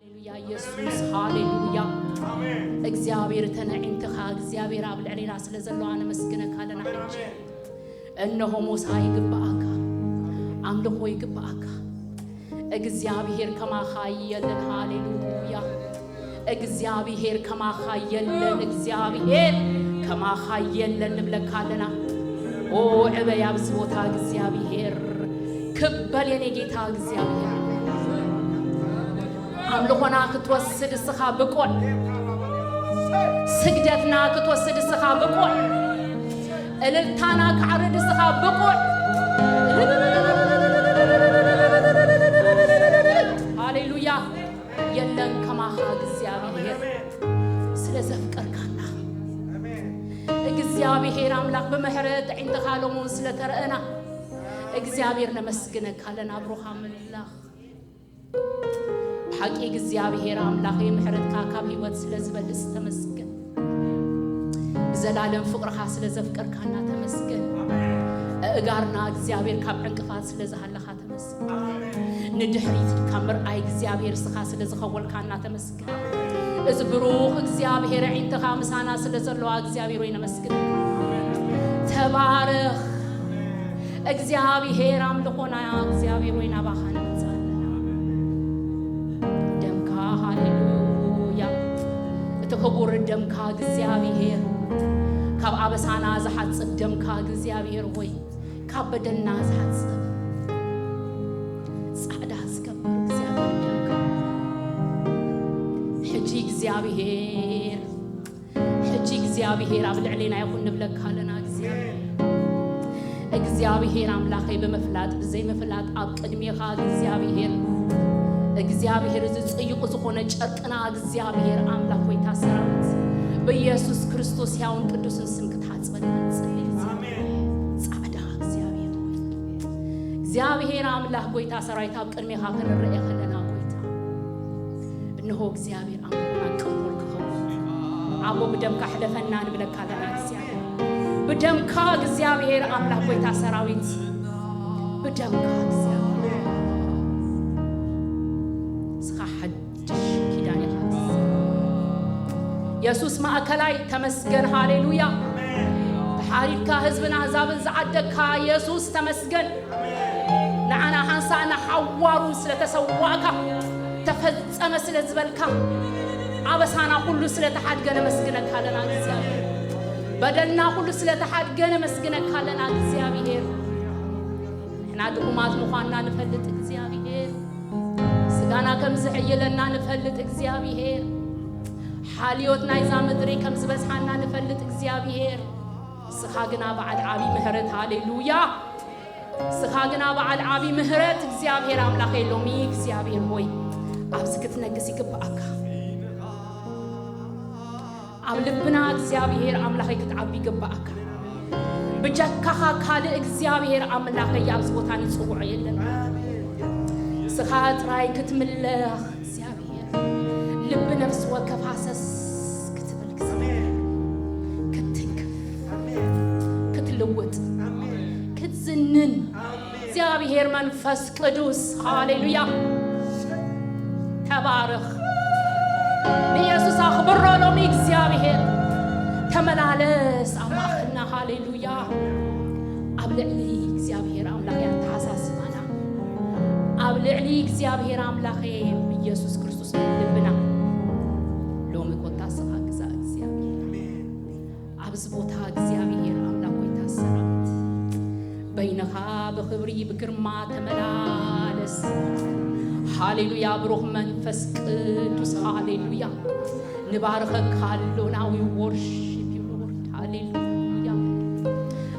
ሃሌሉያ ኢየሱስ፣ ሃሌሉያ። እግዚኣብሔር፣ እተን ኣዒንትኻ እግዚኣብሔር ኣብ ልዕሌና ስለ ዘለዋ ነመስግነካ ኣለና። ሕጂ እነሆ ሞሳ ይግብኣካ፣ ኣምልኾ ይግብኣካ። እግዚኣብሔር ከማኻ የለን። ሃሌሉያ። እግዚኣብሔር ከማኻ የለን። እግዚኣብሔር ከማኻ የለን ንብለካ ኣለና። ኦ ዕበይ ኣብዚ ቦታ እግዚኣብሔር ክበል የኔ ጌታ እግዚኣብሔር። ኣምልኾና ክትወስድ እስኻ ብቁዕ፣ ስግደትና ክትወስድ እስኻ ብቁዕ፣ እልልታና ክዓርድ እስኻ ብቁዕ። ሃሌሉያ። የለን ከማኻ እግዚኣብሔር ስለ ዘፍቀርካና፣ እግዚኣብሔር ኣምላኽ ብምሕረት ዒንትኻ ሎሙን ስለ ተረአና እግዚኣብሔር ነመስግነካ ኣለና። ብሩኻ ኣምላኽ ብሓቂ እግዚኣብሔር ኣምላኸይ ምሕረትካ ካብ ህይወት ስለ ዝበልጽ ተመስገን። ብዘላለም ፍቕርኻ ስለ ዘፍቀርካና ተመስገን። ኣእጋርና እግዚኣብሔር ካብ ዕንቅፋት ስለ ዝሃለኻ ተመስገን። ንድሕሪት ካብ ምርኣይ እግዚኣብሔር ስኻ ስለ ዝኸወልካና ተመስገን። እዚ ብሩኽ እግዚኣብሔር ኣዒንትኻ ምሳና ስለ ዘለዋ እግዚኣብሔር ወይ ነመስግን። ተባረኽ እግዚኣብሔር ኣምልኾና እግዚኣብሔር ወይ ናባኻ ንምጻእ ኣለና። ደምካ ሃሌሉያ። እቲ ክቡር ደምካ እግዚኣብሔር ካብ ኣበሳና ዝሓጽብ ደምካ እግዚኣብሔር ሆይ ካብ በደልና ዝሓጽብ ጻዕዳ ዝገብር እግዚኣብሔር ደምካ ሕጂ እግዚኣብሔር ሕጂ እግዚኣብሔር ኣብ ልዕሌና ይኹን ንብለካ ኣለና። እግዚኣብሔር እግዚኣብሔር ኣምላኸይ ብምፍላጥ ብዘይምፍላጥ ኣብ ቅድሜኻ እግዚኣብሔር እግዚኣብሔር እዚ ጽይቁ ዝኾነ ጨርቅና እግዚኣብሔር ኣምላኽ ጎይታ ሰራዊት ብኢየሱስ ክርስቶስ ሕያውን ቅዱስን ስም ክትሓጽበና ንጽሊ። ጻዕዳ እግዚኣብሔር እግዚኣብሔር ኣምላኽ ጎይታ ሰራዊት ኣብ ቅድሜኻ ክንረኤ ከለና ጎይታ እንሆ እግዚኣብሔር ኣምላኽና ቅቡል ክኸውን ኣቦ ብደምካ ሕለፈና ንብለካ ኣለና። እግዚኣብሔር ብደምካ እግዚኣብሔር ኣምላኽ ጎይታ ሰራዊት ብደምካ እግዚኣብሔር እስኻ ሓድሽ ኪዳን ኢኻ። የሱስ ማእከላይ ተመስገን። ሃሌሉያ። ተሓሪድካ ህዝብን ኣህዛብን ዝዓደግካ የሱስ ተመስገን። ንዓና ሓንሳእ ንሓዋሩ ስለ ተሰዋእካ ተፈጸመ ስለ ዝበልካ ኣበሳና ኩሉ ስለ ተሓድገ ነመስግነካ ኣለና እግዚኣብሔር። በደልና ኩሉ ስለ ተሓድገ ነመስግነካ ኣለና እግዚኣብሔር። ንሕና ድኹማት ምዃንና ንፈልጥ እግዚኣብሔር። ስጋና ከም ዝሕይለና ንፈልጥ እግዚኣብሔር። ሓልዮት ናይዛ ምድሪ ከም ዝበዝሓና ንፈልጥ እግዚኣብሔር። ንስኻ ግና በዓል ዓቢ ምሕረት። ሃሌሉያ። ንስኻ ግና በዓል ዓቢ ምሕረት እግዚኣብሔር ኣምላኸይ ሎሚ እግዚኣብሔር ሆይ ኣብዚ ክትነግስ ይግብኣካ። ኣብ ልብና እግዚኣብሔር ኣምላኸይ ክትዓቢ ይግብኣካ። ብጀካኻ ካልእ እግዚኣብሔር ኣምላኸይ ኣብዚ ቦታ ንጽውዖ የለን። ንስኻ ጥራይ ክትምለኽ እግዚኣብሔር ልቢ ነፍሲ ወከፍ ሃሰስ ክትብል እግዚኣብሔር ክትትንክፍ ክትልውጥ ክትዝንን እግዚኣብሔር መንፈስ ቅዱስ ሃሌሉያ ተባረኽ። ንኢየሱስ ኣኽብሮ ሎሚ እግዚኣብሔር ተመላለስ ኣብ ማእኸልና ሃሌሉያ። ኣብ ልዕሊ እግዚኣብሔር ኣምላኽ ኣተሓሳስባና ኣብ ልዕሊ እግዚኣብሔር ኣምላኽ ኢየሱስ ክርስቶስ ልብና ሎሚ ኮታ ስኻ ግዛእ እግዚኣብሔር ኣብዚ ቦታ እግዚኣብሔር ኣምላኽ ጎይታ ሰራዊት በይንኻ ብኽብሪ ብግርማ ተመላለስ። ሃሌሉያ ብሩኽ መንፈስ ቅዱስ ሃሌሉያ ንባርኸካ ኣሎ። Now we worship you Lord ሃሌሉያ።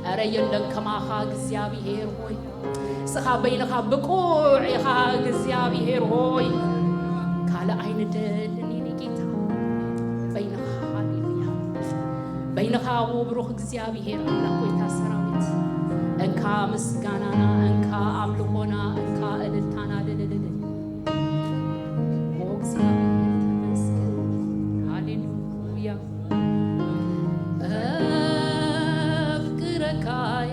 ኧረ የለን ከማኻ እግዚኣብሔር ሆይ ንስኻ በይንኻ ብቁዕ ኢኻ እግዚኣብሔር ሆይ ካልእ ኣይንደልን ኢና ጌታ በይንኻ ሃሌሉያ በይንኻ ኣቦ ብሩኽ እግዚኣብሔር ኣምላኽ ጎይታ ሰራዊት እንካ ምስጋናና እንካ ኣምልኾና እንካ እልልታና ልልልልል ኦ እግዚኣብሔር ተመስገን ሃሌሉያ ኣፍቅረካይ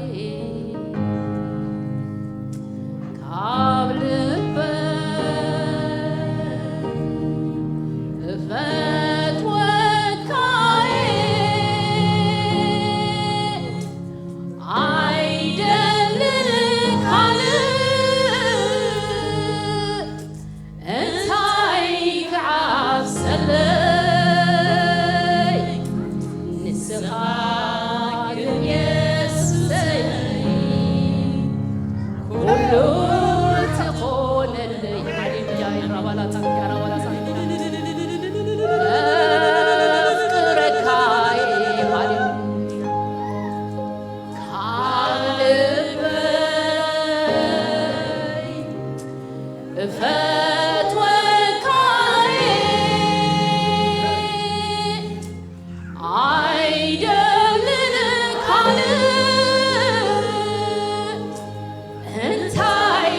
ካብ ልበይ ኣፍቅረካ እየ፣ ሃሌሉያ። ካብ ልበይ እፈትወካ እየ፣ ኣይደልን ካልእ እንታይ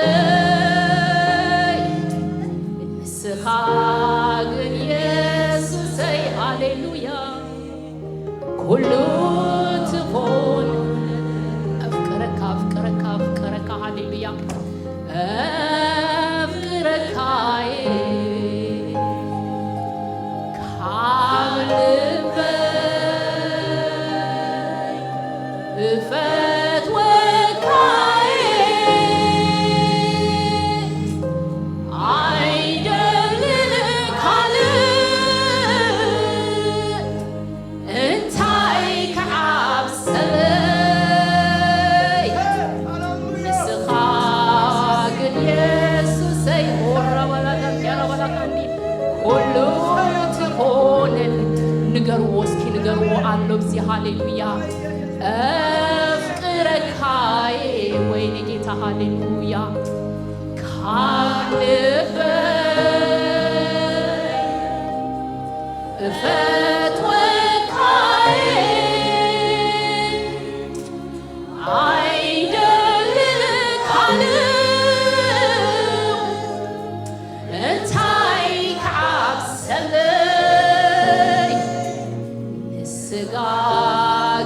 ክዓብሰለይ፣ ንስኻ ግን የሱሰይ፣ ሃሌሉያ፣ ኩሉ ትኾን። ኣፍቅረካ፣ ኣፍቅረካ፣ ኣፍቅረካ፣ ሃሌሉያ፣ ኣፍቅረካ እየ፣ ካብ ልበይ እፈትወካ እየ፣ ኣይደልን ካልእ እንታይ ክዓብሰለይ፣ ንስኻ ግን የሱሰይ፣ ኦራባላጋንዲ ኣራባላጋንዲ፣ ኩሉ ትኾነል። ንገርዎ እስኪ፣ ንገርዎ ኣሎ ብዚ፣ ሃሌሉያ። ኣፍቅረካይ ወይኔ ጌታ፣ ሃሌሉያ። ካብ ልበይ እፈትወካይ፣ ኣይደልን ካልእ እንታይ ክዓብሰለይ፣ ንስኻ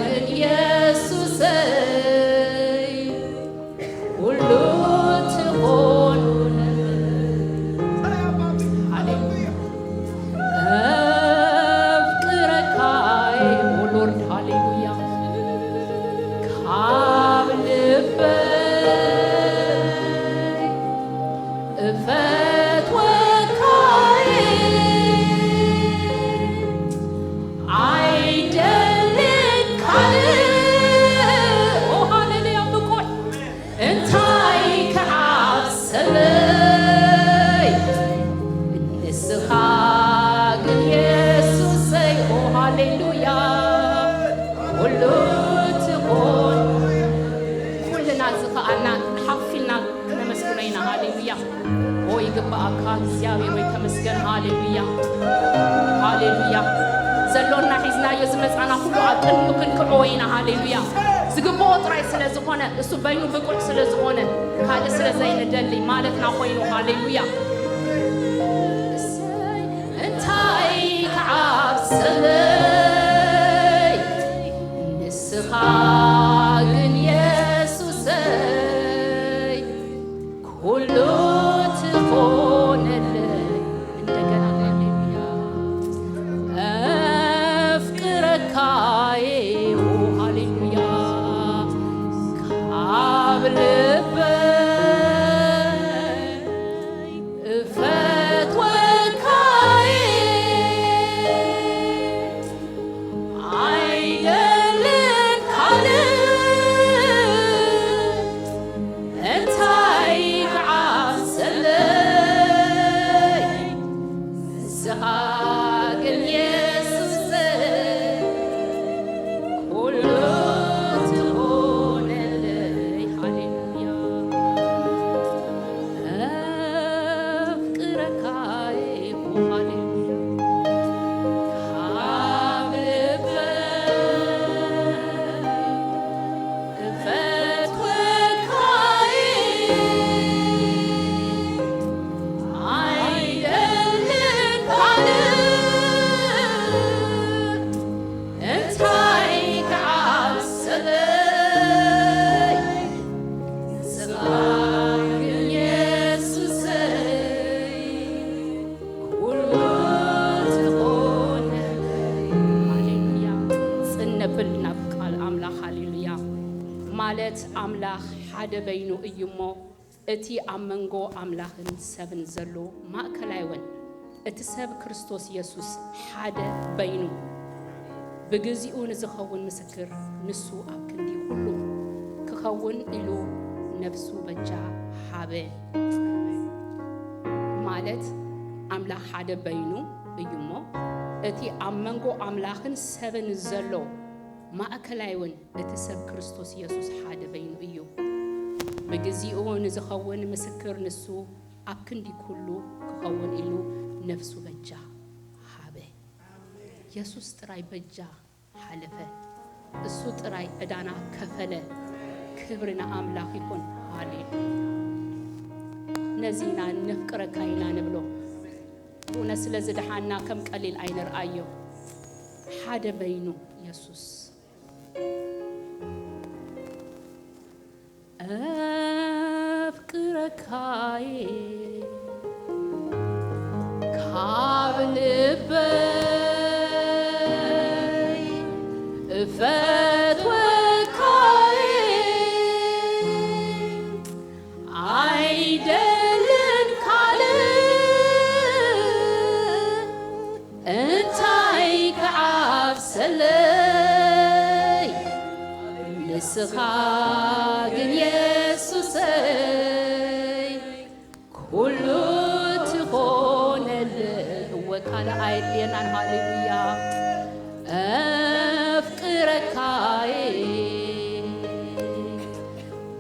ግን የሱሰይ፣ ኩሉ ትኾን። ሃሌሉያ። ኣፍቅረካ እየ፣ ኦ ሎርድ፣ ሃሌሉያ። ካብ ልበይ እፈትወካ እየ፣ ኣይደልን ካልእ። ኦ ሃሌሉያ፣ ብቑዕ እንታይ ክዓብሰለይ፣ ንስኻ ግን የሱሰይ፣ ኦ ሃሌሉያ፣ ኩሉ ትኾን። ኩልና ዝኸኣልና ሓፍ ኢልና ክነመስግኖ ኢና። ሃሌሉያ። ኦ ይግባኣካ እግዚኣብሔር ወይ ተመስገን። ሃሌሉያ፣ ሃሌሉያ። ዘሎና ሒዝናዮ ዝመጻና ኩሉ ኣብ ቅድሚ ክንክዕዎ ኢና። ሃሌሉያ። ዝግብኦ ጥራይ ስለ ዝኾነ፣ እሱ በይኑ ብቁዕ ስለ ዝኾነ፣ ካልእ ስለ ዘይንደሊ ማለትና ኮይኑ። ሃሌሉያ። እንታይ ክዓብሰለይ፣ ንስኻ ግን የሱሰይ፣ ኩሉ ትኾነለይ። እንደገና ሃሌሉያ። ኣፍቅረካ እየ፣ ሃሌሉያ፣ ካብ ልበይ እፈትወካ እየ፣ ኣይደልን ካልእ እንታይ ክዓብሰለይ፣ ንስኻ ግን የሱሰይ፣ ኩሉ ትኾነለይ። ሃሌሉያ። ኣፍቅረካ እየ፣ ሃሌሉያ። ካብ ልበይ እፈትወካ እየ፣ ኣይደልን ካልእ እንታይ ክዓብሰለይ፣ ንስኻ ግን የሱሰይ፣ ኩሉ ትኾነለይ። ሃሌሉያ። ጽን ነብል ናብ ቃል ኣምላኽ። ሃሌሉያ። ማለት ኣምላኽ ሓደ በይኑ እዩ እሞ፣ እቲ ኣብ መንጎ ኣምላኽን ሰብን ዘሎ ማእከላይ እውን፣ እቲ ሰብ ክርስቶስ የሱስ ሓደ በይኑ፣ ብግዚኡ ንዝኸውን ምስክር፣ ንሱ ኣብ ክንዲ ኩሉ ክኸውን ኢሉ ነፍሱ በጃ ሃበ። ማለት ኣምላኽ ሓደ በይኑ እዩ እሞ፣ እቲ ኣብ መንጎ ኣምላኽን ሰብን ዘሎ ማእከላይ እውን እቲ ሰብ ክርስቶስ የሱስ ሓደ በይኑ እዩ። ብግዚኡ ንዝኸውን ምስክር ንሱ ኣብ ክንዲ ኩሉ ክኸውን ኢሉ ነፍሱ በጃ ሃበ። የሱስ ጥራይ በጃ ሓለፈ። እሱ ጥራይ ዕዳና ከፈለ። ክብሪ ንኣምላኽ ይኹን። ሃሌሉያ። ነዚ ኢና ነፍቅረካ ኢና ንብሎ። ብእውነት ስለ ዝደሓና ከም ቀሊል ኣይንርኣዮ። ሓደ በይኑ የሱስ። ኣፍቅረካየ ካብ ልበይ እፈትወካየ ኣይደልን ካልእ እንታይ ክዓብሰለይ ንስኻ ግን የሱሰይ ኩሉ ትኾነለይ እወ ካልእ ኣየድልየናን ሃሌሉያ ኣፍቅረካየ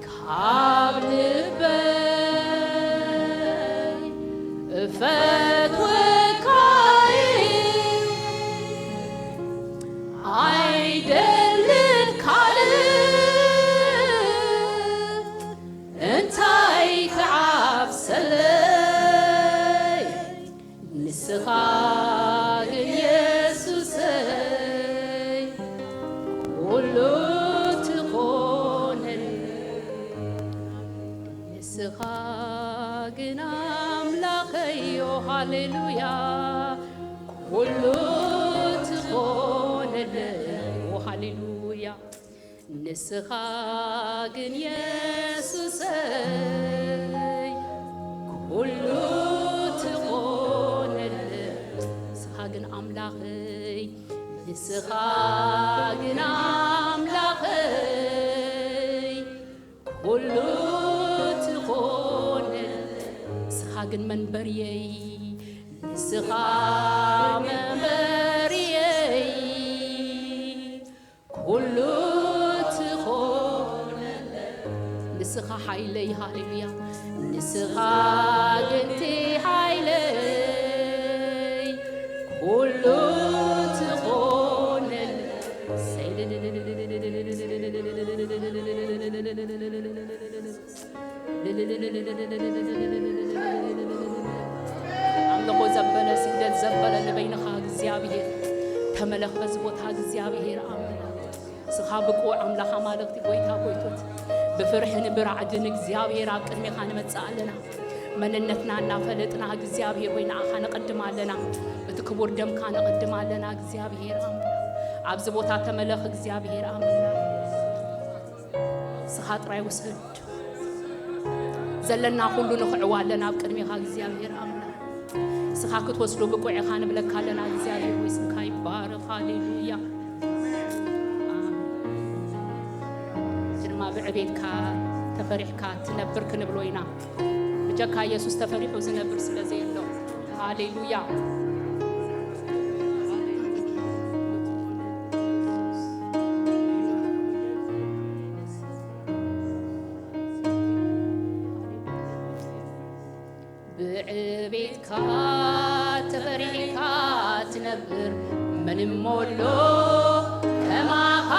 ካብ ልበይ እፈትወካይ ኣይደልን ካልእ እንታይ ክዓብሰለይ ንስኻ ግን የሱሰይ ኩሉ ትኾነለይ ንስኻ ግን ኣምላኸዮ ሃሌሉያ ኩሉ ትኾነለይ ሃሌሉያ ንስኻ ግን የሱሰይ ኩሉ ትኾነለይ ንስኻ ግን ኣምላኸይ ንስኻ ግን ኣምላኸይ ኩሉ ትኾነለይ ንስኻ ግን መንበርየይ ንስኻ መንበርየይ ኩሉ ትኾነለይ ንስኻ ሓይለይ ሃሌሉያ ንስኻ ግንቲ ሓይለይ ኩሉ ትኾነለይ ኣምልኾ ዘበለ ስግደት ዘበለ ንበይንኻ እግዚኣብሔር ተመለኽ በዚ ቦታ እግዚኣብሔር ኣምላኽ ስኻ ብቁዕ ኣምላኽ ኣማልኽቲ ጎይታ ጎይቶት ብፍርሕን ብራዕድን እግዚኣብሔር ኣብ ቅድሜኻ ንመጽእ ኣለና መንነትና እናፈለጥና እግዚኣብሔር ወይ ንኣኻ ነቐድም ኣለና እቲ ክቡር ደምካ ነቐድም ኣለና እግዚኣብሔር ኣምላኽ ኣብዚ ቦታ ተመለኽ እግዚኣብሔር ኣምላኽ ስኻ ጥራይ ውሰድ ዘለና ኩሉ ንኽዕዋ ኣለና ኣብ ቅድሜኻ እግዚኣብሔር ኣምላኽ ስኻ ክትወስዶ ብቁዕ ኢኻ ንብለካ ኣለና እግዚኣብሔር ወይ ስምካ ይባረኽ ሃሌሉያ ድማ ብዕቤትካ ተፈሪሕካ ትነብር ክንብሎ ኢና ብጀካ የሱስ ተፈሪሑ ዝነብር ስለ ዘየሎ ሃሌሉያ ብዕቤትካ ተፈሪሕካ ትነብር መን እሞ ኣሎ ከማኻ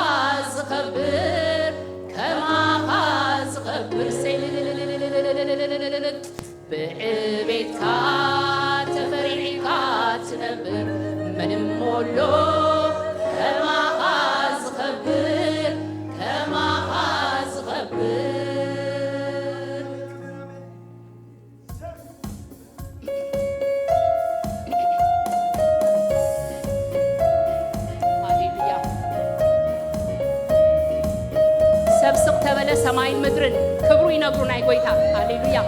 ዝኸብር ከማኻ ዝኸብር ብዕቤትካ ተፈሪሕካ ትነብር መን እሞ ኣሎ ከማኻ ዝኸብር ከማኻ ዝኸብር ሃሌሉያ ሰብ ስቕ ተበለ ሰማይን ምድርን ክብሩ ይነግሩ ናይ ጎይታ ሃሌሉያ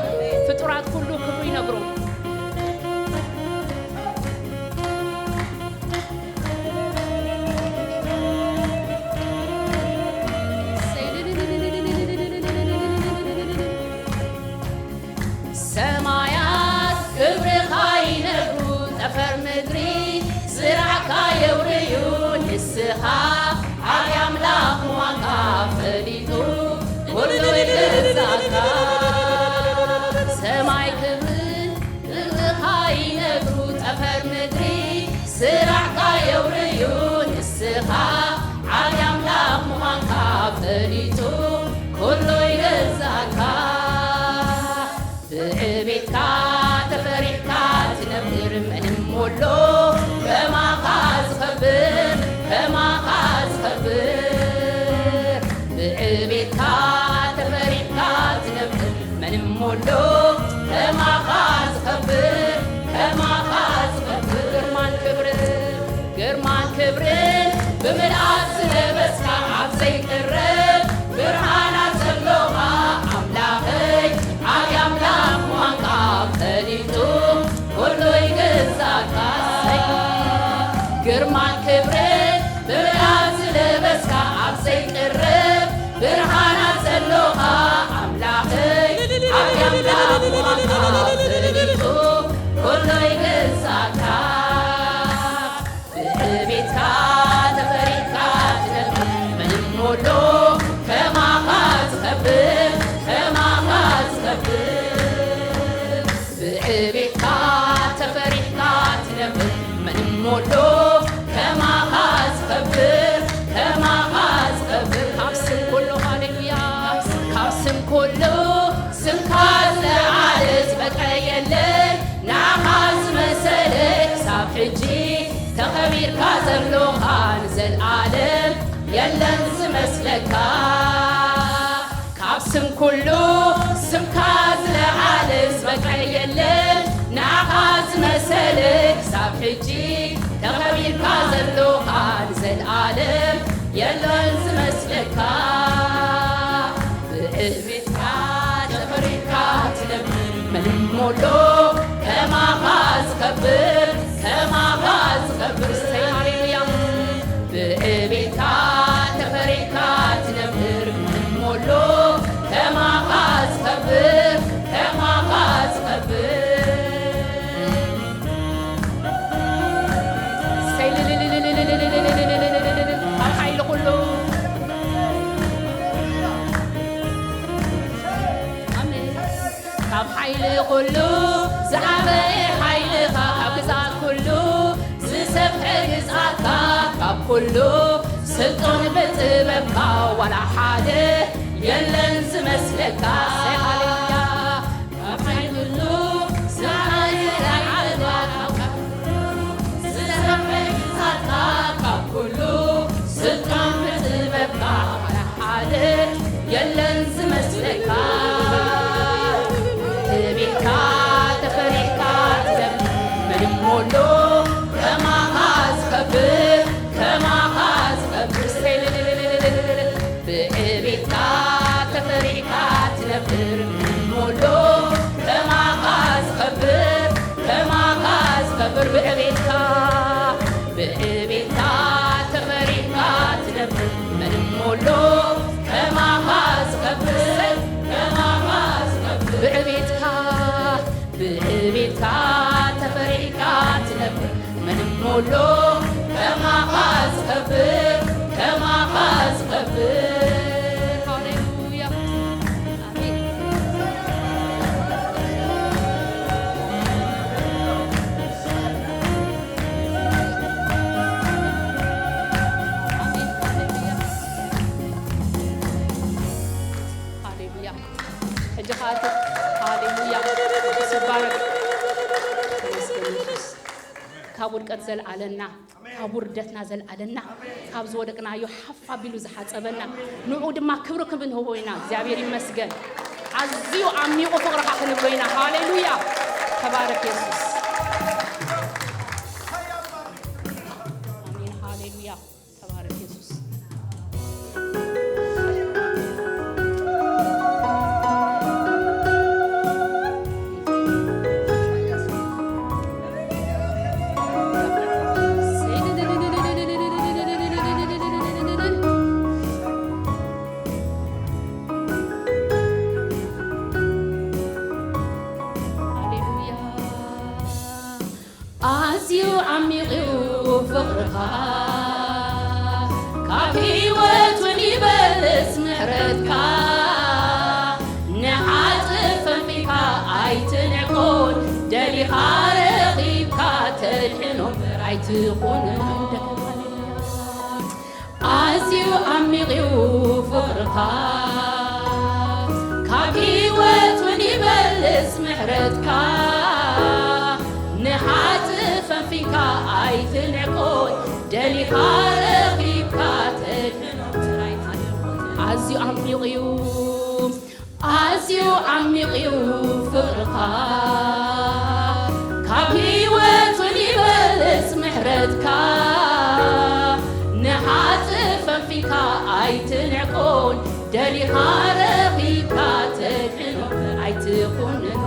ፍጡራት ኩሉ ክብሩ ይነግሩ ሰማያት ክብርኻ ፈር ምድሪ ስራሕካ የውርዩ ንስኻ ዓብዪ ኣምላኽ ምዃንካ ፈሊጡ ኩሉ ይገዛእካ። ብዕቤትካ ተፈሪሕካ ትነብር ምንም ወሎ ከማኻ ዝኸብር ከማኻ ዝኸብር ብዕቤትካ ተፈሪሕካ ትነብር ምንም ወሎ ከማኻ ዝኸብር ከማኻ ዝኸብር ግርማን ክብርን ግርማን ክብርን ብምልኣት ዝለበስካ ኣብ ዘይቅረብ ብርሃናት ዘሎኻ ኣምላኸይ ዓብዪ ኣምላኽ ምዃንካ ፈሊጡ ኩሉ ይግዛእካ። ግርማን ክብርን ብምልኣት ዝለበስካ ኣብ ዘይቅረብ ብርሃናት ዘሎኻ ኣምላኸይ ዓብዪ ኣምላኽ ምዃንካ ፈሊጡ ኩሉ ይግዛእካ። ብዕቤትካ ተፈሪድካ ትነብር ምንም ወሎ ከማኻ ዝኸብር ከማኻ ዝኸብር ብዕቤትካ ተፈሪድካ ትነብር ምንም ወሎ ከማኻ ዝኸብር ከማኻ ዝኸብር ካብ ስም ኩሉ ሃሌሉያ ካብ ስም ኩሉ ስምካ ዝለዓለ ዝበቀ የለን ንዓኻ ዝመሰለ ክሳብ ሕጂ ተኸቢርካ ዘሎኻ ንዘልኣለም የለን ዝመስለካ ካብ ስም ኩሉ ስምካ ዝለዓለ ዝበቀ የለን ንዓኻ ዝመሰለ ክሳብ ሕጂ ተኸቢርካ ዘሎኻ ንዘልኣለም የለን ዝመስለካ ብዕቤትካ ተፈሪድካ ትነብር ምንም ወሎ ከማኻ ዝኸብር ከማኻ ዝኸብር ሃሌሉያ ብዕቤትካ ተፈሪድካ ትነብር ምንም ወሎ ከማኻ ዝኸብር ከማኻ ዝኸብር ካብ ሓይሊ ኩሉ ዝዓበየ ሓይልኻ ካብ ግዛት ኩሉ ዝሰፍሐ ግዛትካ ካብ ኩሉ ስልጡን ብጥበብካ ዋላ ሓደ የለን ዝመስለካ ሃሌሉያ ካብ ሓይሊ ኩሉ ዝዓበየ ሓይልኻ ካብ ዝሰፍሐ ግዛትካ ካብ ኩሉ ስልጣን ብጥበብካ ሓደ የለን ዝመስለካ ትዕቢትካ ተፈሪካ ትዘም ምንም ወሎ ከማኻ ዝኸብር ከማኻ ዝኸብር ብዕቤትካ ተፈሪካ ትነብር ምንም ወሎ ከማኻ ዝኸብር ከማኻ ዝኸብር ብዕቤትካ ብዕቤትካ ተፈሪካ ትነብር ምንም ወሎ ከማኻ ዝኸብር ከማኻ ዝኸብር ብዕቤትካ ብዕቤትካ ተፈሪካ ትነብር ምንም ወሎ ከማኻ ዝኸብር ከማኻ ዝኸብር ሃሌሉያ ኣሜን ሃሌሉያ ሕጂ ከኣ ሃሌሉያ ስባረክ ካብ ውድቀት ዘልዓለና ካብ ውርደትና ዘልዓለና ካብ ዝወደቅናዮ ሓፍ ኣቢሉ ዝሓጸበና ንዑ ድማ ክብሪ ክንህቦ ኢና እግዚኣብሔር ይመስገን ኣዝዩ ዓሚቑ ፍቕርኻ ክንብሎ ኢና ሃሌሉያ ተባረክ የሱስ ኣሜን ሃሌሉያ ተባረክ የሱስ ኣዝዩ ዓሚቕ እዩ ፍቕርኻ ካብ ህይወት እውን ይበልጽ ምሕረትካ ንሓጥእ ፈንፊካ ኣይትንዕቆን ደሊኻ ረኺብካ ተድሕኖ ኣይትኹን። ኣዝዩ ዓሚቕ እዩ ፍቕርኻ፣ ካብ ህይወት እውን ይበልጽ ምሕረትካ። ንሓጥእ ፈንፊካ ኣይትንዕቆን፣ ደሊኻ ረኺብካ ተድሕኖ። ኣዝዩ ዓሚቕ እዩ፣ ኣዝዩ ዓሚቕ እዩ ፍቕርኻ፣ ካብ ህይወት እውን ይበልጽ ምሕረትካ። ንሓጥእ ፈንፊካ ኣይትንዕቆን፣ ደሊኻ ረኺብካ ተድሕኖ ኣይትኹንኖ።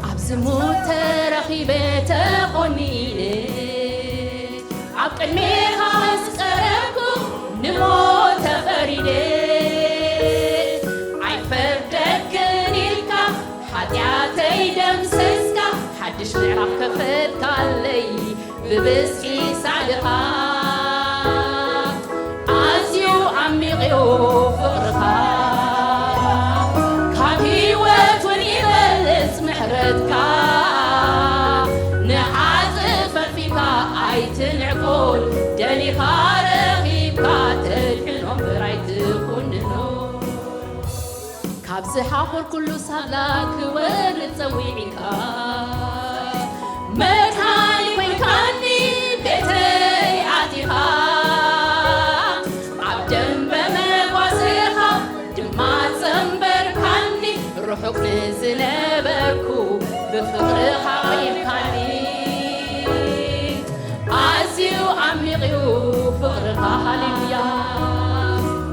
ኣብ ዝሙት ተረኺበ ተኾኒነ፣ ኣብ ቅድሜኻ ምስ ቀረብኩ ንሞት ተፈሪደ። ኣይፈርደክን ኢልካ ሓጢኣተይ ደምሰስካ፣ ሓድሽ ምዕራፍ ከፈትካለይ ብብዝሒ ሳልኻ። ኣዝዩ ዓሚቕ እዩ ፍቕርኻ፣ ካብ ህይወት እውን ይበልጽ ምሕረትካ። ንሓጥእ ፈንፊካ ኣይትንዕቆን፣ ደሊኻ ረኺብካ ተድሕኖ እምበር ኣይትኹንኖ። ካብ ዝሓኾር ኩሉ ሳላ ክወርድ ጸዊዕካ፣ መድሃኒ ኮይንካኒ ቤተይ ኣቲኻ። ኣብ ደንበ መጓሰኻ ድማ ጸንበርካኒ፣ ርሑቕ ንዝነበርኩ ብፍቕርኻ ኣቕሪብካኒ። ኣዝዩ ዓሚቕ እዩ ፍቕርኻ፣ ሃሌሉያ።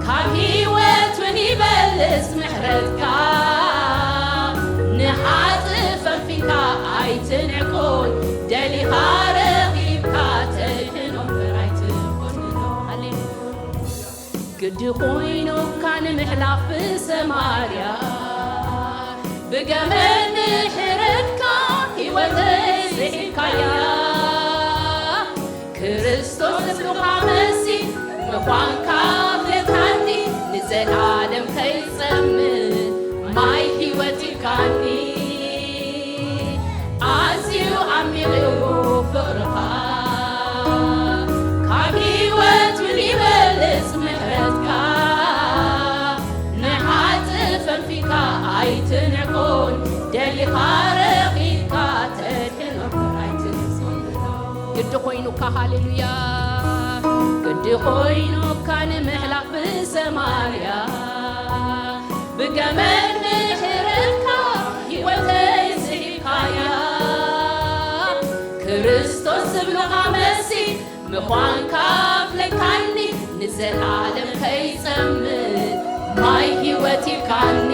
ካብ ህይወት እውን ይበልጽ ምሕረትካ። ንሓጥእ ፈንፊካ ኣይትንዕቆን፣ ደሊኻ ረኺብካ ተድሕኖ እምበር ኣይትኹንኖ። ሃሌሉያ። ግዲ ኮይኑካ ንምሕላፍ ብሰማርያ፣ ብገመድ ምሕረትካ ህይወተይ ስሒብካያ። ክርስቶስ ዝብሉኻ መሲ ምዃንካ ኣፍለጥካኒ፣ ንዘለኣለም ከይጸምእ ማይ ህይወት ኢልካኒ። ኣዝዩ ዓሚቕ እዩ ፍቕርኻ፣ ካብ ህይወት እውን ይበልጽ ምሕረትካ። ንሓጥእ ፈንፊካ ኣይትንዕቆን፣ ደሊኻ ረኺብካ ተድሕኖ እምበር ኣይትኹንኖ። ግዲ ኮይኑካ፣ ሃሌሉያ፣ ግዲ ኮይኑካ ንምሕላፍ ብሰማርያ፣ ብገመድ ምሕረትካ ህይወተይ ስሒብካያ። ክርስቶስ ዝብሉኻ መሲ ምዃንካ ኣፍለጥካኒ፣ ንዘለኣለም ከይጸምእ ማይ ህይወት ኢልካኒ።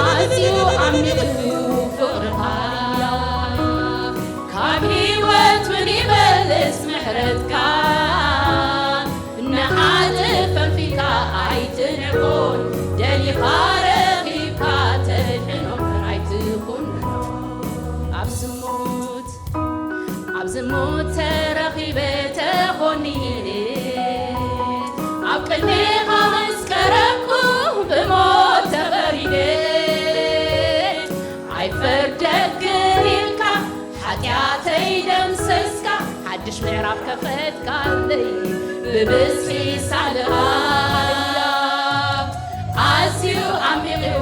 ኣዝዩ ዓሚቕ እዩ ፍቕርኻ፣ ካብ ህይወት እውን ይበልጽ ምሕረትካ። ንሓጥእ ፈንፊካ ኣይትንዕቆን፣ ደሊኻ ረኺብካ ተድሕኖ እምበር ኣይትኹንኖ። ኣብ ዝሙት፣ ኣብ ዝሙት ተረኺበ ተኾኒነ፣ ኣብ ቅድሜኻ ምስ ቀረብኩ ብሞት ተፈሪደ። ኣይፈርደክን ኢልካ ሓጢኣተይ ደምሰስካ፣ ሓድሽ ምዕራፍ ከፈትካለይ ብብዝሒ ሳልኻ። ኣዝዩ ዓሚቕ እዩ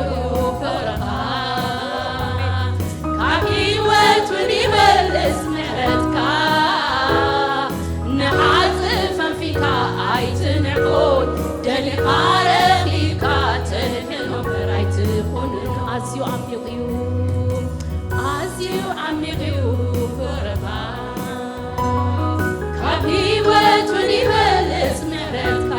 ፍቕርኻ፣ ካብ ህይወት እውን ይበልጽ ምሕረትካ። ንሓጥእ ፈንፊካ ኣይትንዕቆን፣ ደሊኻ ረኺብካ ተድሕኖ እምበር ኣይትኹንኖ። ኣዝዩ ዓሚቕ እዩ፣ ኣዝዩ ዓሚቕ እዩ ፍቕርኻ፣ ካብ ህይወት እውን ይበልጽ ምሕረትካ።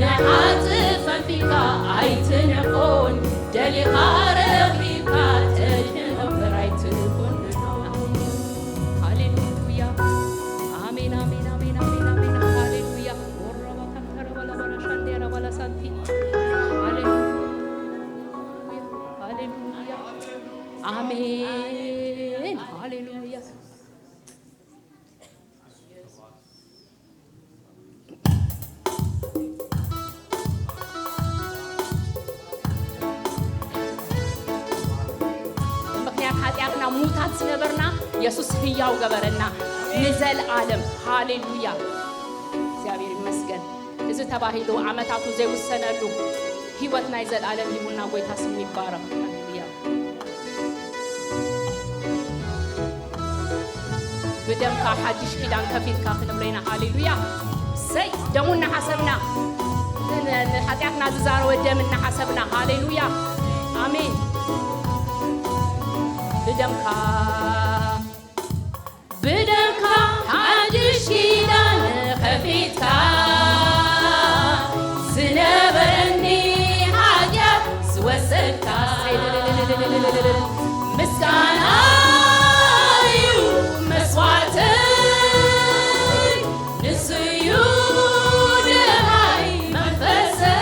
ንሓጥእ ፈንፊካ ኣይትንዕቆን፣ ደሊኻ ረኺብካ ተድሕኖ እምበር ኣይትኹንኖ። ሃሌሉያ። ኣሜን፣ ኣሜን፣ ኣሜን፣ ኣሜን፣ ኣሜን። ሃሌሉያ። ወረባ ካንተረ ባላ ባላ ሻንዴራ ባላ ሳንቲ። ሃሌሉያ። ሃሌሉያ። ኣሜን። ሃሌሉያ። የሱስ ህያው ገበረና ንዘለኣለም። ሃሌሉያ፣ እግዚኣብሔር ይመስገን። እዚ ተባሂሉ ዓመታቱ ዘይውሰነሉ ህይወት ናይ ዘለኣለም ሂቡና ጎይታ ስሙ ይባረኽ። ሃሌሉያ። ብደምካ ሓድሽ ኪዳን ከፊትካ ክንብሎ ኢና። ሃሌሉያ። ሰይ፣ ደሙ እናሓሰብና፣ ን-፣ ንሓጢኣትና ዝዛረወ ደም እናሓሰብና። ሃሌሉያ። ኣሜን። ብደምካ፣ ብደምካ ሓድሽ ኪዳን ከፊትካ፣ ዝነበረኒ ሓጢኣት ዝወሰድካ። ምስጋና እዩ መስዋዕተይ፣ ንሱ እዩ ደማይ መንፈሰይ።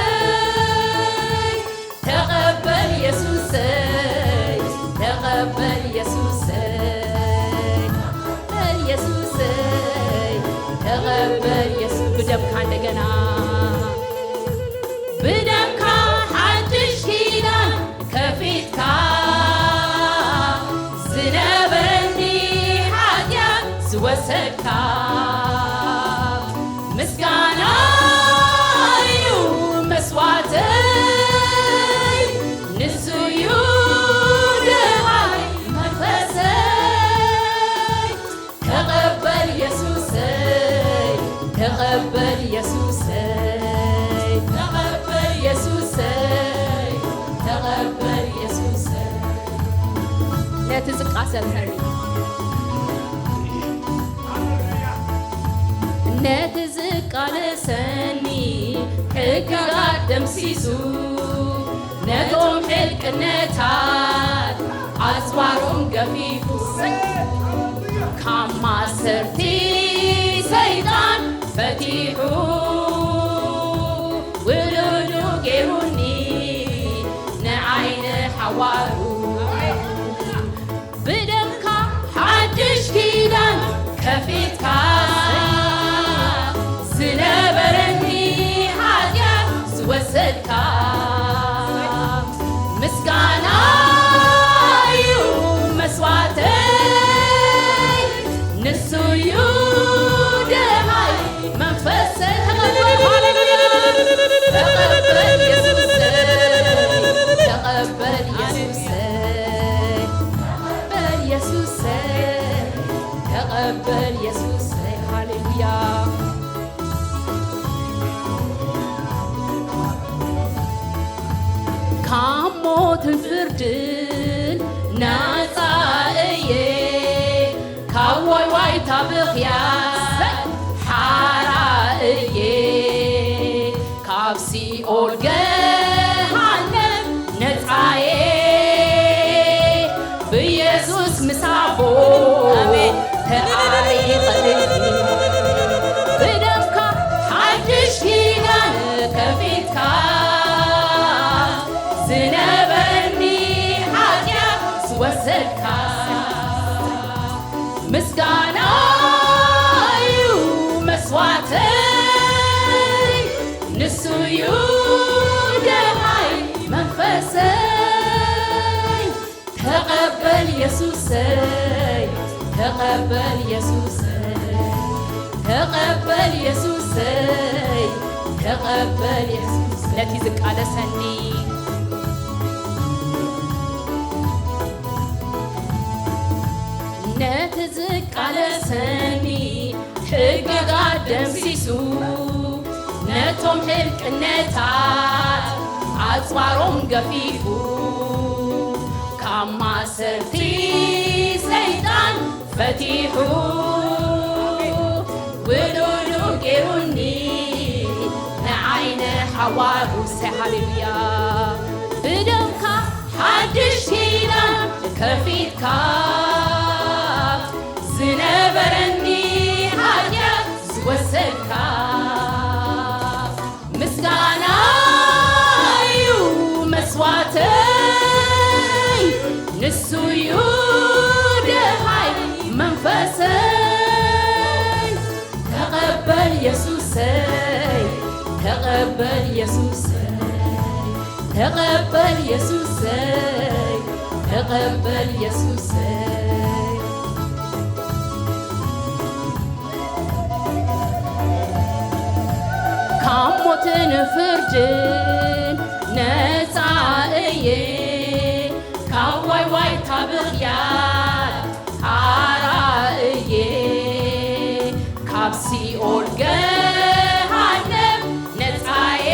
ተቐበል የሱሰይ፣ ተቐበል የሱሰይ፣ ተቐበል የሱሰይ፣ ተቐበል የሱስ። ብደምካ እንደገና፣ ብደምካ ሓድሽ ኪዳን ከፊትካ፣ ዝነበረኒ ሓጢኣት ዝወሰድካ። ምስጋና እዩ መስዋዕተይ፣ ንሱ እዩ ደማይ መንፈሰይ። ተቐበል የሱሰይ፣ ተቐበል የሱሰይ፣ ተቐበል የሱሰይ፣ ተቐበል የሱሰይ። ነቲ ዝቃሰሰኒ፣ ነቲ ዝቃለሰኒ ሕግጋት ደምሲሱ፣ ነቶም ሕልቅነታት ኣጽዋሮም ገፊፉ፣ ካብ ማእሰርቲ ሰይጣን ፈቲሑ፣ ውሉዱ ገይሩኒ ንዓይ ንሓዋሩ። ብደምካ ሓድሽ ኪዳን ከፊትካ፣ ዝነበረኒ ሓጢኣት ዝወሰድካ። ምስጋና እዩ መስዋዕተይ፣ ንሱ እዩ ደማይ መንፈሰይ። ተቐበል፣ ሃሌሉያ። ተቐበል የሱሰይ፣ ተቐበል የሱሰይ። ተቐበል የሱሰይ፣ ተቐበል የሱሰይ፣ ሃሌሉያ። ካብ ሞትን ፍርድን ናጻ እየ፣ ካብ ዋይዋይታ ብኽያት ሓራ እየ። ካብ ሲኦል ገሃነም ነጻየ፣ ብየሱስ ምሳኹ ኣሜን። ተዓሪቐ። ብደምካ ሓድሽ ኪዳን ከፊትካ፣ ዝነበረኒ ሓጢኣት ዝወሰድካ። ምስጋና እዩ መስዋዕተይ፣ ንሱ እዩ ደማይ መንፈሰይ። ተቐበል የሱሰይ፣ ተቐበል የሱሰይ፣ ተቐበል የሱሰይ፣ ተቐበል የሱሰይ። ነቲ ዝቃለሰኒ፣ ነቲ ዝቃለሰኒ ሕግጋት ደምሲሱ፣ ነቶም ሕልቅነታት ኣጽዋሮም ገፊፉ፣ ካብ ማእሰርቲ ሰይጣን ፈቲሑ፣ ውሉዱ ገይሩኒ ንዓይ ንሓዋሩ። ሃሌሉያ። ብደምካ ሓድሽ ኪዳን ከፊትካ፣ ዝነበረኒ ሓጢኣት ዝወሰድካ። ምስጋና እዩ መስዋዕተይ፣ ንሱ እዩ ደሃይ መንፈሰይ። ተቐበል የሱሰይ፣ ተቐበል የሱሰይ፣ ተቐበል የሱሰይ፣ ተቐበል የሱሰይ። ካብ ሞትን ፍርድን ነጻ እየ፣ ካብ ዋይዋይታ ብኽያት ሓራ እየ፣ ካብ ሲኦል ገሃነም ነጻ እየ።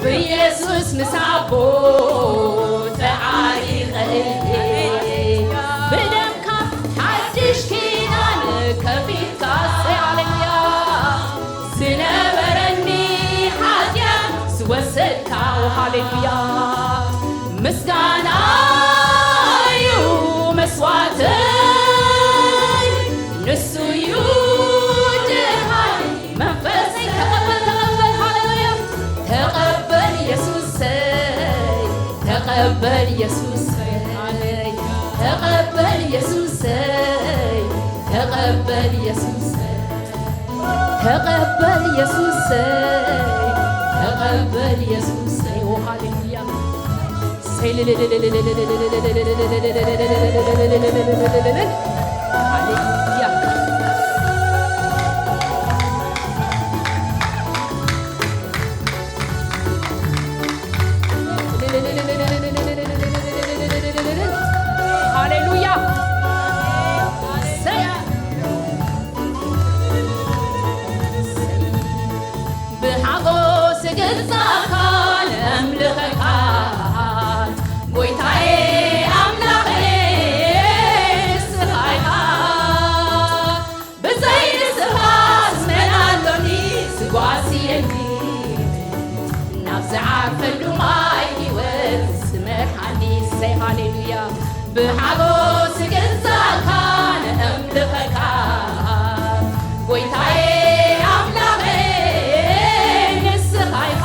ብኢየሱስ ምስ ኣቦ ተዓሪቐ እየ። ብደምካ ሓድሽ ኪዳን ከፊትካ፣ ሃሌሉያ። ዝነበረኒ ሓጢኣት ዝወሰድካ፣ ሃሌሉያ። ምስጋና እዩ መስዋዕተይ፣ ንሱ እዩ ድኻይ መንፈሰይ። ተቐበል፣ ተቐበል፣ ሃሌሉያ። ተቐበል ኢየሱሰይ፣ ተቐበል ኢየሱሰይ፣ ተቐበል ኢየሱሰይ፣ ተቐበል ኢየሱሰይ። ተቐበል ኢየሱሰይ፣ ተቐበል ኢየሱሰይ። ኦ ሃሌሉያ። ሃሌሉያ። ሃሌሉያ። ብሓጎስ እግዛእካ ነምልኸካ፣ ጎይታዬ ኣምላኸ ንስኻ ኢኻ። ብዘይ ንስኻስ መን ኣሎኒ ዝጓስየኒ፣ ናብ ዝዓርፈሉ ማይ ህይወት ዝመርሓኒ። ሰይ ሃሌሉያ። ብሓጎስ እግዛእካ ነምልኸካ፣ ጎይታዬ ኣምላኸ ንስኻ ኢኻ።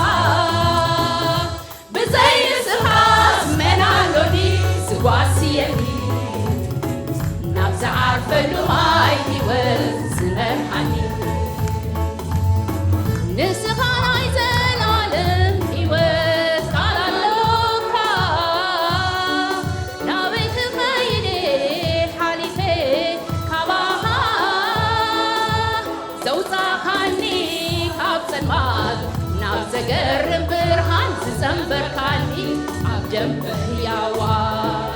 ብዘይ ንስኻስ መን ኣሎኒ ዝጓስየኒ፣ ናብ ዝዓርፈሉ ማይ ህይወት ዝመርሓኒ። ንስኻ ናይ ዘላለም ህይወት ቃል ኣሎካ፣ ናበይ ክኸይድ ሓሊፈ ካባኻ? ዘውጻኻኒ ካብ ጸልማት ናብ ዘገርም ብርሃን ዝጸንበርካኒ ኣብ ደምበ ህያዋን።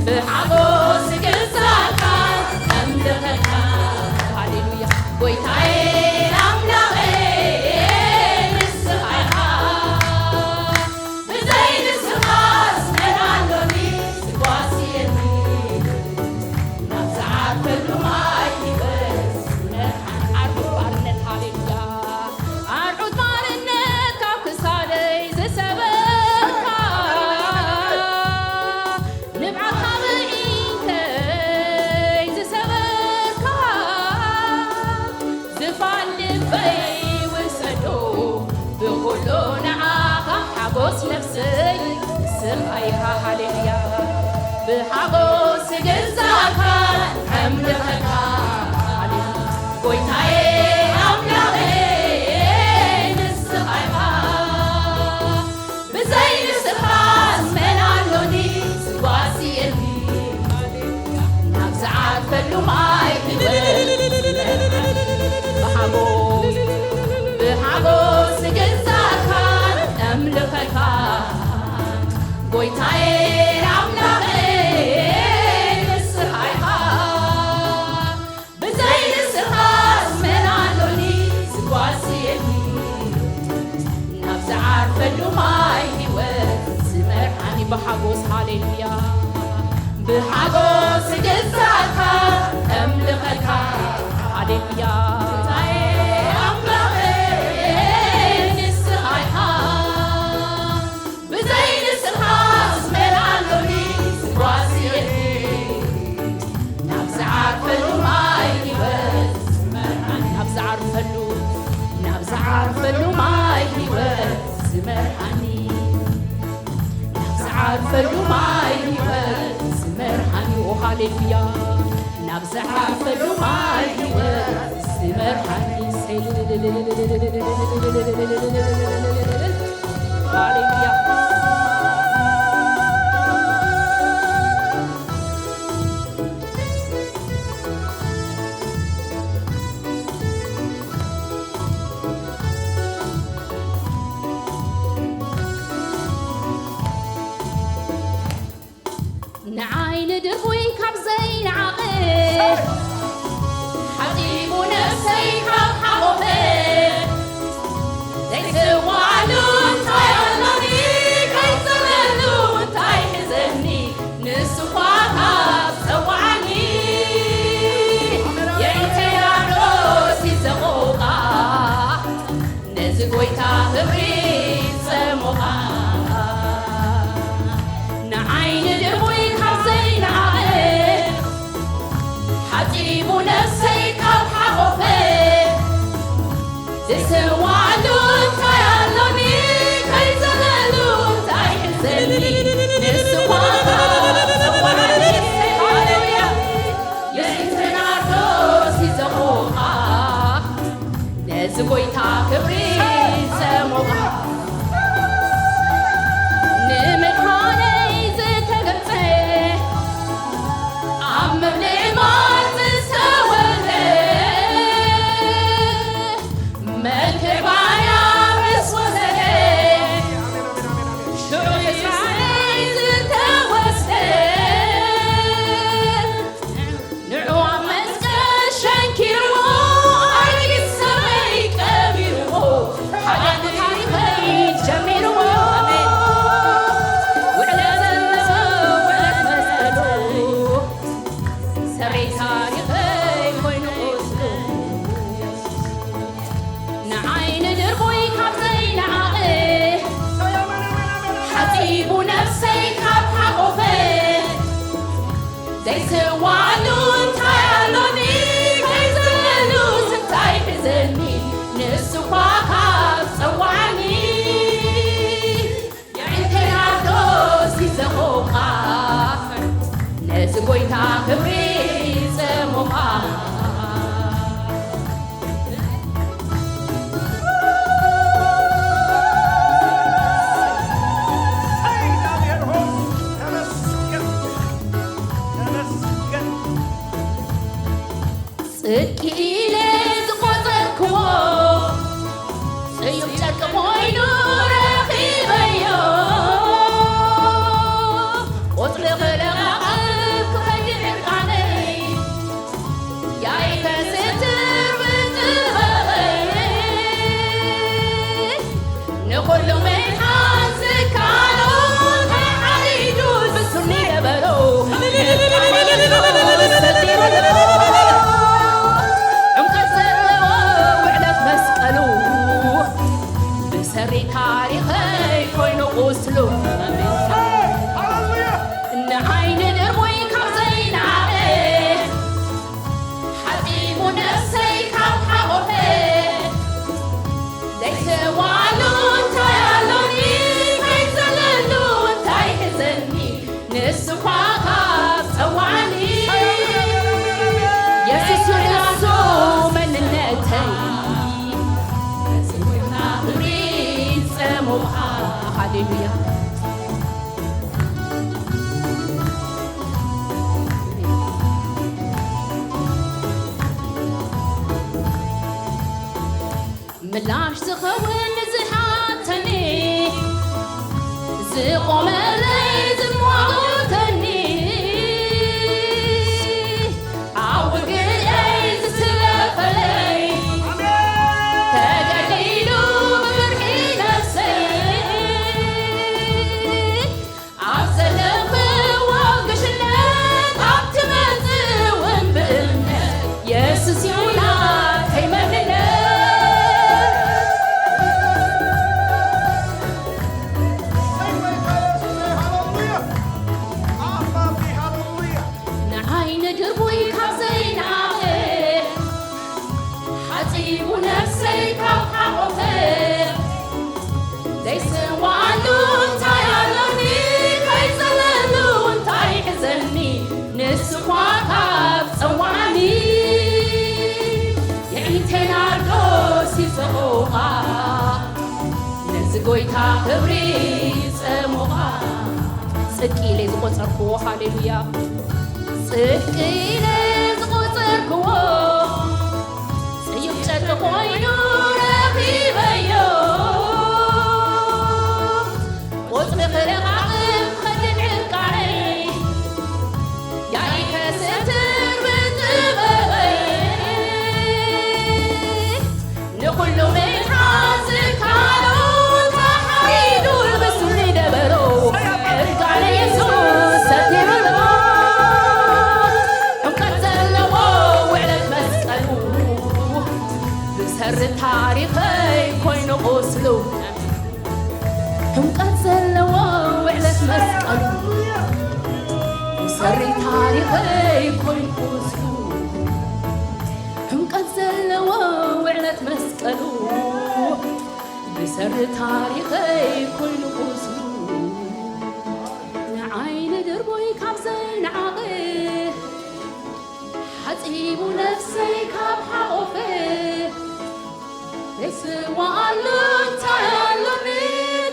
ብሓጎስ እግዛእካ ኣምልኸካ። ሃሌሉያ። ጎይታዬ ኣምላኸ ንስኻ ኢኻ። ብዘይ ንስኻስ መን ኣሎኒ ዝጓስየኒ? ናብ ዝዓርፈሉ ማይ ህይወት ዝመርሓኒ። ዓርኩ ባርነት፣ ሃሌሉያ። ኣርዑት ባርነት ካብ ክሳደይ ዝሰበርካ፣ ንብዓት ካብ ኣዒንተይ ዝሰበርካ፣ ዝፋን ልበይ ውሰዶ ብኹሉ ንዓኻ ሓጎስ ነፍሰይ ስምዓይኻ። ሃሌሉያ። ብሓጎስ እግዛእካ ከምልኸካ። ሃሌሉያ። ጎይታዬ ኣምላኸ ንስኻ ኢኻ። ብዘይ ንስኻስ መን ኣሎኒ ዝጓስየኒ? ናብ ዝዓርፈሉ ማይ ህይወት ብሓጎስ፣ ብሓጎስ እግዛእካ እምልኸካ። ጎይታዬ ኣምላኸ ንስኻ ኢኻ። ብዘይ ንስኻስ መን ኣሎኒ ዝጓስየኒ? ናብ ዝዓርፈሉ ማይ ህይወት ዝመርሓኒ ብሓጎስ፣ ሃሌሉያ። ብሓጎስ እግዛእካ እምልኸካ፣ ሃሌሉያ። ጎይታዬ ኣምላኸ ንስኻ ኢኻ። ብዘይ ንስኻስ መን ኣሎኒ ዝጓስየኒ? ናብ ዝዓርፈሉ ማይ ህይወት ዝመርሓኒ። ናብ ዝዓርፈሉ፣ ናብ ዝዓርፈሉ ማይ ህይወት ዝመርሓኒ። ናብ ዝዓርፈሉ ማይ ህይወት ዝመርሓኒ። ኦ ሃሌሉያ። ናብ ዝዓርፈሉ ማይ ህይወት ዝመርሓኒ። ሃሌሉያ። ንዓይ ንድርቡይ ካብ ዘይንዓቐ፣ ሓጺቡ ነፍሰይ ካብ ሓቖፈ፣ ዘይስዋኣሉ እንታይ ኣሎኒ? ከይጸለሉ እንታይ ሒዘኒ? ንሱ እኳ ካብ ጸዋዓኒ፣ የኢተይ ናርዶስ ይዘቑቓ፣ ነዚ ጐይታ ክብሪ ጸሙቓ። ንዓይ ንድርቡይ ካብ ዘይንዓቐ፣ ሓጺቡ ነፍሰይ ካብ ሓቖፈ፣ ዝስዋኣሉ እንታይ ኣሎኒ? ከይጸለሉ እንታይ ሒዘኒ? ንሱ እኳ ካብ ጸዋዓኒ፣ ሃሌሉያ፣ የኢተይ ናርዶስ ይዘቑቓ፣ ነዚ ጐይታ ክብሪ ጸሙቓ። ንምድሓነይ ዝተገልጸ፣ ኣብ ምብሊ ማት ዝተወልደ፣ መከባያ ምስ ወሰደ፣ ሽዑ ሕስራይ ዝተወስደ፣ ንዑ ኣብ መስቀል ሸንኪርዎ፣ ኣረጊት ሰበይ ቀቢርዎ፣ ሓዳግ ታሪኸይ ጀሚርዎ። ውዕለት ዘለዎ ውዕለት መስቀሉ፣ ሰሪ ታሪኸይ ኮይኑ ቁስሉ። ንዓይ ንድርቡይ ካብ ዘይነዓቐ፣ ሓጺቡ ነፍሰይ ካብ ሓቖፈ፣ ዘይስዋኣሉ እንታይ ኣሎኒ? ከይዘለሉ እንታይ ሒዘኒ? ንሱ እኳ ካብ ጸዋዓኒ፣ የዒንተይ ናርዶስ ይዘቑቓ፣ ነዚ ጐይታ ክብሪ ጸሙቓ። ጽድቂ ኢለ ዝቖጸርክዎ፣ ጽዩፍ ጨርቂ ኮይኑ ረኺበዮ። ቁጽሪ ክለቓቕም ክኸይድ ዕርቃነይ፣ ያይ ከስትር ብጥበበይ። ንኹሉ ምድሓን ዝከኣሎ፣ ተሓሪዱ ብሱኒ ገበሮ። ንቃል ሰጊሩሉ፣ ዕምቀት ዘለዎ ውዕለት መስቀሉ፣ ብሰሪ ታሪኸይ ኮይኑ ቁስሉ። ንዓይ ንድርቡይ ካብ ዘይነዓቐ፣ ሓጺቡ ነፍሰይ ካብ ሓቖፈ፣ ዘይስዋኣሉ እንታይ ኣሎኒ? ከይዘለሉ እንታይ ሒዘኒ? ንሱ እኳ ካብ ጸዋዓኒ፣ የሱስ እዩ ንሱ መንነተይ። ክብሪ ጸሙቓ። ሃሌሉያ። ምላሽ ዝኸውን ንዝሓተኒ፣ ዝቖመለይ ዝሟጎተኒ፣ ኣብ ውግእይ ዝስለፈለይ፣ ተገዲሉ ብፍርሒ ነፍሰይ። ኣብ ዘለኽዎ ግሽነት፣ ኣብ ትመጽእ እውን ብእምነት፣ የሱስ እዩ ናተይ መንነት። ንዓይ ንድርቡይ ካብ ዘይነዓቐ፣ ሓጺቡ ነፍሰይ ካብ ሓቖፈ፣ ዘይስዋኣሉ እንታይ ኣሎኒ? ከይጸለሉ እንታይ ሒዘኒ? ንሱ እኳ ካብ ጸዋዓኒ፣ የዒንተይ ናርዶስ ይዘቑቓ፣ ነዚ ጐይታ ክብሪ ጸሙቓ። ጽድቂ ኢለ ዝቖጸርክዎ፣ ሃሌሉያ፣ ጽድቂ ኢለ ዝቖጸርክዎ፣ ጽዩፍ ጨርቂ ኮይኑ ረኺበዮ። ቁጽሪ ክለቓቕም ኸድን ዕርቃነይ፣ ሰሪ ታሪኸይ ኮይኑ ቁስሉ፣ ሕምቀት ዘለዎ ውዕለት መስቀሉ፣ ብሰሪ ታሪኸይ ኮይኑ ቁስሉ፣ ንዓይ ንድርቡይ ካብ ዘይነዓቐ፣ ሓጺቡ ነፍሰይ ካብ ሓቆፈ፣ እስዋኣሉ እንታይ ኣሎኒ፣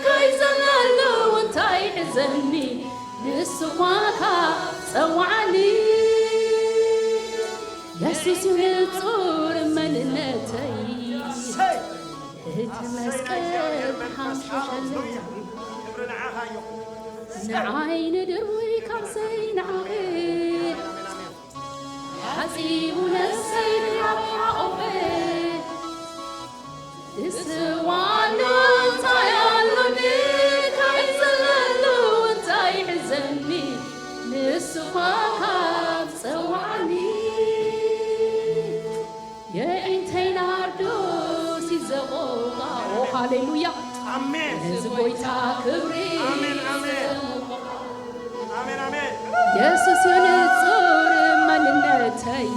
ከይዘለሉ እንታይ ሕዘኒ፣ ንሱ ኳ ካብ ጸዋዓኒ። የሱስ እዩ ንጹር መንነተይ፣ እቲ መስቀል ተሓምሸሸለይ። ንዓይ ንድርቡይ ካብ ዘይነዓቐ፣ ሓጺቡ ነፍሰይ ካብ ሓቆፈ፣ እስዋኣሉ እንታይ ኣሎኒ፣ ከይዘለሉ እንታይ ሕዘኒ፣ ንሱ ኳ ካብ ጸዋዓኒ። የዒንተይ ናርዶስ ይዘቆቃ። ኦ፣ ሃሌሉያ። ኣሜን። ነዚ ጎይታ ክብሪ ኣሜን፣ ኣሜን። ይዘምሮ። ኣሜን፣ ኣሜን። የሱስ እዩ ንጹር መንነተይ፣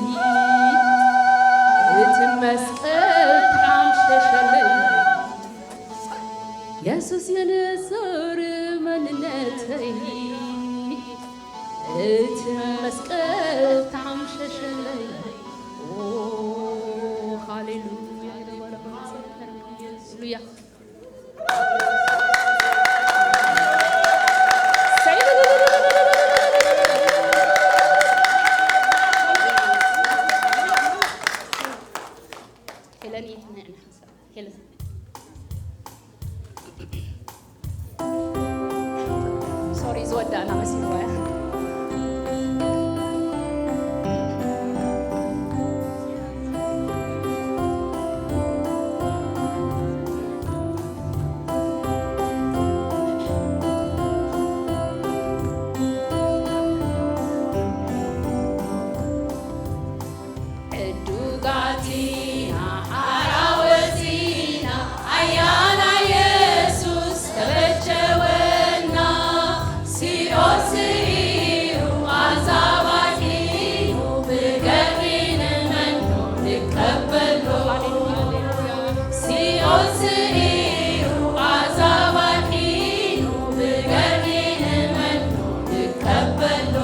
እቲ መስቀል ተሓምሸሸለይ። የሱስ እዩ ንጹር መንነተይ፣ እቲ መስቀል ተሓምሸሸለይ። ኦ፣ ሃሌሉያ። ሃሌሉያ። ሄለን፣ ኢድና ንሓንሳብ። ሄለን። ሶሪ፣ ዝወዳእና መሲልዋ እያ። ዕዱጋት ኢና፣ ሓራወት ኢና፣ ኣያና የሱስ ተበጀወና። ሲኦል ስዒሩ፣ ኣዛባጢኑ፣ ብገርኒ ንመኖ ንቀበሎ። ሲኦል ስዒሩ፣ ኣዛባጢኑ፣ ብገርኒ ንመኖ ንቀበሎ።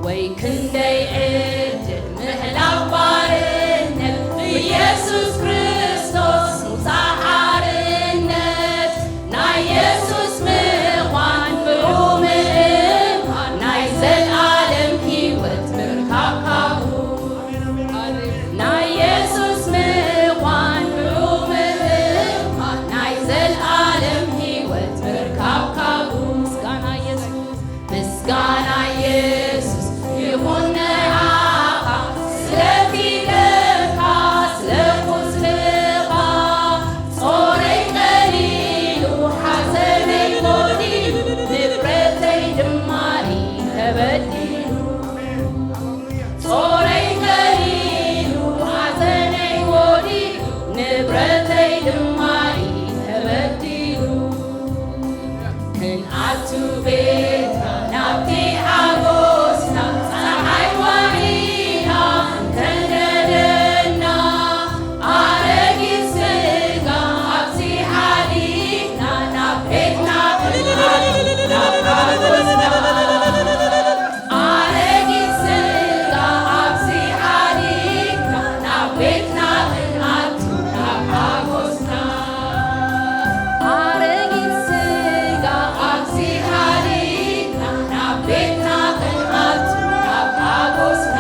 ወይ ክንደይ ዕድል ምሕላው ባርነት፣ ብኢየሱስ ክርስቶስ ምውጻእ ሓርነት። ናይ የሱስ ምዃን ብኡ ምእማን፣ ናይ ዘልኣለም ህይወት ምርካብ ካብኡ። ናይ የሱስ ምዃን ብኡ ምእማን፣ ናይ ዘልኣለም ህይወት ምርካብ ካብኡ። ምስጋና የሱስ። ምስጋና የሱስ ይኹን ንዓኻ፣ ስለቲ ደምካ፣ ስለ ቁስልኻ። ጾረይ ቀሊሉ፣ ሓዘነይ ጎዲሉ፣ ንብረተይ ድማ ተበዲሉ። ጾረይ ቀሊሉ፣ ሓዘነይ ጎዲሉ፣ ንብረተይ ድማ ተበዲሉ። ክንኣቱ ቤትካ ናብቲ ሓጎስና፣ ጸሓይ ዋዒራ እንተንደደና፣ ኣረጊት ስጋ ኣብዚ ሓሊፍና፣ ናብ ቤትና ክንኣቱ፣ ናብ ሓጎስና። ኣረጊት ስጋ ኣብዚ ሓሊፍና፣ ናብ ቤትና ክንኣቱ፣ ናብ ሓጎስና። ኣረጊት ስጋ ኣብዚ ሓሊፍና፣ ናብ ቤትና ክንኣቱ፣ ናብ ሓጎስና።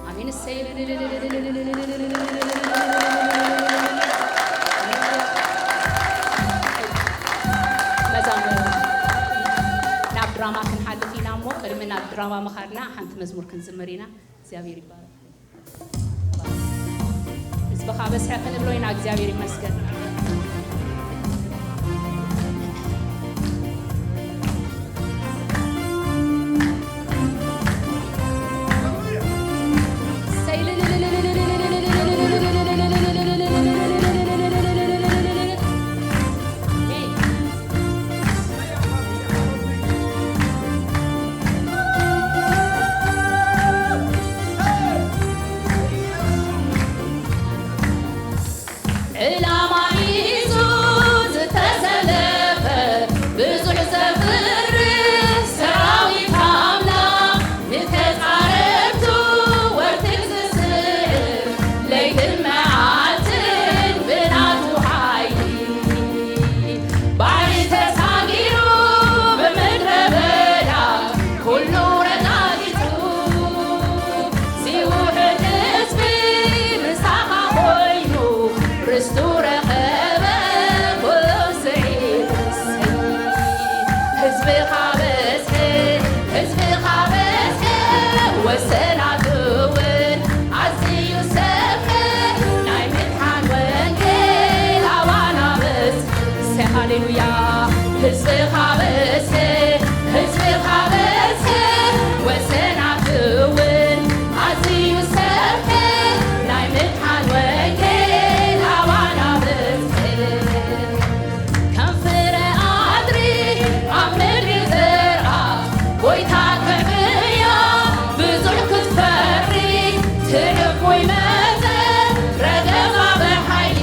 ኣሜን። እሰይ። መዛሙር ናብ ድራማ ክንሓልፍ ኢና እሞ፣ ቅድሚ ናብ ድራማ ምኻድና ሓንቲ መዝሙር ክንዝምር ኢና። እግዚኣብሔር ይባረክ። ህዝብኻ በዝሐ ክንብሎ ኢና። እግዚኣብሔር ይመስገን። ህዝብኻ በዝሐ፣ ህዝብኻ በዝሐ፣ ወሰናት እውን ኣዝዩ ሰፍሐ፣ ናይ ምድሓን ወንጌል ኣባና በዝሐ። ሃሌሉያ። ህዝብኻ በዝሐ፣ ህዝብኻ በዝሐ፣ ወሰናት እውን ኣዝዩ ሰፍሐ፣ ናይ ምድሓን ወንጌል ኣባና በዝሐ። ከም ፍረ ኣድሪ ኣብ ምድሪ ዘርኣ፣ ጎይታ ክዕብያ ብዙሕ ክትፈሪ፣ ትዕቡይ መዘን ረገጻ ብሓይሊ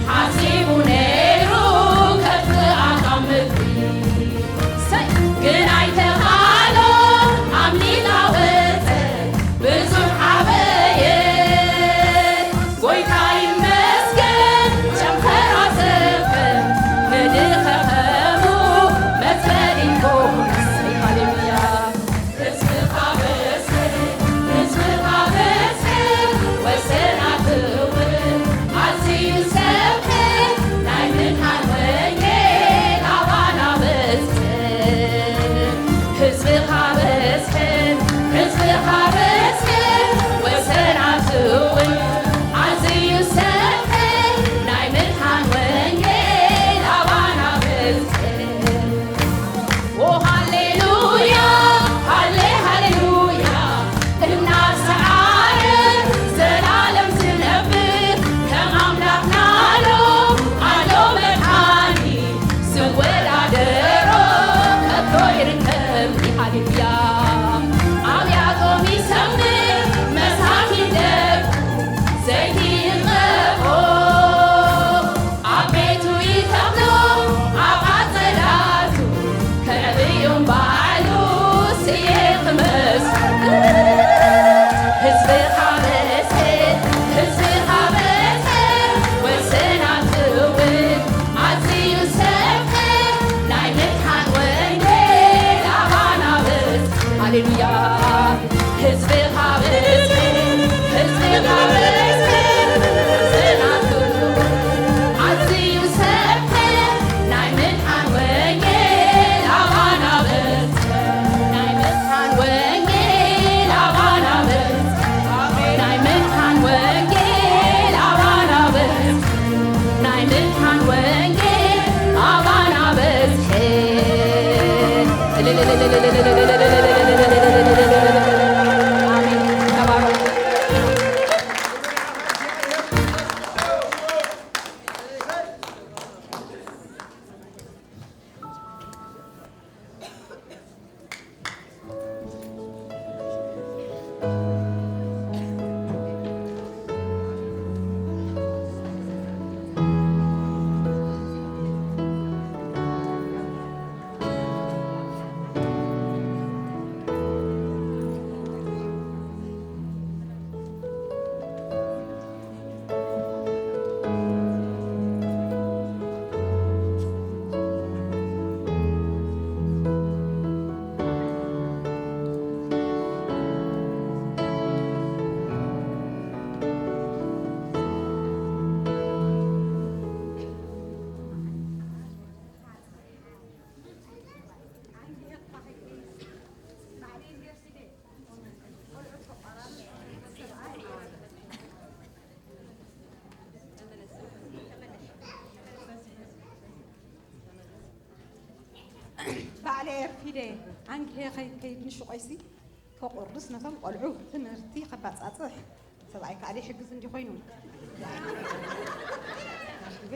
ሓሲቡ ነይሩ ከጥፍኣ ካብ ምድሪ። ሰይ! ግን ኣይተኻእሎ ኣምሊጣ ወጸ ብዙሕ ዓበየ። ጎይታ ይመስገን ጨንፈራ ሰፈ ምድሪ ከኸሙ መጽለሊ ኮኑ። ሃሌሉያ። ህዝብኻ በዝሐ፣ ህዝብኻ በዝሐ፣ ወሰናት እውን ኣዝዩ ሰፍሐ፣ ናይ ምድሓን ወንጌል ኣባና በዝሐ። ህዝብኻ በዝሐ፣ ህዝብኻ በዝሐ፣ ወሰናት እውን ኣዝዩ ሰፍሐ፣ ናይ ምድሓን ወንጌል ኣባና በዝሐ። ኦ ሃሌሉያ፣ ሃሌ ሃሌሉያ፣ እናሰዓረ ዘላለም ዝነብር ከም ኣምላኽና ኣሎ፣ ኣሎ መድሓኒ ዝወዳደሮ ከቶ ይርከብ። ሃሌሉያ፣ ኣብያቶም ይሰምር መሳኪን ደቁ ዘይቲ ይቐብኦ። ኣብ ቤቱ ይተኽሎ፣ ኣብ ኣጸዳቱ ከዕብዮም ባዕሉ ስየ ክመስል። ህዝብኻ በዝሐ፣ ህዝብኻ በዝሐ፣ ወሰናት እውን ኣዝዩ ሰፍሐ፣ ናይ ምድሓን ወንጌል ኣባና በዝሐ። ሃሌሉያ። ህዝብኻ በዝሐ፣ ህዝብኻ በዝሐ፣ ጽናቱ ኣዝዩ ሰፍሐ፣ ናይ ምድሓን ወንጌል ኣባና በዝሐ፣ ናይ ምድሓን ወንጌል ኣባና በዝሐ፣ ናይ ምድሓን ወንጌል ኣባና በዝሐ። ናይ ምድሓን ወንጌል ኣባና በዝሐ። ኣሜን። ተባረኹ። ባዕለ ኤርፊደ ኣንኪ ከይከይድ ንሽቆይሲ ከቁርስ ነቶም ቆልዑ ትምህርቲ ከባጻጽሕ ሰብኣይ ከኣ ይሕግዝ እንዲ ኮይኑ ኣኪበ።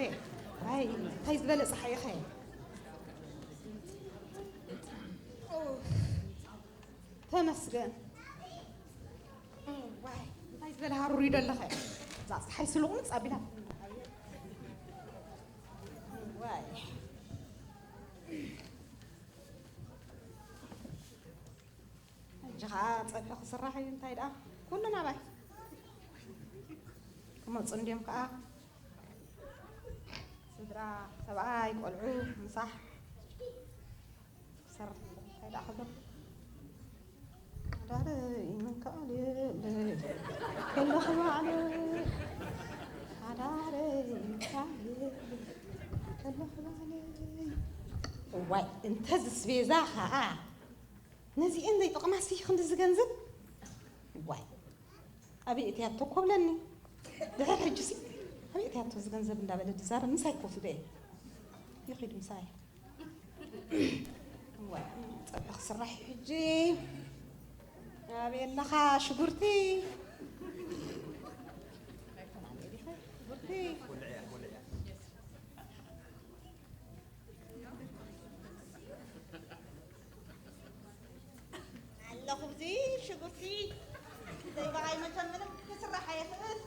ኣይ እንታይ ዝበለ ጸሓይ ኢኸ። ተመስገን። ዋይ እንታይ ዝበለ ሃሩር እዩ ደለኸ። እዛ ጸሓይ ስሉቕ ምጽ ኣቢላ። ዋይ ሕጂ ኸዓ ጸብሒ ክስራሕ እዩ። እንታይ ደኣ ኩሉ ናባይ ክመጹ እንድዮም ከኣ ስድራ ሰብኣይ ቆልዑ ምሳሕ ክሰርሕ እንታይ ደኣ ክብሎ ሓዳረይ ምንካል የለይ ከለኹ ባዕለይ ሓዳረይ ምንካል የለይ ከለኹ ባዕለይ። እዋ፣ ዋይ እንተ ዝስቤዛ ኸዓ ነዚኤን ዘይጠቕማሲ ክንድዚ ገንዘብ ዋይ ኣበይ እትያቶ ኮብለኒ ድሕር ሕጅሲ ኣበይ እትያቶ እዚ ገንዘብ እንዳበለ ድዛረብ ምሳይ ክወስዶ እየ ይኺድ ምሳይ ዋይ ጸብሒ ክስራሕ እዩ ሕጂ ኣበይ ኣለኻ ሽጉርቲ ሽጉርቲ ኣለኹ እዚ ሽጉርቲ ዘይበቓይ መቸም ምንም ክስራሕ ኣይኽእል።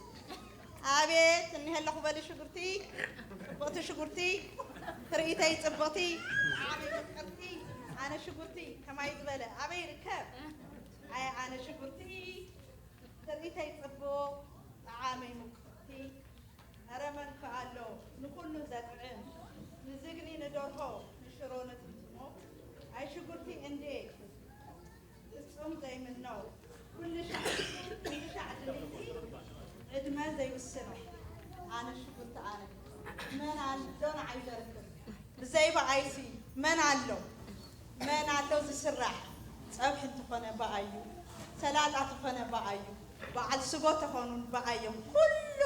ኣቤት እኒሀ ኣለኹ በሊ ሽጉርቲ ጽብቕቲ ሽጉርቲ ትርኢተይ ጽብቕቲ ዓመይ መቀርቲ ኣነ ሽጉርቲ ከማይ ዝበለ ኣበይ ይርከብ ኣይ ኣነ ሽጉርቲ ትርኢተይ ጽቡቕ ጠዓመይ ምቅርቲ ኧረ መን ከ ኣሎ ንኹሉ ዘጥዕም ንዝግኒ ንደርሆ ንሽሮ ንጥምጥሞ ኣይ ሽጉርቲ እንዴ ፍጹም ዘይምነው ኩሉ ሻዕ ኩሉ ሻዕ ድልይቲ ዕድመ ዘይውስኖ ኣነ ሽጉርቲ ኣነ መን ኣሎ ንዓይ ዘርክብ ብዘይ ብኣይሲ መን ኣሎ መን ኣሎ ዝስራሕ ጸብሒ እንተኾነ ብኣዩ ሰላጣ ተኾነ ብኣዩ በዓል ስጎ ተኾኑን ብኣዮም ኩሉ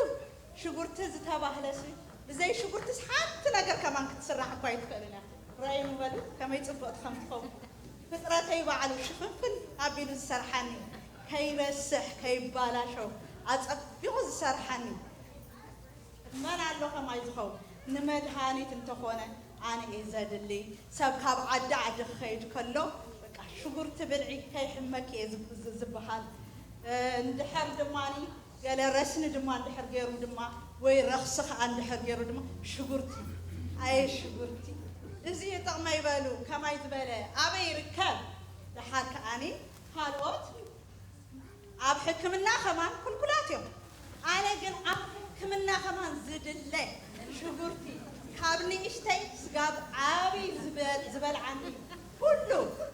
ሽጉርቲ ዝተባህለሲ ብዘይ ሽጉርትስ ሓንቲ ነገር ከማን ክትስራሕ እኳ ኣይትኽእልን እያ ራእይ ምበሉ ከመይ ጽብቕቲ ከም ትኸውን ፍጥረተይ ባዕሉ ሽፍንፍን ኣቢሉ ዝሰርሓኒ ከይረስሕ ከይባላሸው ኣጸቢቑ ዝሰርሓኒ መን ኣሎ ከማይ ዝኸውን ንመድሃኒት እንተኾነ ኣነ እየ ዘድሊ ሰብ ካብ ዓዲ ዓዲ ክኸይድ ከሎ በቃ ሽጉርቲ ብልዒ ከይሕመኪ እየ ዝበሃል እንድሕር ድማ ገለ ረስኒ ድማ እንድሕር ገይሩ ድማ ወይ ረኽሲ ከዓ እንድሕር ገይሩ ድማ ሽጉርቲ ኣየ ሽጉርቲ እዚ ይጠቕመ ይበሉ ከማይ ዝበለ ኣበይ ይርከብ ደሓር ከዓኒ ካልኦት ኣብ ሕክምና ከማን ክልኩላት እዮም ኣነ ግን ኣብ ሕክምና ከማን ዝድለ ሽጉርቲ ካብ ንእሽተይ ስጋብ ዓብይ ዝበልዓኒ ኩሉ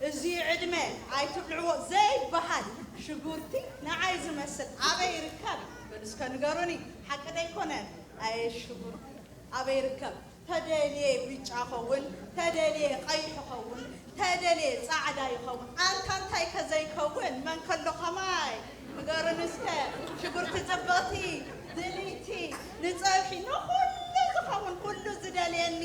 እዚ ዕድመ ኣይትብልዕዎ ዘይበሃል ሽጉርቲ ንዓይ ዝመስል ኣበይ ይርከብ በሉ እስከ ንገሩኒ ሓቂ ደይኮነ ኣየ ሽጉርቲ ኣበይ ይርከብ ተደልየ ብጫ ኸውን ተደልየ ቀይሕ ኸውን ተደልየ ጻዕዳ ይኸውን ኣንታ እንታይ ከዘይከውን መን ከሎ ከማይ ንገሩን እስከ ሽጉርቲ ጽብቕቲ ድልይቲ ንጸብሒ ንኹሉ ዝኸውን ኩሉ ዝደልየኒ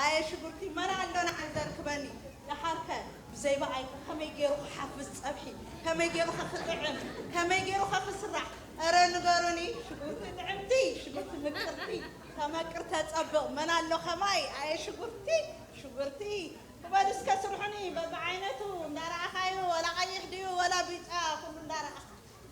ኣየ ሽጉርቲ መን ኣሎ ንዓይ ዘርክበኒ ደሓርከ ብዘይ ብኣይ ከመይ ገይሩ ክሓፍስ ጸብሒ ከመይ ገይሩ ከክጥዕም ከመይ ገይሩ ከክስራሕ እረ ንገሩኒ ሽጉርቲ ጥዕምቲ ሽጉርቲ ምቅርቲ ተመቅር ተጸብቕ መን ኣሎ ከማይ ኣየ ሽጉርቲ ሽጉርቲ ክበል እስከ ስርሑኒ በብዓይነቱ እንዳረኣኻዩ ወላ ቀይሕ ድዩ ወላ ቢጫ ኩሉ እንዳረኣኻ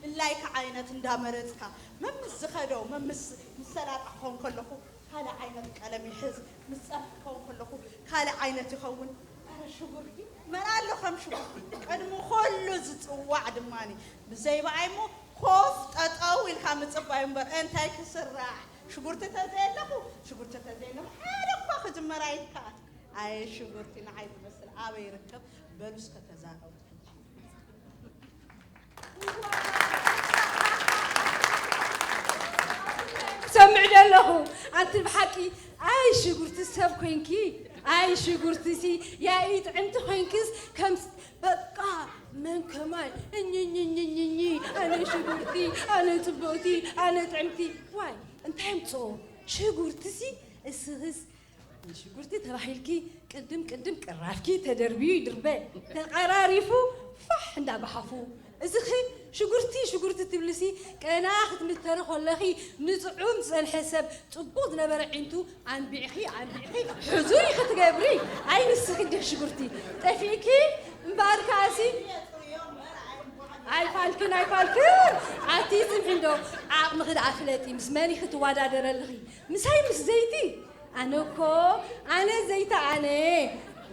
ድላይካ ዓይነት እንዳመረጽካ መምስ ዝኸዶ መምስ ምስ ሰላጣ ክኸውን ከለኹ ካልእ ዓይነት ቀለም ይሕዝ ምስ ጸርሒ ክኸውን ከለኹ ካልእ ዓይነት ይኸውን ኣረ ሽጉርቲ መን ኣሎ ከም ሽጉርቲ ቅድሚ ኩሉ ዝጽዋዕ ድማ ብዘይ ብኣይ እሞ ኮፍ ጠጠው ኢልካ ምጽባይ እምበር እንታይ ክስራሕ ሽጉርቲ ተዘየለኹ ሽጉርቲ ተዘየለኹ ሓደ እኳ ክጅመር ኣይከኣል ኣየ ሽጉርቲ ንዓይ ዝመስል ኣበይ ይርከብ በሉ እስከ ተዛረቡ ሰምዕ ደለኹ ኣንቲ ብሓቂ ኣይ ሽጉርቲ ሰብ ኮይንኪ ኣይ ሽጉርቲሲ ያኢ ጥዕምቲ ኮይንክስ ከም በቃ መን ከማይ እኝኝኝኝኝኝ ኣነ ሽጉርቲ ኣነ ፅብቕቲ ኣነ ጥዕምቲ ዋይ እንታይ ምፅኦ ሽጉርቲሲ እስኽስ ንሽጉርቲ ተባሂልኪ ቅድም ቅድም ቅራፍኪ ተደርብዩ ይድርበ ተቐራሪፉ ፋሕ እንዳበሓፉ እዚኺ ሽጉርቲ ሽጉርቲ ትብልሲ ቀና ክትምተሪ ከለኺ ንጥዑም ዝፀንሐ ሰብ ፅቡቕ ዝነበረ ዒንቱ ኣንቢዕኺ ኣንቢዕኺ ሕዙር ኢኺ ትገብሪ ኣይ ንስኺ እንዲኺ ሽጉርቲ ጠፊእኪ እምበኣር ከኣሲ ኣይፋልክን ኣይፋልክን ኣቲ ፅንሒ እንዶ ዓቕምኺ ደኣ ፍለጢ ምስ መን ኢኺ ትወዳደሪ ኣለኺ ምሳይ ምስ ዘይቲ ኣነ እኮ ኣነ ዘይቲ ኣነ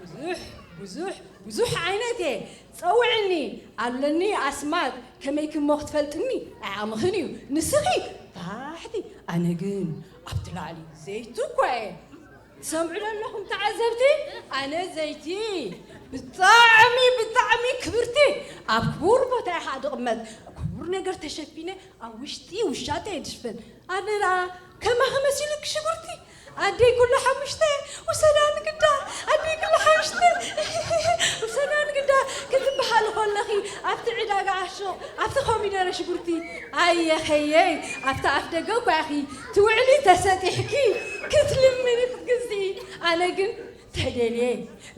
ብዙሕ ብዙሕ ብዙሕ ዓይነት እየ ጸውዕኒ ኣለኒ ኣስማት ከመይ ክሞ ክትፈልጥኒ ዓቕምኽን እዩ ንስኺ ታሕቲ ኣነ ግን ኣብቲ ላዕሊ ዘይቲ እኮ እየ ትሰምዑ ኣለኹም ተዓዘብቲ ኣነ ዘይቲ ብጣዕሚ ብጣዕሚ ክብርቲ ኣብ ክቡር ቦታ ኢኻ ድቕመጥ ክቡር ነገር ተሸፊነ ኣብ ውሽጢ ውሻጠ እየ ድሽፍን ኣነ ደኣ ከማኺ መሲሉኪ ሽጉርቲ ኣደይ ኩሉ ሓሙሽተ ውሰዳ ንግዳ፣ ኣደይ ኩሉ ሓሙሽተ ውሰዳ ንግዳ ክትበሃል ከለኺ ኣብቲ ዕዳጋ ዓሾ ኣብቲ ኮሚደረ ሽጉርቲ ኣየኸየይ ኣብቲ ኣፍ ደገ እኳ ኢኺ ትውዕሊ ተሰጢሕኪ ክትልምኒ ክትግዝኢ ኣነ ግን ተደልየ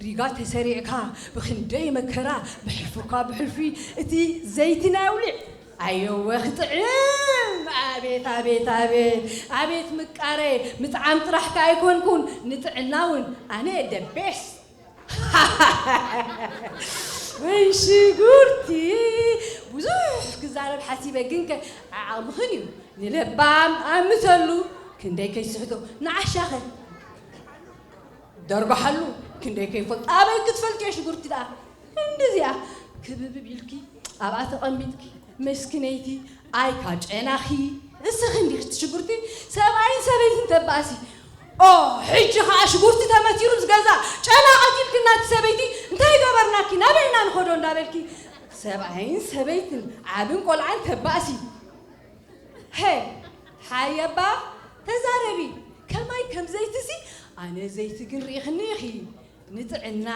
ሪጋ ተሰሪዕካ ብክንደይ መከራ ብሕልፊ እኳ ብሕልፊ እቲ ዘይቲ ናይ ኣውሊዕ ኣየወ ክጥዕም ኣቤት ኣቤት ኣቤት ኣቤት ምቃረ ምጥዓም ጥራሕ ከ ኣይኮንኩን ንጥዕና እውን ኣነ ደቤስ ወይ ሽጉርቲ ብዙሕ ክዛረብ ሓሲበ ግን ከ ዓቕምኽን እዩ ንለባም ኣምተሉ ክንደይ ከይስሕቶ ንዓሻኸ ደርጓሓሉ ክንደይ ከይፈልጥ ኣበይ ክትፈልጥዮ ሽጉርቲ ደኣ እንደዚኣ ክብብብ ኢልኪ ኣብኣ ተቐሚጥኪ መስኪነይቲ ኣይ ካብ ጨናኺ እስኺ እንዲኺ ትሽጉርቲ ሰብኣይን ሰበይትን ተባእሲ ኦ ሕጂ ኸዓ ሽጉርቲ ተመቲሩ ምስ ገዛ ጨና ቀቲልክና እቲ ሰበይቲ እንታይ ገበርናኪ ናበይና ንኸዶ እንዳበልኪ ሰብኣይን ሰበይትን ዓብን ቆልዓን ተባእሲ ሄ ሓየባ ተዛረቢ ከማይ ከም ዘይትሲ ኣነ ዘይቲ ግን ርኢኽኒ ኢኺ ንጥዕና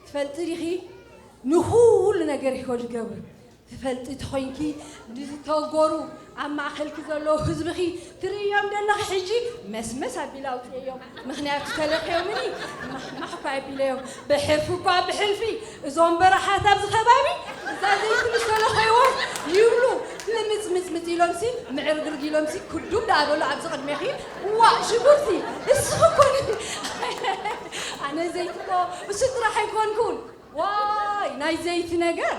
ትፈልጢ ዲኺ ንኹሉ ነገር ይኮ ዝገብር ትፈልጢ ተኾይንኪ ንዝተጎሩ ኣብ ማእኸልኪ ዘለዉ ህዝብኺ ትርእዮም ዘለኺ ሕጂ መስመስ ኣቢላ ኣውፅእዮም ምኽንያቱ ተለኽዮምኒ ማሕማሕ እኳ ኣቢለዮም ብሕልፊ እኳ ብሕልፊ እዞም በረኻት ኣብዚ ከባቢ እዛ ዘይትምሰለ ኸይወት ይብሉ ልምፅምፅምፅ ኢሎምሲ ምዕርግርግ ኢሎምሲ ክዱም ዳበሉ ኣብዚ ቅድሜኺ ዋእ ሽጉርቲ እስኺ ኮኒ ኣነ ዘይትኮ እሱ ጥራሕ ኣይኮንኩን ዋይ ናይ ዘይቲ ነገር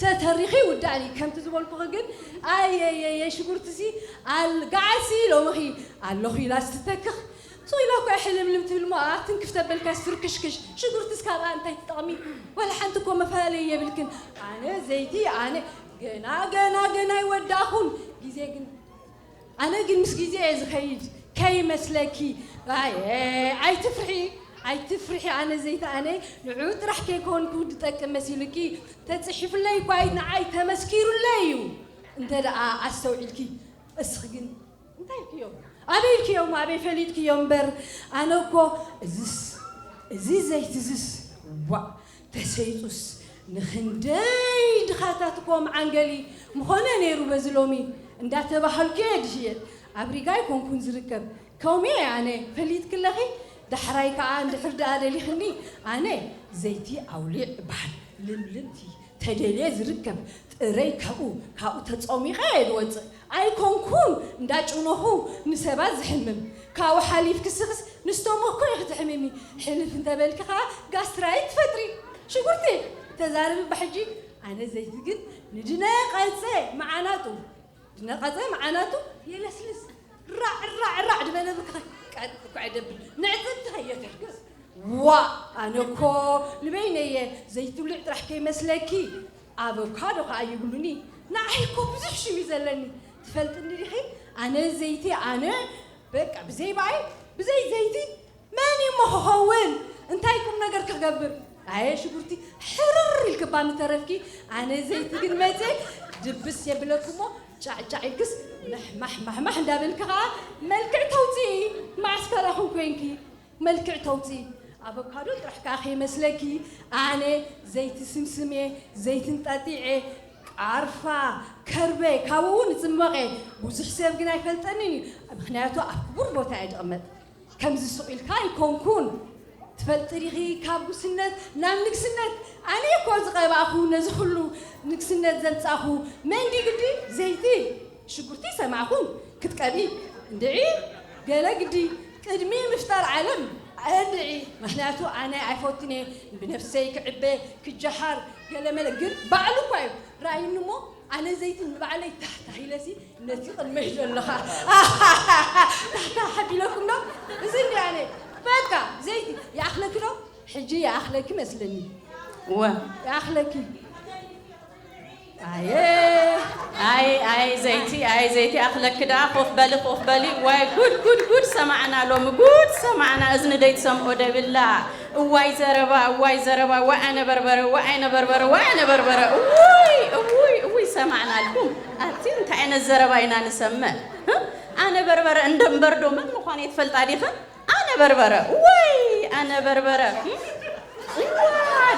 ተተሪኺ ውዳእኒ ከምቲ ዝበልኩኺ ግን ኣየየየ ሽጉርትሲ ኣልጋዓሲ ሎምኺ ኣለኹ ኢላ ስትተክኽ ሱቕ ኢላ እኮ ሕልምልም ትብል እሞ ኣትንክፍ ተበልካ ስትርክሽክሽ ሽጉርትስ ካብኣ እንታይ ትጠቕሚ ወላ ሓንቲ እኮ መፈላለየ የብልክን ኣነ ዘይቲ ኣነ ገና ገና ገና ይወዳእኹን ግዜ ግን ኣነ ግን ምስ ግዜ እየ ዝኸይድ ከይመስለኪ ኣየ ኣይትፍርሒ ኣይትፍርሒ ኣነ ዘይቲ ኣነ ንዑ ጥራሕ ከይኮንኩ ዝጠቅም መሲሉኪ ተፅሒፉለይ እኳ ንዓይ ተመስኪሩለይ እዩ እንተ ደኣ ኣስተውዒልኪ እስኺ ግን እንታይ ኢልክዮም ኣበይ ኢልክዮም ኣበይ ፈሊጥክዮም እምበር ኣነ እኮ እዝስ እዚ ዘይቲ እዝስ ዋእ ተሰይጡስ ንኽንደይ ድኻታት እኮ መዓንገሊ ምኾነ ነይሩ በዚ ሎሚ እንዳተባሃልኩ እየ ዝሽየጥ ኣብ ሪጋ ኣይኮንኩን ዝርከብ ከምኡ እየ ኣነ ፈሊጥኪ ኣለኺ ዳሕራይ ከዓ እንድሕር ደኣ ደሊኽኒ ኣነ ዘይቲ ኣውሊዕ እበሃል ልምልምቲ ተደልየ ዝርከብ ጥረይ ካብኡ ካብኡ ተፀሚቐ እየ ዝወፅእ ኣይኮንኩን እንዳጭኖኹ ንሰባት ዝሕምም ካብኡ ሓሊፍኪ ስኽስ ንስቶሞክ እኮ ኢኺ ትሕምሚ ሕልፍ እንተበልኪ ከዓ ጋስትራይት ትፈጥሪ ሽጉርቲ ተዛረቢ እባ ሕጂ ኣነ ዘይቲ ግን ንድነቐፀ መዓናጡ ድነቐፀ መዓናጡ የለስልስ ራዕ ራዕ ራዕ ድበለ ብልክኸ ቀጥ እኳ ደብል ንዕፅብቲ ከየትሕግዝ ዋእ ኣነ እኮ ንበይነየ ዘይትብልዕ ጥራሕ ከይመስለኪ ኣቨካዶ ከዓ ይብሉኒ ንዓይ እኮ ብዙሕ ሽም እዩ ዘለኒ ትፈልጥኒ ዲኺ ኣነ ዘይቲ ኣነ በቃ ብዘይ በኣይ ብዘይ ዘይቲ መን እዩ እሞ ክኸውን እንታይ ቁም ነገር ክገብር ኣየ ሽጉርቲ ሕርር ኢልክባ ምተረፍኪ ኣነ ዘይቲ ግን መፅየ ድብስ የብለኩሞ ጫዕጫዕ ኢልክስ ማሕማሕ ማሕማሕ እንዳበልኪ ከዓ መልክዕ ተውፅኢ ማዕስከራኹም ኮይንኪ መልክዕ ተውፅኢ ኣቨካዶ ጥራሕ ከዓ ከይመስለኪ ኣነ ዘይቲ ስምስም እየ ዘይቲ እንጣጢዕ እየ ቃርፋ ከርበ ካብኡ እውን እፅመቐ ብዙሕ ሰብ ግን ኣይፈልጠንን እዩ ምክንያቱ ኣብ ክቡር ቦታ እየ ዝቕመጥ ከምዚ ሱቕ ኢልካ ኣይኮንኩን ትፈልጢ ዲኺ ካብ ጉስነት ናብ ንግስነት ኣነ እኮ ዝቐባእኹ ነዚ ኩሉ ንግስነት ዘምፃእኹ መን ድዩ ግዲ ዘይቲ ሽጉርቲ ሰማዕኹም ክትቀብኢ እንድዒ ገለ ግዲ ቅድሚ ምፍጣር ዓለም እንድዒ ምክንያቱ ኣነ ኣይፈቱን እየ ብነፍሰይ ክዕበ ክጀሃር ገለመለ ግን ባዕሉ እኳ እዩ ረኣይኒ እሞ ኣነ ዘይቲ ንባዕለይ ታሕታሕ ኢለሲ ነቲ ቅድመይ ዘለኻ ታሕታሕ ኣቢለኩም ዶ እዚ እንዲ ኣነ በቃ ዘይቲ ይኣኽለኪ ዶ ሕጂ ይኣኽለኪ መስለኒ እወ ይኣኽለኪ ኣየ ኣይ ኣይ ዘይቲ ኣይ ዘይቲ ኣኽለኪ ደኣ ኮፍ በሊ ኮፍ በሊ ዋይ ጉድ ጉድ ጉድ ሰማዕና ሎሚ ጉድ ሰማዕና እዝኒ ደይትሰምዖ ደብላ እዋይ ዘረባ እዋይ ዘረባ ዋይ ኣነ በርበረ ዋይ ኣነ በርበረ ዋይ ኣነ በርበረ እውይ እውይ እውይ ሰማዕናልኩም ኣቲ እንታይ ዓይነት ዘረባ ኢና ንሰምዕ ኣነ በርበረ እንደ እምበር ዶ መን ምዃነይ ትፈልጣ ዲኽን? ኣነ በርበረ፣ ወይ ኣነ በርበረ። እም? እዋ፣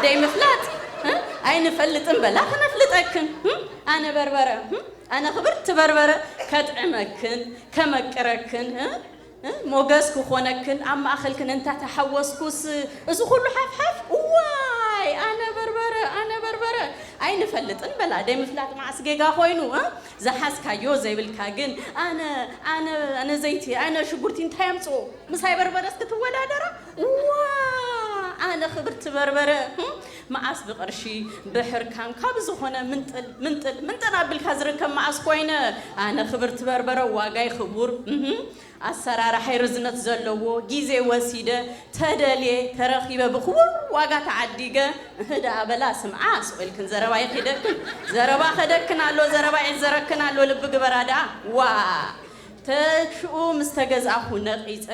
ደይ ምፍላጥ፣ እ? ኣይንፈልጥን በላ ክነፍልጠክን። እም? ኣነ በርበረ፣ እም? ኣነ ክብርቲ በርበረ ከጥዕመክን፣ ከመቅረክን፣ እ? እ? ሞገስ ክኾነክን፣ ኣብ ማእኸልክን እንታ ተሓወስኩስ፣ እዚ ኩሉ ሓፍሓፍ፣ እዋይ፣ ኣነ በርበረ፣ ኣነ በርበረ። ኣይንፈልጥን በላ፣ ደይ ምፍላጥ መዓስ ጌጋ ኮይኑ፣ እ? ዝሓዝካዮ ዘይብልካ ግን፣ ኣነ፣ ኣነ፣ ኣነ ዘይቲ፣ ኣነ ሽጉርቲ እንታይ ኣምጽኦ? ምሳይ በርበረስ ክትወዳደራ? ዋ! ኣነ ክብርቲ በርበረ፣ እም? መዓስ ብቕርሺ፣ ብሕርካን፣ ካብ ዝኾነ ምንጥል፣ ምንጥል፣ ምንጥል ኣቢልካ ዝርከብ መዓስ ኮይነ? ኣነ ክብርቲ በርበረ፣ ዋጋይ ክቡር፣ እም? ኣሰራርሓይ ርዝነት ዘለዎ፣ ግዜ ወሲደ፣ ተደልየ፣ ተረኺበ፣ ብክቡር ዋጋ ተዓዲገ፣ እህ ደኣ በላ ስምዓ፣ ስቕ ኢልክን ዘረባ ይኺደክን፣ ዘረባ ኸደክን ኣሎ፣ ዘረባ ይዕዘረክን ኣሎ፣ ልቢ ግበራ ደኣ። ዋ! ተሽኡ ምስ ተገዛእኹ ነቒጸ፣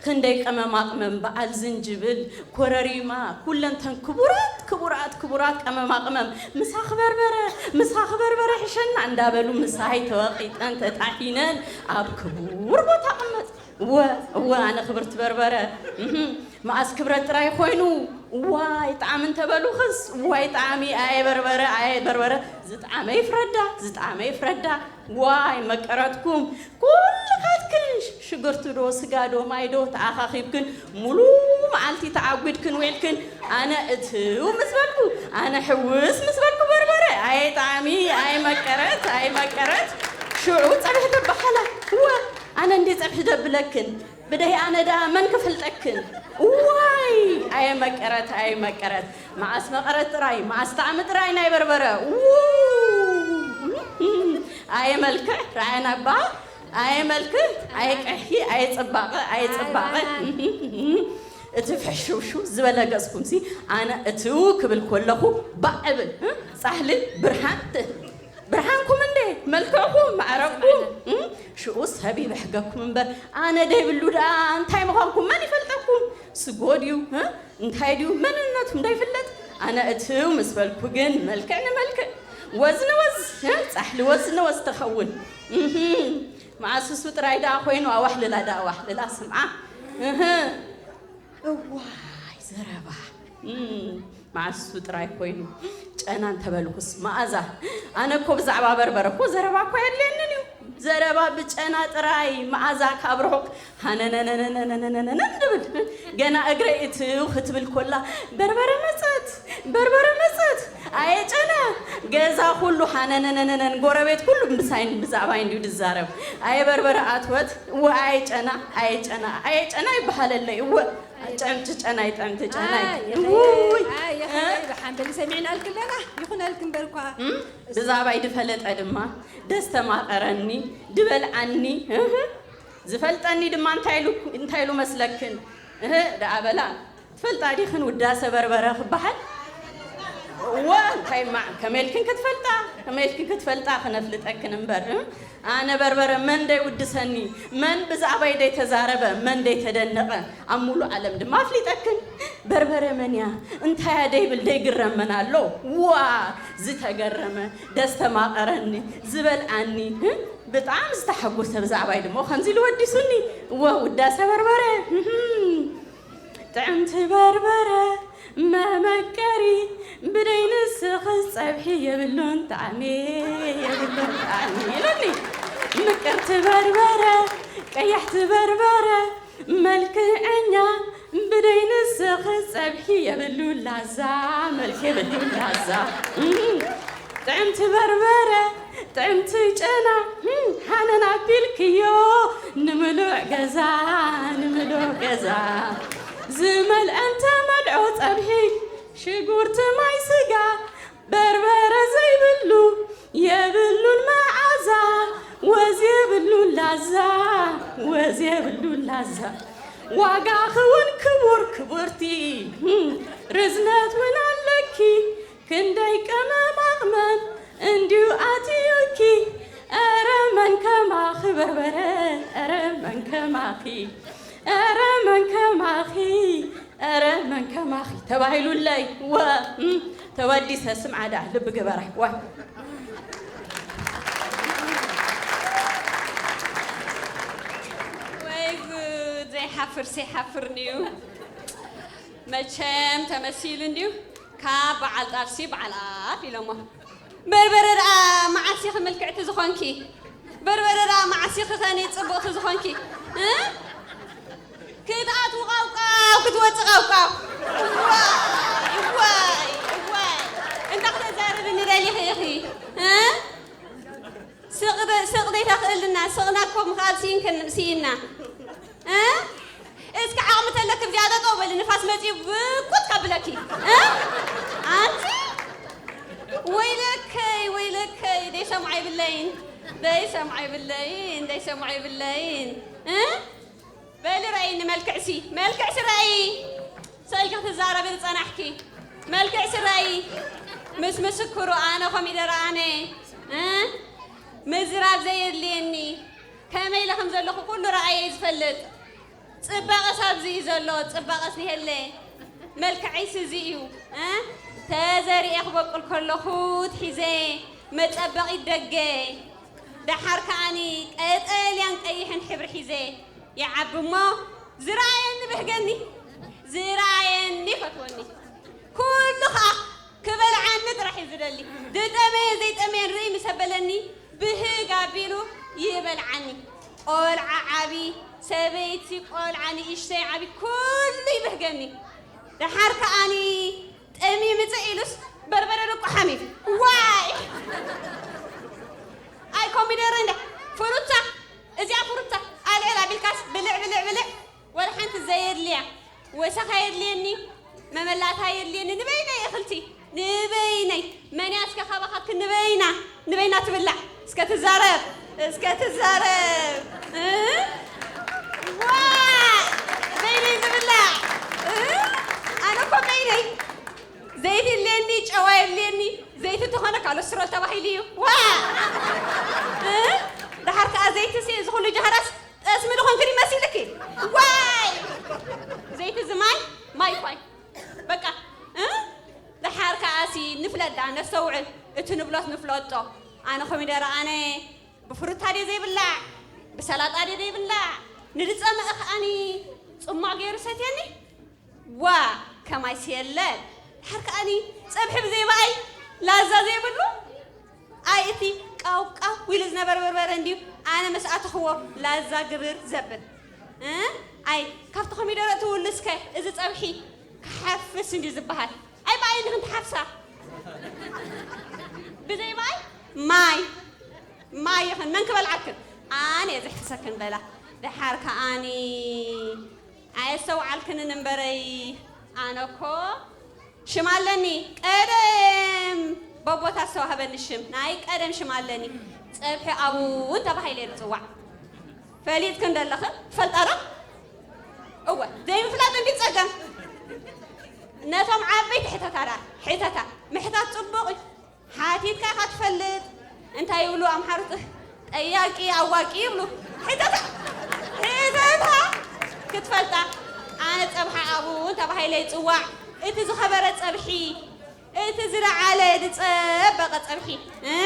ክንደይ ቀመማ ቅመም፣ በዓል ዝንጅብል፣ ኮረሪማ፣ ኩለንተን ክቡራት፣ ክቡራት፣ ክቡራት ቀመማ ቅመም፣ ምሳኽ በርበረ፣ ምሳኽ በርበረ ሕሸና እንዳበሉ ምሳይ ተወቒጠን ተጣሒነን ኣብ ክቡር ቦታ ቅመጥ። እወ፣ እወ፣ ኣነ ክብርቲ በርበረ። እህም፣ መኣስ ክብረት ጥራይ ኮይኑ፣ ዋይ ጣዕሚ እንተበሉኽስ፣ ዋይ ጣዕሚ፣ ኣየ በርበረ፣ ኣየ በርበረ፣ ዝጣዕመ ይፍረዳ፣ ዝጣዕመ ይፍረዳ። ዋይ መቀረትኩም፣ ኩልኻትክን ሽግርቲ ዶ፣ ስጋ ዶ፣ ማይ ዶ ተኣኻኺብክን፣ ሙሉ መዓልቲ ተዓጒድክን ውዒልክን፣ ኣነ እትው ምስ በልኩ፣ ኣነ ሕውስ ምስ በልኩ በርበረ፣ ኣየ ጣዕሚ፣ ኣየ መቀረት፣ ኣየ መቀረት፣ ሽዑ ጸብሒ ተበሃላ። እወ፣ ኣነ እንዴ ጸብሒ ደብለክን፣ ብደይ ኣነ ደኣ መን ክፈልጠክን? እዋይ! ኣየ መቀረት፣ ኣየ መቀረት። መዓስ መቐረት ጥራይ፣ መዓስ ጣዕሚ ጥራይ ናይ በርበረ። ው! ኣየ መልክዕ፣ ርኣየና እባ። ኣየ መልክዕ፣ ኣየ ቀሒ፣ ኣየ ጽባቐ፣ ኣየ ጽባቐ። እቲ ፍሕሽውሽው ዝበለ ገጽኩምሲ፣ ኣነ እትው ክብል ከለኹ ባዕ እብል። ጻሕሊ ብርሃን ት-፣ ብርሃንኩም እንዴ፣ መልክዕኩም፣ ማዕረግኩም፣ እም? ሽኡ ሰብ ይብሕገኩም እምበር፣ ኣነ ደይብሉ ደኣ እንታይ ምዃንኩም መን ይፈልጠኩም? ስጎ ድዩ፣ እ? እንታይ ድዩ መንነቱ እንዳይፍለጥ? ኣነ እትው ምስ በልኩ ግን መልክዕ ንመልክዕ፣ ወዝ ንወዝ፣ እ? ጻሕሊ ወዝ ንወዝ ተኸውን። እህም። መዓስ እሱ ጥራይ ደኣ ኮይኑ፣ ኣዋሕልላ ደኣ ኣዋሕልላ፣ ስምዓ። እህ። እዋይ ዘረባ። እም፣ መዓስ እሱ ጥራይ ኮይኑ፣ ጨና እንተበልኩስ መኣዛ። ኣነ እኮ ብዛዕባ በርበረ እኮ ዘረባ እኮ ኣየድልየንን እዩ። ዘረባ ብጨና ጥራይ መኣዛ ካብ ርሑቕ ሃነነነነነነነነነ ድብል። ገና እግረይ እትው ክትብል ኮላ፣ በርበረ መጸት፣ በርበረ መጸት፣ ኣየ ጨና፣ ገዛ ኩሉ ሃነነነነነን፣ ጎረቤት ኩሉ ምሳይን ብዛዕባይ እንድዩ ዝዛረብ። ኣየ በርበረ ኣትወት፣ እወ ኣየ ጨና፣ ኣየ ጨና፣ ኣየ ጨና ይበሃለለይ፣ እወ። ጥዕምቲ ጨናይ፣ ጥዕምቲ ጨናይ። ኣይ፣ ይኸ-፣ ውይ። ኣይ፣ ይኸ-፣ እ? ብሓንበሊ ሰሚዕናልኪ ኣለና፣ ይኹነልኪ እምበር እኳ። እም? ብዛዕባይ ድፈለጠ ድማ፣ ደስተማቐረኒ፣ ድበልዓኒ፣ እህ። ዝፈልጠኒ ድማ እንታይ ኢሉ፣ እንታይ ኢሉ መስለክን? እህ፣ ደኣ በላ። ትፈልጣ ዲኽን ውዳሰ በርበረ ክበሃል? እወ፣ እንታይ ማ-፣ ከመይ ኢልክን ክትፈልጣ? ከመይ ኢልክን ክትፈልጣ? ክነፍልጠክን እምበር፣ እም? ኣነ በርበረ መን ደይውድሰኒ፣ መን ብዛዕባይ ደይተዛረበ፣ መን ደይተደነቐ፣ ኣብ ሙሉእ ዓለም ድማ ኣፍሊጠክን። በርበረ መን እያ? እንታይ እያ ደይብል ደይግረም መን ኣሎ? ዋ! ዝተገረመ፣ ደስተማቐረኒ፣ ዝበልዓኒ፣ እ? ብጣዕሚ ዝተሓጎሰ ብዛዕባይ ድማ ከምዚ ኢሉ ወዲሱኒ። እወ፣ ውዳሰ በርበረ። እህም። ጥዕምቲ በርበረ መመቀሪ፣ ብደይ ንስኺ ጸብሒ የብሉን ጣዕሚ፣ የብሉን ጣዕሚ ኢሉኒ። ምቅርቲ በርበረ፣ ቀያሕቲ በርበረ፣ መልክዐኛ፣ ብደይ ንስኺ ጸብሒ የብሉ ላዛ፣ መልክ የብሉ ላዛ። እም፣ ጥዕምቲ በርበረ፣ ጥዕምቲ ጨና፣ እም፣ ሃነን ኣቢልክዮ፣ ንምሉእ ገዛ፣ ንምሉእ ገዛ። ዝመልአን ተመልዖ ጸብሒ፣ ሽጉርቲ ማይ ስጋ፣ በርበረ ዘይብሉ የብሉን መዓዛ፣ ወዝ የብሉን ላዛ፣ ወዝ የብሉን ላዛ። ዋጋኺ እውን ክቡር ክቡርቲ፣ ርዝነት እውን ኣለኪ፣ ክንደይ ቀመማ ቅመም እንድዩ ኣትዩኪ። ኧረ መን ከማኺ በርበረ፣ ኧረ መን ከማኺ፣ ኧረ መን ከማኺ። ኧረ መን ከማኺ ተባሂሉለይ። ወ፣ እም፣ ተወዲሰ ስምዓ ደኣ ልቢ ግበራ። ወ። ዘይሓፍር ዘይሓፍር እንድዩ። መቸም ተመሲሉ እንድዩ። ካብ በዓል ጣፍሲ በዓል ኣፍ ኢሎሞ። በርበረ ደኣ መዓስ ኢኺ ምልክዕቲ ዝኾንኪ? በርበረ ደኣ መዓስ ኢኺ ኸኒ ጽብቕቲ ዝኾንኪ? እ? ክትኣትዉ ቃውቃው፣ ክትወጽእ ቃውቃው። ዋይ፣ ዋይ፣ ዋይ። እንዳ ክተዛርብኒ ደሊኺ ኢኺ? እ? ስቕ ደ-፣ ስቕ ደይተኽእልና፣ ስቕና እኮ ምኽኣል ስኢንክን-፣ ስኢና። እ? እስኪ ዓቕሚ ተለኪ እዚኣ ጠጠው በሊ፣ ንፋስ መፂኡ ብቁጥ ከብለኪ። እ? ኣንቲ? ወይለከይ፣ ወይለከይ፣ ደይሰምዖ ይብለይን፣ ደይሰምዖ ይብለይን፣ ደይሰምዖ ይብለይን። እ? በሊ ረእይኒ መልክዕሲ፣ መልክዕሲ ረእይ። ስቕ ኢልኪ ክትዛረቢ ዝጸናሕኪ መልክዕሲ ረእይ። ምስ ምስክሩ ኣነ ኮሚደረ ኣነ፣ እ? ምዝራብ ዘየድልየኒ፣ ከመይ ኢለ ከም ዘለኹ ኩሉ ረኣየ እዩ ዝፈልጥ። ጽባቐስ ኣብዚ እዩ ዘሎ፣ ጽባቐስ ይሄለ። መልክዐይስ እዚ እዩ፣ እ? ተዘሪኤ ክበቁል ከለኹ ትሒዘ መጸበቒት ደገ። ደሓር ከኣኒ ቀጠልያን ቀይሕን ሕብሪ ሒዘ ይዓቢ እሞ ዝረኣየኒ ብህገኒ፣ ዝረኣየኒ ይፈትወኒ። ኩሉ ኸኣ ክበልዓኒ ጥራሕ እዩ ዝደሊ። ዝጠመየን ዘይጠመየን ርእይ ምስ ኣበለኒ ብህግ ኣቢሉ ይበልዓኒ። ቆልዓ ዓቢ፣ ሰበይቲ፣ ቆልዓ ንእሽተይ ዓቢ፣ ኩሉ ይብህገኒ። ደሓር ከኣኒ ጠሚ ምጽእ ኢሉስ በርበረ ደቁ ሓሚም። ዋይ! ኣይ ኮሚደረ እንዳ ፍሩታ፣ እዚኣ ፍሩታ ኣልዕል ኣቢልካስ ብልዕ፣ ብልዕ፣ ብልዕ። ወላ ሓንቲ ዘየድልያ ወሰኽ ኣየድልየኒ፣ መመላእታ ኣየድልየኒ። ንበይነይ እኽልቲ፣ ንበይነይ። መን እያ እስከ ካባኻትክን ንበይና፣ ንበይና ትብላዕ? እስከ ትዛረብ፣ እስከ ትዛረብ። እ? ዋይ! በይነይ ዝብላዕ። እ? ኣነ እኮ በይነይ። ዘይቲ የድልየኒ፣ ጨዋ የድልየኒ። ዘይቲ እንተኾነ ካለስትሮል ተባሂሉ እዩ። ዋ! እ? ደሓር ከኣ ዘይቲ ሲ፣ እዚ ኩሉ ጃህራስ ጠስሚ ዝኾንክን ይመሲልኪ። ዋይ! ዘይቲ እዚ ማይ፣ ማይ እኳ እዩ። በቃ፣ እ? ደሓር ከኣሲ ንፍለጥ ደኣ፣ ነስተውዕል። እቲ ንብሎስ ንፍለጦ። ኣነ ኮሚደረ ኣነ ብፍሩታ ድየ ዘይብላዕ? ብሰላጣ ድየ ዘይብላዕ? ንድጸምእ ከኣኒ ጽሟቕ ገይሩ ሰትየኒ? ዋ፣ ከማይስ የለን። ድሓር ከኣኒ ጸብሒ ብዘይ ብኣይ ላዛ ዘይብሉ። ኣይ እቲ ቃው ቃው ኢሉ ዝነበረ በርበረ እንድዩ ኣነ ምስ ኣተኽዎ ላዛ ግብር ዘብል። እ? ኣይ ካብቲ ኮሚደረ ትውልስከ እዚ ጸብሒ ክሓፍስ እንድዩ ዝበሃል። ኣይ ብኣይ እንዲኽን ትሓፍሳ። ብዘይ ብኣይ ማይ፣ ማይ ይኽን መን ክበልዓክን? ኣነ እየ ዘሕፍሰክን በላ። ደሓር ከኣኒ ኣየስተውዓልክንን እምበረይ፣ ኣነ እኮ ሽም ኣለኒ። ቀደም በቦታት ዝተዋህበኒ ሽም፣ ናይ ቀደም ሽም ኣለኒ። ጸብሒ ኣቡን ተባሂለ እየ ዝጽዋዕ። ፈሊጥክን ደለኽን ትፈልጣ ዶ? እወ፣ ዘይምፍላጥ እንዲ ጸገም። ነቶም ዓበይቲ ሕተታ ደኣ፣ ሕተታ። ምሕታት ጽቡቕ እዩ። ሓቲትካ ኢኻ ትፈልጥ? እንታይ ይብሉ ኣምሓሩ? ጥ-፣ ጠያቂ ኣዋቂ ይብሉ። ሕተታ፣ ሕተታ ክትፈልጣ። ኣነ ጸብሓ ኣቡን ተባሂለ ይጽዋዕ። እቲ ዝኸበረ ጸብሒ፣ እቲ ዝለዓለ ዝጸበቐ ጸብሒ፣ እ?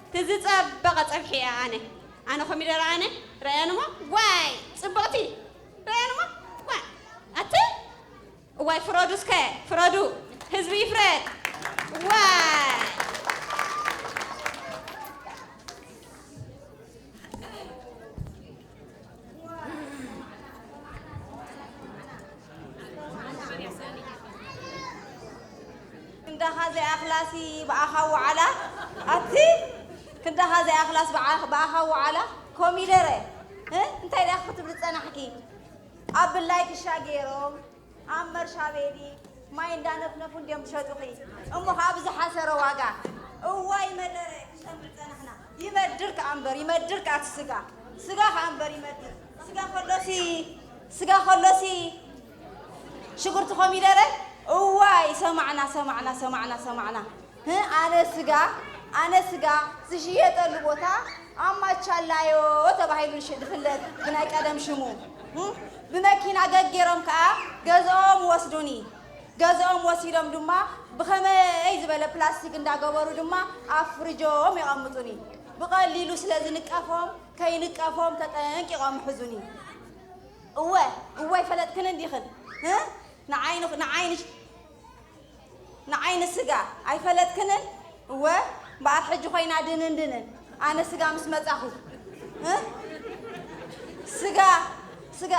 እቲ ዝጸበቐ ጸብሒ እየ ኣነ። ኣነ ኮሚደረ ኣነ፣ ረኣያንሞ፣ ዋይ፣ ጽብቕቲ፣ ረኣያንሞ፣ ዋይ፣ ኣቲ እዋይ፣ ፍረዱ እስከ፣ ፍረዱ። ህዝቢ ይፍረድ። ዋይ! ክንዳኻ ዘይኣኽላሲ ብኣኻ ወዓላ፣ ኣቲ ክንዳኻ ዘይኣኽላስ ብዓ-፣ ብኣኻ ወዓላ፣ ኮሚደረ፣ እ? እንታይ ደኣ ክትብሊ ጸናሕኪ? ኣብ ብላይ ክሻ ገይሮም፣ ኣብ መርሻቤዲ ማይ እንዳነፍነፉ እንድዮም ዝሸጡኺ። እሞ ኸዓ ብዝሓሰረ ዋጋ። እዋይ መረረ ክሰምዕ ጸናሕና። ይመድር ከኣ እምበር፣ ይመድር ከኣ እቲ ስጋ። ስጋ ከኣ እምበር ይመድር። ስጋ ከሎሲ፣ ስጋ ከሎሲ ሽጉርቲ ኮሚደረ። እዋይ ሰማዕና፣ ሰማዕና፣ ሰማዕና፣ ሰማዕና። ህ፣ ኣነ ስጋ፣ ኣነ ስጋ ዝሽየጠሉ ቦታ ኣብ ማቻላዮ ተባሂሉ ዝሽ-፣ ዝፍለጥ ብናይ ቀደም ሽሙ። ህ፣ ብመኪና ገጌሮም ከኣ ገዝኦም ወስዱኒ። ገዝኦም ወሲዶም ድማ ብኸመይ ዝበለ ፕላስቲክ እንዳገበሩ ድማ ኣብ ፍሪጆም የቐምጡኒ። ብቐሊሉ ስለ ዝንቀፎም፣ ከይንቀፎም ተጠንቂቖም ሕዙኒ። እወ እወ ኣይፈለጥክንን ዲኽን? እ? ንዓይ ንኽ- ንዓይ ንሽ- ንዓይ ንስጋ ኣይፈለጥክንን? እወ እምበኣር ሕጂ ኮይና ድንን ድንን ኣነ ስጋ ምስ መጻኹ። እ? ስጋ ስጋ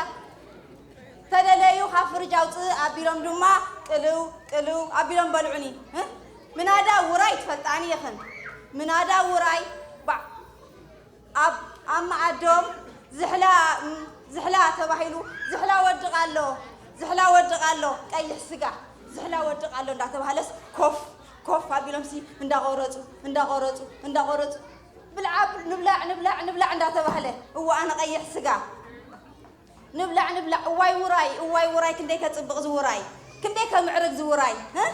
ተደለዩ ካብ ፍርጅ ኣውፅእ ኣቢሎም ድማ ቅልው ቅልው ኣቢሎም በልዑኒ። እ? ምናዳ ውራይ ትፈልጣኒ ኢኽን? ምናዳ ውራይ ባዕ ኣብ ኣብ መኣዶም ዝሕላ ዝሕላ ተባሂሉ ዝሕላ ወድቕ ኣሎ ዝሕላ ወድቕ ኣሎ ቀይሕ ስጋ ዝሕላ ወድቕ ኣሎ እንዳተባሃለስ ኮፍ ኮፍ ኣቢሎምሲ እንዳቆረፁ እንዳቆረፁ እንዳቆረፁ ብልዓ ንብላዕ ንብላዕ ንብላዕ እንዳተባህለ እዋ ኣነ ቀይሕ ስጋ ንብላዕ ንብላዕ እዋይ ውራይ እዋይ ውራይ ክንደይ ከፅብቕ ዝውራይ ክንደይ ከምዕርግ ዝውራይ እ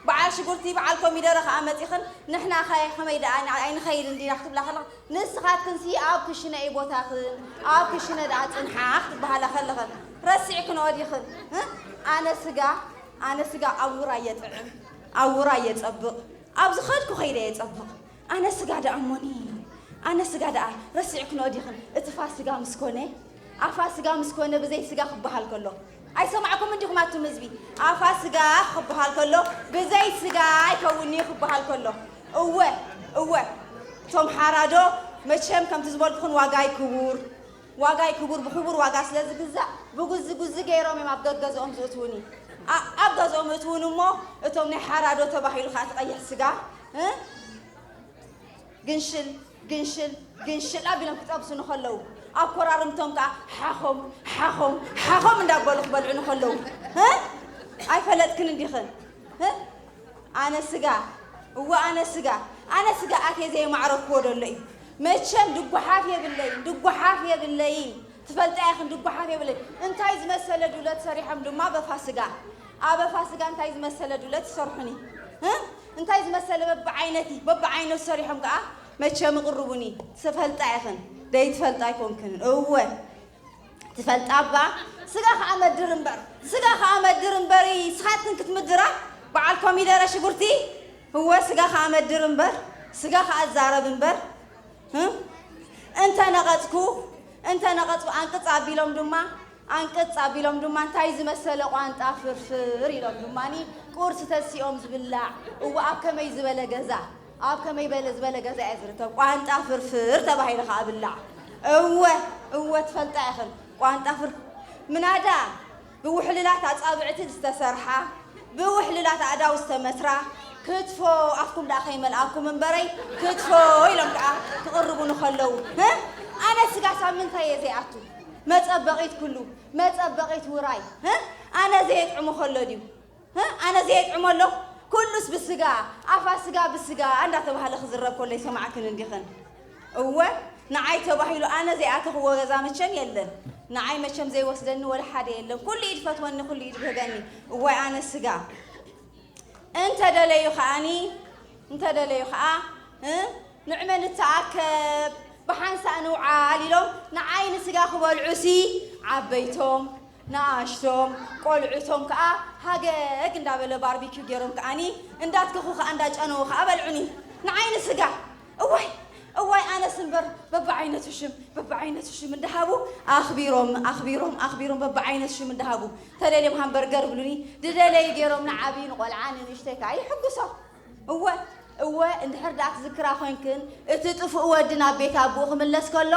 በዓል ሽጉርቲ በዓል ኮሚደረ ከዓ መፂኽን ንሕና ከ ከመይ ደኣ ንዓ- ኣይንኸይድ እንዲና ክትብላ ከለኻ ንስኻትክንሲ ኣብ ክሽነ እዩ ቦታኽን ኣብ ክሽነ ደኣ ፅንሓ ክትበሃላ ከለኽን ረሲዕክንኦ ዲኽን እ ኣነ ስጋ ኣነ ስጋ ኣብ ውራይ የጥዕም ኣብ ውራይ የፀብቕ ኣብ ዝኸድኩ ከይደ የፀብቕ ኣነ ስጋ ደኣ እሞኒ ኣነ ስጋ ደኣ ረሲዕክንኦ ዲኽን እቲ ፋስጋ ምስ ኮነ ኣፋ ስጋ ምስ ኮነ ብዘይ ስጋ ክበሃል ከሎ ኣይሰማዕኩም እንዲኹም ኣቱም ህዝቢ ኣፋ ስጋ ክበሃል ከሎ ብዘይ ስጋ ኣይከውንዩ ክበሃል ከሎ እወ እወ እቶም ሓራዶ መቸም ከምቲ ዝበልኩኽን ዋጋይ ክቡር ዋጋይ ክቡር ብክቡር ዋጋ ስለ ዝግዛእ ብጉዚ ጉዚ ገይሮም እዮም ኣብ ገገዝኦም ዝእትውኒ ኣብ ገዝኦም እትውን እሞ እቶም ናይ ሓራዶ ተባሂሉ ከዓ ትቐይሕ ስጋ ግንሽል ግንሽል ግንሽል ኣቢሎም ክጠብሱ ንኸለዉ ኣብ ኮራርምቶም ከዓ ሓኾም ሓኾም ሓኾም እንዳበሉ ክበልዑ ንኸለዉ እ? ኣይፈለጥክን እንዲኽን እ? ኣነ ስጋ እወ ኣነ ስጋ ኣነ ስጋ ኣትየ ዘየማዕረግክዎ ደሎ እዩ መቸም ድጓሓፍ የብለይን ድጓሓፍ የብለይን ትፈልጣ ኢኽን ድጓሓፍ የብለይን እንታይ ዝመሰለ ዱለት ሰሪሖም ድማ በፋስጋ ኣበፋስጋ እንታይ ዝመሰለ ዱለት ይሰርሑኒ እ? እንታይ ዝመሰለ በብዓይነቲ በብዓይነቱ ሰሪሖም ከዓ መቸም ይቕርቡኒ ትፈልጣ ኢኽን ደይትፈልጣ ኣይኮንክንን እወ ትፈልጣ እባ ስጋ ከዓ መድር እምበር ስጋ ከዓ መድር እምበር ስኻትክን ክትምድራ በዓል ኮሚደረ ሽጉርቲ እወ ስጋ ከዓ መድር እምበር ስጋ ከዓ እዛረብ እምበር እ? እንተ ነቐፅኩ እንተ ነቐፅኩ ኣንቅፅ ኣቢሎም ድማ ኣንቅፅ ኣቢሎም ድማ እንታይ ዝመሰለ ቋንጣ ፍርፍር ኢሎም ድማ ቁርሲ ተሲኦም ዝብላዕ እወ ኣብ ከመይ ዝበለ ገዛ ኣብ ከመይ በለ ዝበለ ገዛ እየ ዝርከብ ቋንጣ ፍርፍር ተባሂሉ ከዓ ብላዕ እወ እወ ትፈልጣ ኢኽን ቋንጣ ፍርፍር ምናዳ ብውሕልላት ኣፃብዕቲ ዝተሰርሓ ብውሕልላት ኣእዳው ዝተመስራ ክትፎ ኣፍኩም ደኣ ከይመልኣኩም እምበረይ ክትፎ ኢሎም ከዓ ክቕርቡ ንኸለዉ ኣነ ስጋ ሳምንታ እየ ዘይኣቱ መፀበቒት ኩሉ መፀበቒት ውራይ ኣነ ዘየጥዕሞ ከሎ ድዩ ኣነ ዘየጥዕሞ ኣሎ ኩሉስ ብስጋ ኣፋ ስጋ ብስጋ እንዳተባህለ ክዝረብ ከሎ ይሰማዕክን እንዲኽን እወ ንዓይ ተባሂሉ ኣነ ዘይኣተኽዎ ገዛ መቸም የለን ንዓይ መቸም ዘይወስደኒ ወላ ሓደ የለን ኩሉ ኢድ ፈትወኒ ኩሉ ኢድ ብህገኒ እዋይ ኣነ ስጋ እንተ ደለዩ ከዓኒ እንተ ደለዩ ከዓ ንዕመ ንተኣከብ ብሓንሳእ ንውዓል ኢሎም ንዓይ ንስጋ ክበልዑሲ ዓበይቶም ንኣሽቶም ቆልዑቶም ከዓ ሃገግ እንዳበለ ባርቢኪው ገይሮም ከዓኒ እንዳትከኹ ከዓ እንዳጨነዉ ከዓ በልዑኒ ንዓይ ንስጋ እዋይ እዋይ ኣነስ እምበር በብዓይነቱ ሽም በብዓይነቱ ሽም እንዳሃቡ ኣኽቢሮም ኣኽቢሮም ኣኽቢሮም በብዓይነቱ ሽም እንዳሃቡ ተደልዮም ሃምበርገር ብሉኒ ድደለዩ ገይሮም ንዓብዪ ንቆልዓ ንንእሽተይ ከዓ ይሕጉሶ እወ እወ እንድሕር ደኣ ትዝክራ ኮይንክን እቲ ጥፉእ ወዲ ናብ ቤት ኣቦኡ ክምለስ ከሎ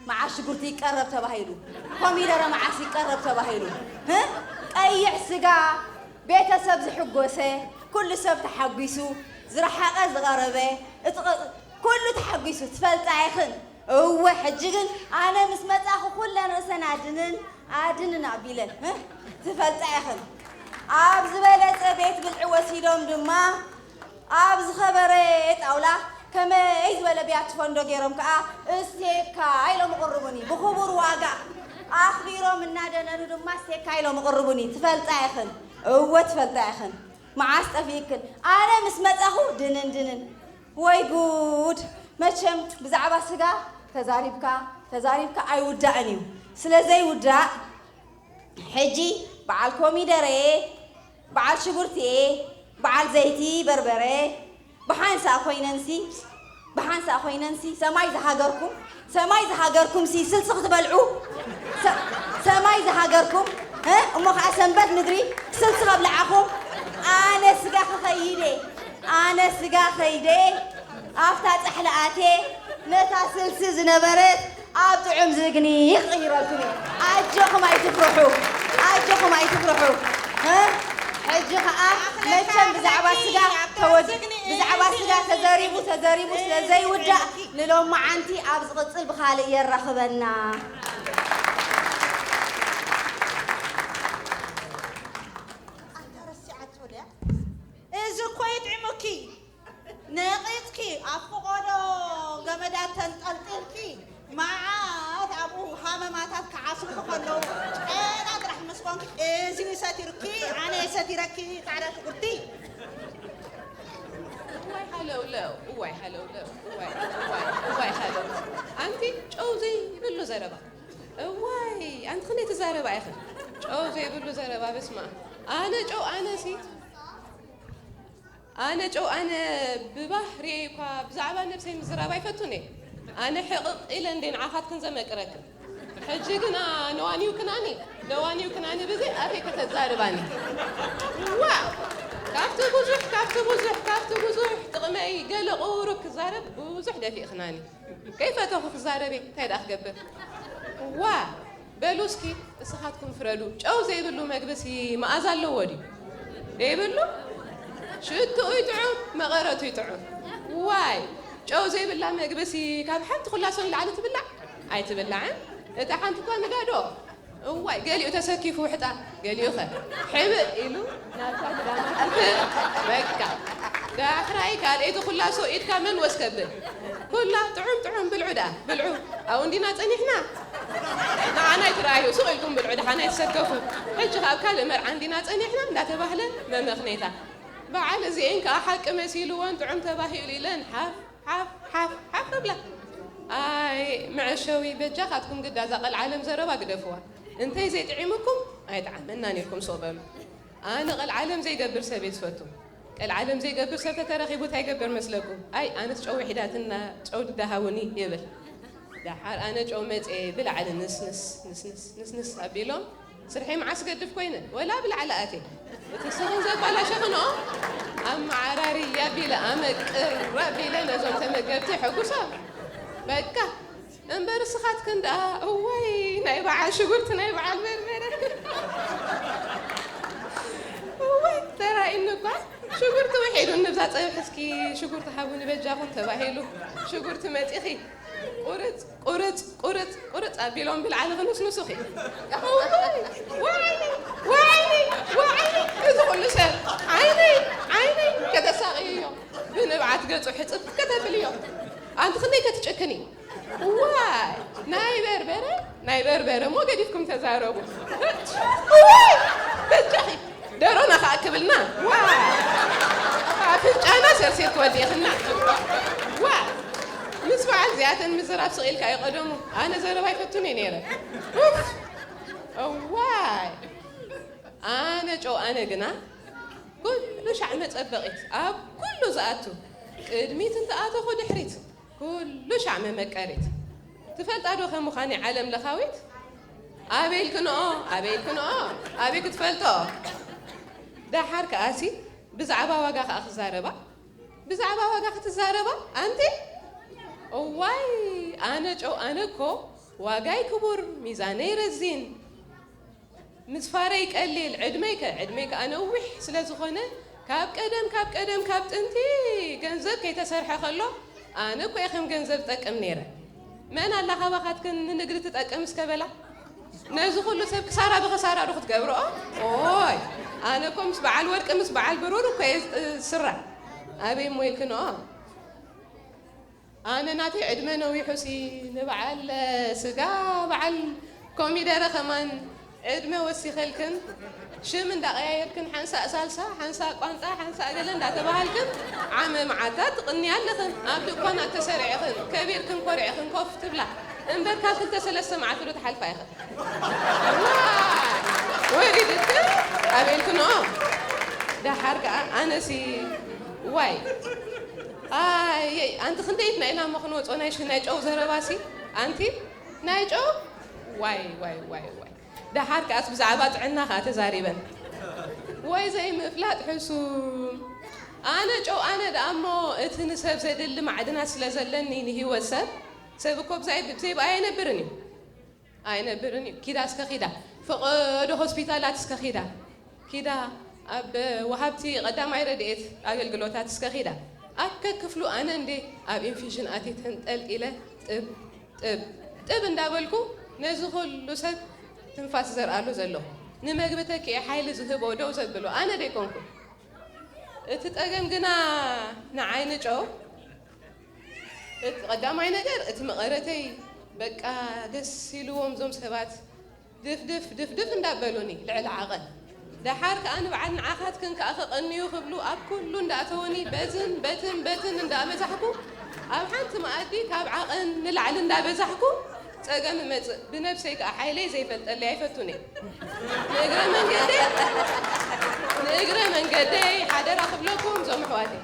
መዓስ ሽጉርቲ ይቀረብ ተባሂሉ ኮሚደረ መዓስ ይቀረብ ተባሂሉ ህ ቀይሕ ስጋ ቤተሰብ ዝሕጎሰ ኩሉ ሰብ ተሓጒሱ ዝረሓቐ ዝቐረበ እቲ ቕ- ኩሉ ተሓጒሱ ትፈልጣ ኢኽን እወ ሕጂ ግን ኣነ ምስ መጻኹ ኩለን ርእሰን ኣድንን ኣድንን ኣቢለን ህ ትፈልጣ ኢኽን ኣብ ዝበለጸ ቤት ብልዒ ወሲዶም ድማ ኣብ ዝኸበረ ጣውላ ከመይ ዝበለ ቢያቲ ፈንዶ ገይሮም ከዓ እስቴካ ኢሎም ይቕርቡኒ ብኽቡር ዋጋ ኣኽቢሮም እናደነኑ ድማ እስቴካ ኢሎም ይቕርቡኒ ትፈልጣ ኢኽን እወ ትፈልጣ ኢኽን መዓስ ጠፊእክን ኣነ ምስ መፃኹ ድንን ድንን ወይ ጉድ መቸም ብዛዕባ ስጋ ተዛሪብካ ተዛሪብካ ኣይውዳእን እዩ ስለ ዘይውዳእ ሕጂ በዓል ኮሚደረ በዓል ሽጉርቲየ በዓል ዘይቲ በርበረ ብሓንሳእ ኮይነንሲ ብሓንሳእ ኮይነንሲ ሰማይ ዝሃገርኩም፣ ሰማይ ዝሃገርኩም ሲ ስልሲ ክትበልዑ፣ ሰ-፣ ሰማይ ዝሃገርኩም፣ እ? እሞ ኸዓ ሰንበት ምድሪ ስልሲ ከብልዓኹም። ኣነ ስጋ ክኸይደ፣ ኣነ ስጋ ኸይደ፣ ኣብታ ጻሕሊ ኣትየ፣ ነታ ስልሲ ዝነበረት ኣብ ጥዑም ዝግኒ ክቕይረልኩም እየ። ኣጆኹም ኣይትፍርሑ፣ ኣጆኹም ኣይትፍርሑ። እ? ሕጂ ኸዓ መቸም ብዛዕባ ስጋ ተወድ-፣ ብዛዕባ ስጋ ተዘሪቡ፣ ተዘሪቡ ስለ ዘይውዳእ ንሎማዓንቲ ኣብ ዝቕጽል ብኻልእ የራኽበና። ኣታ ረሲዓቶ ድያ? እዚ እኮ ይጥዕሙኪ። ነቒጽኪ ኣብ ፍቖዶ ገመዳት ተንጠልጢልኪ መዓት ኣብኡ ሃመማታት ክዓስሉኺ ከለዉ ጨና ጥራሕ ምስ ኮንኪ እዚ ሰቲሩኪ ኣነ ሰቲረኪ ጻዕዳ ሽጉርቲ። እዋይ ሃለውለው፣ እዋይ ሃለውለው፣ እዋይ፣ እዋይ፣ እዋይ ሃለው። ኣንቲ ጨው ዘይብሉ ዘረባ። እዋይ ኣንቲ ክንደይ ትዛረባ ኢኺ። ጨው ዘይብሉ ዘረባ በስመ ኣብ። ኣነ ጨው ኣነሲ ኣነ ጨው ኣነ ብባህርየይ እኳ ብዛዕባ ነብሰይ ምዝራብ ኣይፈቱን እየ። ኣነ ሕቕቕ ኢለ እንዴ ንዓኻትክን ዘመቅረክን። ሕጂ ግና ነዋኒው ክናኒ፣ ነዋኒው ክናኒ ብዘይ ኣፌ ከተዛርባኒ። ዋ! ካብቲ ብዙሕ፣ ካብቲ ብዙሕ፣ ካብቲ ብዙሕ ጥቕመይ ገለ ቁሩብ ክዛረብ ብዙሕ ደፊእኽናኒ። ከይፈተኹ ክዛረብ እየ፣ እንታይ ደኣ ክገብር? ዋ! በሉ እስኪ እስኻትኩም ፍረዱ። ጨው ዘይብሉ መግብሲ መኣዛ ኣለዎ ድዩ? ዘይብሉ? ሽትኡ ይጥዑም፣ መቐረቱ ይጥዑም። ዋይ! ጨው ዘይብላ መግብሲ ካብ ሓንቲ ኩላሶ ንላዕሊ ትብላዕ? ኣይትብላዕን። እታ ሓንቲ እኳ ንጋዶ። እዋይ፣ ገሊኡ ተሰኪፉ ውሕጣ፣ ገሊኡኸ ሕብእ ኢሉ ናብታ ግዳማት። በቃ። ዳሕራይ ካልኣይቲ ኩላሶ ኢድካ መን ወስከብል? ኩላ ጥዑም ጥዑም ብልዑ ደኣ፣ ብልዑ። ኣብኡ እንዲና ጸኒሕና። ንዓና ኣይትረኣዩ፣ ሱቕ ኢልኩም ብልዑ፣ ደሓን ኣይትሰከፉ። ሕጂ ካብ ካልእ መርዓ እንዲና ጸኒሕና እንዳተባህለ መመኽኔታ። በዓል እዚኤን ከኣ ሓቂ መሲልወን ጥዑም ተባሂሉ ኢለን ሓፍ፣ ሓፍ፣ ሓፍ፣ ሓፍ ክብላ። ኣይ መዐሸዊ፣ በጃኻትኩም ግዳ እዛ ቀልዓለም ዘረባ ግደፍዋ። እንተይ ዘይጥዒሙኩም ኣይጠዓመናን ኢልኩም ሱቕ በሉ። ኣነ ቀልዓለም ዘይገብር ሰብ እየ ዝፈቱ። ቀልዓለም ዘይገብር ሰብ ተተረኺቡ እንታይ ይገብር መስለኩም? ኣይ ኣነስ ጨው ሒዳትና ጨው ድዳሃውኒ ይብል። ደሓር ኣነ ጨው መጽየ ብላዕሊ ንስንስ ንስንስ ንስንስ ኣቢሎም ስርሐይ መዓስ ገድፍ ኮይነ ወላ ብላዕሊ ኣትየ። እቲ ስኽን ዘባላሸኽንኦ ኣመዓራርየ ኣቢለ ኣመቅር ኣቢለ ነዞም ተመገብቲ የሐጉሶም። በቃ እምበር እስኻትክን ደኣ እዋይ ናይ በዓል ሽጉርቲ ናይ በዓል በርበረ እዋይ ተራኢኒ እኳ ሽጉርቲ ውሒዱ ንብዛ ጸብሒ እስኪ ሽጉርቲ ሃቡኒ በጃኹም ተባሂሉ ሽጉርቲ መጺኺ ቁርጽ ቁርጽ ቁርጽ ቁርጽ ኣቢሎም ብልዓሊ ክንስንሱኺ። እዋይ ወዓይኒ ወዓይኒ ወዓይኒ እዚ ኩሉ ሰብ ዓይነይ ዓይነይ ከተሳቕይዮ ብንብዓት ገጹ ሕጽብ ከተብልዮ ኣንቲ ክንደይ ከትጨክኒ። ዋይ ናይ በርበረ ናይ በርበረ እሞ ገዲፍኩም ተዛረቡ። ዋይ በጃኺ ደሮና ከኣ ክብልና ዋይ ኣፍንጫና ሰርሲር ክወዲእኽና ዋይ ምስ በዓል እዚኣተን ምዝራብ ስቕ ኢልካ እዩ ቀደሙ። ኣነ ዘረባ ኣይፈቱን እየ ነይረ። ኡፍ! እዋይ ኣነ ጨው ኣነ ግና ኩሉ ሻዕ መጸበቒት ኣብ ኩሉ ዝኣቱ ቅድሚት እንተኣተኹ ድሕሪት ኩሉ ሻዕ መመቀሪት። ትፈልጣ ዶ ከም ምዃነይ ዓለም ለኻዊት? ኣበይ ኢልክንኦ ኣበይ ኢልክንኦ ኣበይ ክትፈልጦ? ደሓር ከኣሲ ብዛዕባ ዋጋ ከኣ ክዛረባ ብዛዕባ ዋጋ ክትዛረባ ኣንቲ? እዋይ ኣነ ጨው ኣነ እኮ ዋጋይ ክቡር ሚዛነይ ረዚን ምስፋረይ ቀሊል ዕድመይ ከ ዕድመይ ከኣ ነዊሕ ስለ ዝኾነ ካብ ቀደም ካብ ቀደም ካብ ጥንቲ ገንዘብ ከይተሰርሐ ከሎ ኣነ እኮ እየ ከም ገንዘብ ዝጠቅም ነይረ። መን ኣላ ካባኻትክን ንንግዲ ትጠቅም እስከ በላ? ነዚ ኩሉ ሰብ ክሳራ ብኽሳራ ዶ ክትገብርኦ? ኦይ ኣነ እኮ ምስ በዓል ወርቂ ምስ በዓል ብሩር እኮ እየ ዝስራዕ። ኣበይ እሞ ኢልክንኦ? ኣነ ናተይ ዕድመ ነዊሑሲ ንበዓል ስጋ በዓል ኮሚደረ ከማን ዕድመ ወሲኸልክን ሽም እንዳቐያየርክን ሓንሳእ ሳልሳ ሓንሳእ ቋንጣ ሓንሳእ ገለ እንዳተባሃልክን ዓመ መዓልታት ትቕንያ ኣለኽን ኣብ ድኳናት ተሰሪዕኽን ከቢርክን ኮሪዕኽን ኮፍ ትብላ እምበር ካብ ክልተ ሰለስተ መዓልቲ ዶ ትሓልፋ ኢኽን። ዋይ ወሪድክን ኣበልክንኦ ደሓር ከኣ ኣነሲ ዋይ ኣይ ኣንቲ ክንደይትና ኢና እሞ ክንወፅኦ ናይ ሽ- ናይ ጨው ዘረባሲ ኣንቲ ናይ ጨው ዋይ ዋይ ዋይ ዋይ ደሓር ከኣስ ብዛዕባ ጥዕና ከኣ ተዛሪበን ወይ ዘይምፍላጥ ሕሱም ኣነ ጨው ኣነ ደኣ እሞ እቲ ንሰብ ዘድሊ ማዕድናት ስለ ዘለኒ ንሂወት ሰብ ሰብ እኮ ብዛይ ብዘይብኣ ኣይነብርን እዩ ኣይነብርን እዩ። ኪዳ እስከ ኪዳ ፈቐዶ ሆስፒታላት እስከ ኪዳ ኪዳ ኣብ ወሃብቲ ቀዳማይ ረድኤት ኣገልግሎታት እስከ ኪዳ ኣብ ከክፍሉ ኣነ እንዴ ኣብ ኢንፊዥን ኣትየ ተንጠልጢለ ጥብ ጥብ ጥብ እንዳበልኩ ነዚ ኩሉ ሰብ ትንፋስ ዘርኣሉ ዘሎ ንመግቢ ተኪኤ ሓይሊ ዝህቦ ደው ዘብሎ ኣነ ደይኮንኩ እቲ ጸገም ግና ንዓይ ንጨው እቲ ቀዳማይ ነገር እቲ መቐረተይ በቃ ደስ ኢልዎም እዞም ሰባት ድፍድፍ ድፍድፍ እንዳበሉኒ ልዕሊ ዓቐን ደሓር ከዓ ንበዓል ንዓኻትክን ከዓ ከቐንዩ ክብሉ ኣብ ኩሉ እንዳእተውኒ በዝን በትን በትን እንዳበዛሕኩ ኣብ ሓንቲ መኣዲ ካብ ዓቐን ንላዕሊ እንዳበዛሕኩ ፀገም እመፅእ ብነብሰይ ከዓ ሓይለይ ዘይፈልጠለይ ኣይፈቱን እየ ንእግረ መንገደይ ንእግረ መንገደይ ሓደራ ክብለኩም እዞም ኣሕዋተይ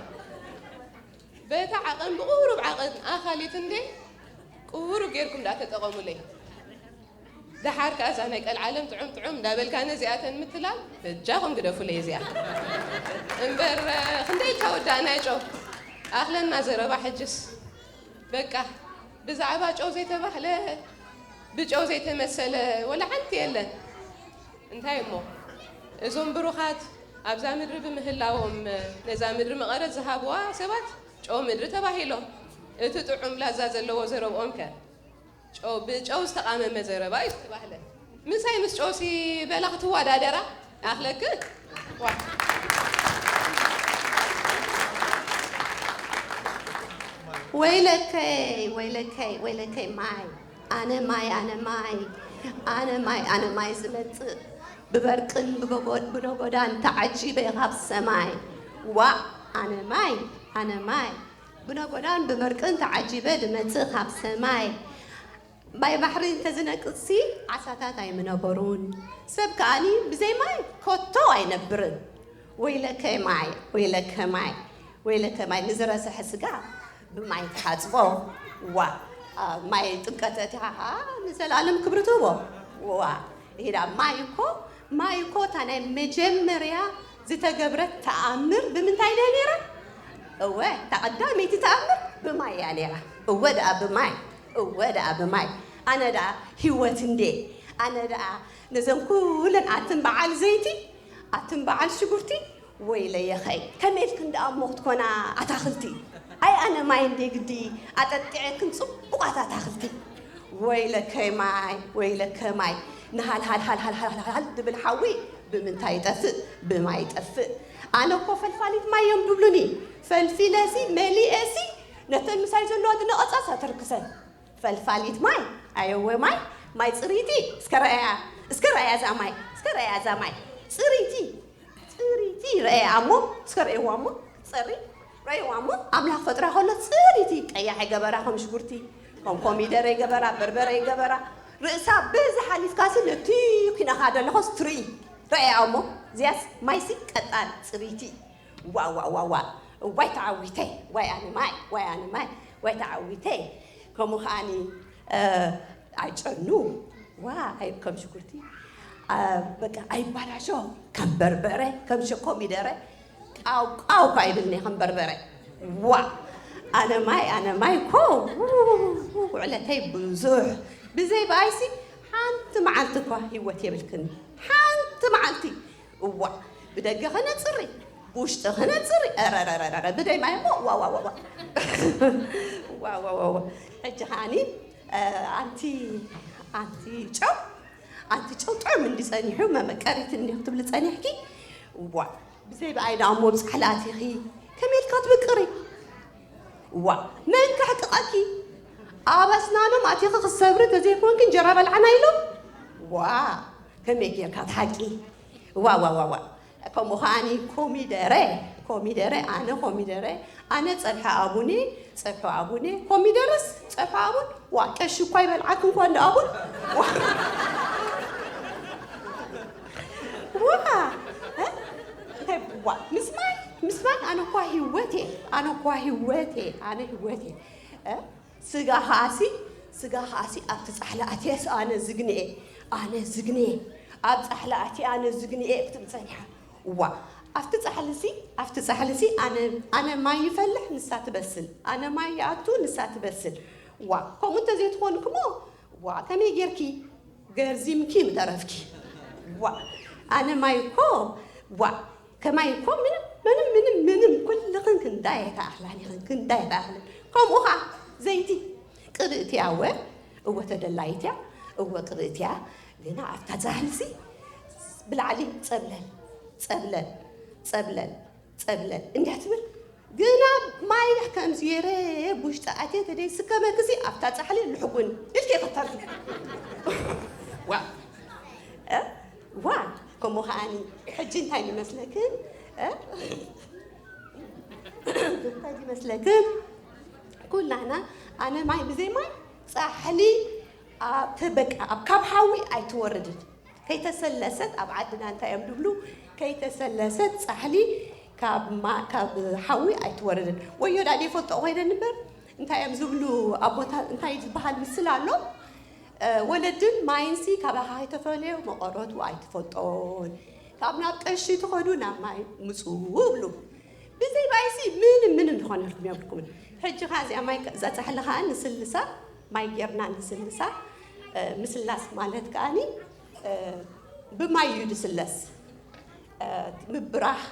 በታ ዓቐን ብቑሩብ ዓቐን ኣኻሊት እንዴ ቁሩብ ጌርኩም ደኣ ተጠቐሙለይ። ደሓር ከኣ እዛ ናይ ቀልዓለም ጥዑም ጥዑም እንዳበልካ ነዚኣተን ምትላል በጃኹም ግደፉለይ እዚኣ። እምበር ክንደይ ኢልካ ወዳእና ጨው ኣኽለና ዘረባ ሕጅስ በቃ ብዛዕባ ጨው ዘይተባህለ ብጨው ዘይተመሰለ ወላ ሓንቲ የለን። እንታይ እሞ እዞም ብሩኻት ኣብዛ ምድሪ ብምህላዎም ነዛ ምድሪ መቐረት ዝሃብዋ ሰባት ጨው ምድሪ ተባሂሎም። እቲ ጥዑም ላዛ ዘለዎ ዘረብኦም ከ ጨው ብጨው ዝተቓመመ ዘረባ እዩ ዝተባህለ። ምሳይ ምስ ጨውሲ በላ ክትዋዳደራ ኣኽለክን ዋ ወይለከይ ወይለከይ ወይለከይ ማይ ኣነ ማይ ኣነ ማይ ኣነ ማይ ኣነ ማይ ዝመጽእ ብበርቅን ብነጎዳን ተዓጂበ ካብ ሰማይ ዋእ ኣነ ማይ ኣነ ማይ ብነጎዳን ብበርቅን ተዓጂበ ድመጽእ ካብ ሰማይ ማይ ባሕሪ እንተዝነቅጽሲ ዓሳታት ኣይምነበሩን ሰብ ከኣኒ ብዘይ ማይ ኮቶ ኣይነብርን ወይለከ ማይ ወይለከ ማይ ወይለከ ማይ ንዝረሰሐ ስጋ ብማይ ተሓጽቦ ዋ ማይ ጥምቀት እቲኻ ከዓ ንዘለኣለም ክብሪ ትህቦ ዋ ኢዳ ማይ እኮ ማይ እኮ እታ ናይ መጀመርያ ዝተገብረት ተኣምር ብምንታይ ድያ ነይራ? እወ እታ ቀዳመይቲ ተኣምር ብማይ እያ ነይራ። እወ ደኣ ብማይ እወ ደኣ ብማይ ኣነ ደኣ ሂወት እንዴ ኣነ ደኣ ነዘን ኩለን ኣትን በዓል ዘይቲ ኣትን በዓል ሽጉርቲ ወይለየኸይ ከመይ ኢልክን ደኣ እሞ ክትኮና ኣታኽልቲ ኣይ ኣነ ማይ እንዴ ግዲ ኣጠጢዐክን ጽቡቓት ኣታኽልቲ ወይለከይ ማይ ወይለከ ማይ ንሃልሃልሃልሃልሃልሃልሃል ድብል ሓዊ ብምንታይ ይጠፍእ ብማይ ይጠፍእ ኣነ እኮ ፈልፋሊት ማይ እዮም ድብሉኒ ፈልፊለሲ መሊኤሲ ነተን ምሳይ ዘለዋ ድነቐጻስ ኣተርክሰን ፈልፋሊት ማይ ኣየወ ማይ ማይ ፅሪቲ እስከ ረኣያ እስከ ረኣያ እዛ ማይ እስከ ረኣያ እዛ ማይ ፅሪቲ ፅሪቲ ረኣያ እሞ እስከ ረእይዋ እሞ ፀሪ ረእይዋ እሞ ኣምላኽ ፈጥራ ከሎ ፅሪቲ ቀያሕ ይገበራ ከም ሽጉርቲ ከም ኮሚደረ ይገበራ በርበረ ይገበራ ርእሳ በዚ ሓሊፍካሲ ነቲ ኩናኻ ደለኸስ ትርኢ ረኣያ እሞ እዚያስ ማይሲ ቀጣን ፅሪቲ ዋዋዋዋ ዋይ ተዓዊተይ ዋይ ኣነ ማይ ዋይ ኣነ ማይ ዋይ ተዓዊተይ ከምኡ ከዓኒ ኣይጨኑ ዋ ኣይ ከም ሽጉርቲ በቃ ኣይባላሾ ከም በርበረ ከም ሸኮሚደረ ቃው ቃው እኳ ይብልኒ ከም በርበረ ዋ ኣነ ማይ ኣነ ማይ እኮ ውዕለተይ ብዙሕ ብዘይ ብኣይሲ ሓንቲ መዓልቲ እኳ ህይወት የብልክኒ ሓንቲ መዓልቲ እዋ ብደገ ከነፅሪ ብውሽጢ ከነፅሪ ረረረረ ብደይ ማይ እሞ ዋዋዋዋ ዋዋዋዋ ሕጂ ከዓኒ ኣንቲ ኣንቲ ጨው ኣንቲ ጨው ጥዑም እንዲ ፀኒሑ መመቀሪት እንዲ ክትብሊ ፀኒሕኪ ዋ ብዘይ ብኣይ ደኣ እሞ ብፃሕሊ ኣቲኺ ከመይ ኢልካ ትብቅሪ ዋ መን ከሕቅቐኪ ኣብ ኣስናኖም ኣቲኺ ክትሰብሪ ተዘይኮንኪ እንጀራ በልዓና ኢሎም ዋ ከመይ ጌርካ ትሓቂ ዋዋዋዋ ከምኡ ከዓኒ ኮሚደረ ኮሚደረ ኣነ ኮሚደረ ኣነ ፀብሒ ኣቡኒ ፀብሒ ኣቡኒ ኮሚደረስ ፀብሒ ኣቡን ዋ ቀሺ እኳ ይበልዓክ እንኳ እንደ ኣቡን ዋ ዋ እንታይ ዋ ምስ ማይ ምስማን ኣነ እኳ ህይወት እየ፣ ኣነ እኳ ህይወት እየ፣ ኣነ ህይወት እየ። እ? ስጋ ከኣሲ፣ ስጋ ከኣሲ ኣብቲ ጻሕሊ ኣትየስ ኣነ ዝግነ እየ፣ ኣነ ዝግነ እየ። ኣብ ጻሕሊ ኣትየ ኣነ ዝግነ እየ ክትብል ጸኒሓ። እዋ፣ ኣብቲ ጻሕልሲ፣ ኣብቲ ጻሕልሲ ኣነ፣ ኣነ ማይ ይፈልሕ፣ ንሳ ትበስል። ኣነ ማይ ይኣቱ፣ ንሳ ትበስል። እዋ፣ ከምኡ እንተዘይትኾንክሞ፣ እዋ፣ ከመይ ጌርኪ ገርዚምኪ ምተረፍኪ? እዋ፣ ኣነ ማይ እኮ፣ እዋ፣ ከማይ እኮ ምንም፣ ምንም፣ ምንም፣ ምንም፣ ኩልኽን ክንዳይ ኣይተኣኽላን ኢኽን፣ ክንዳይ ኣይተኣኽልን። ከምኡ ኸዓ ዘይቲ፣ ቅብእቲ እያ፣ እወ፣ እወ፣ ተደላይት እያ፣ እወ፣ ቅብእቲ እያ። ግና ኣብታ ዛህልሲ ብላዕሊ ጸብለል፣ ጸብለል፣ ጸብለል፣ ጸብለል እንዲያ ትብል። ግና ማይ ከምዚ ገይረ ብውሽጢ ኣትየ ተደይ ስከመክሲ ኣብታ ጻሕሊ ልሕጉን ኢልኪ ይኸተልኪ። ዋ፣ እ? ዋ፣ ከምኡ ከኣኒ ሕጂ እንታይ ይመስለክን? እ? እንታይ ይመስለክን? ኩላና ኣነ ማይ ብዘይ ማይ ጻሕሊ ኣብ ተበቃ-፣ ኣብ ካብ ሓዊ ኣይትወርድን። ከይተሰለሰት ኣብ ዓድና እንታይ እዮም ዝብሉ? ከይተሰለሰት ጻሕሊ ካብ ማ-፣ ካብ ሓዊ ኣይትወርድን። ወዮ ዳኣ ዘይፈልጦ ኮይነ እምበር እንታይ እዮም ዝብሉ ኣቦታት፣ እንታይ ዝበሃል ምስል ኣሎ? እ፣ ወለድን ማይንሲ ካባኻ ከይተፈለዮ መቐረቱ ኣይትፈልጦን። ካብ ናብ ቀሺ ትኸዱ ናብ ማይ ምጹ ይብሉ። ብዘይ ማይሲ ምንም፣ ምንም ዝኾነ ኢልኩም የብልኩምን። ሕጂ ኸዓ እዚኣ ማይ፣ እዛ ጻሕሊ ኸዓ ንስልሳ፣ ማይ ጌርና ንስልሳ። እ፣ ምስላስ ማለት ከኣኒ፣ እ፣ ብማይ እዩ ዝስለስ። እ፣ ምብራህ፣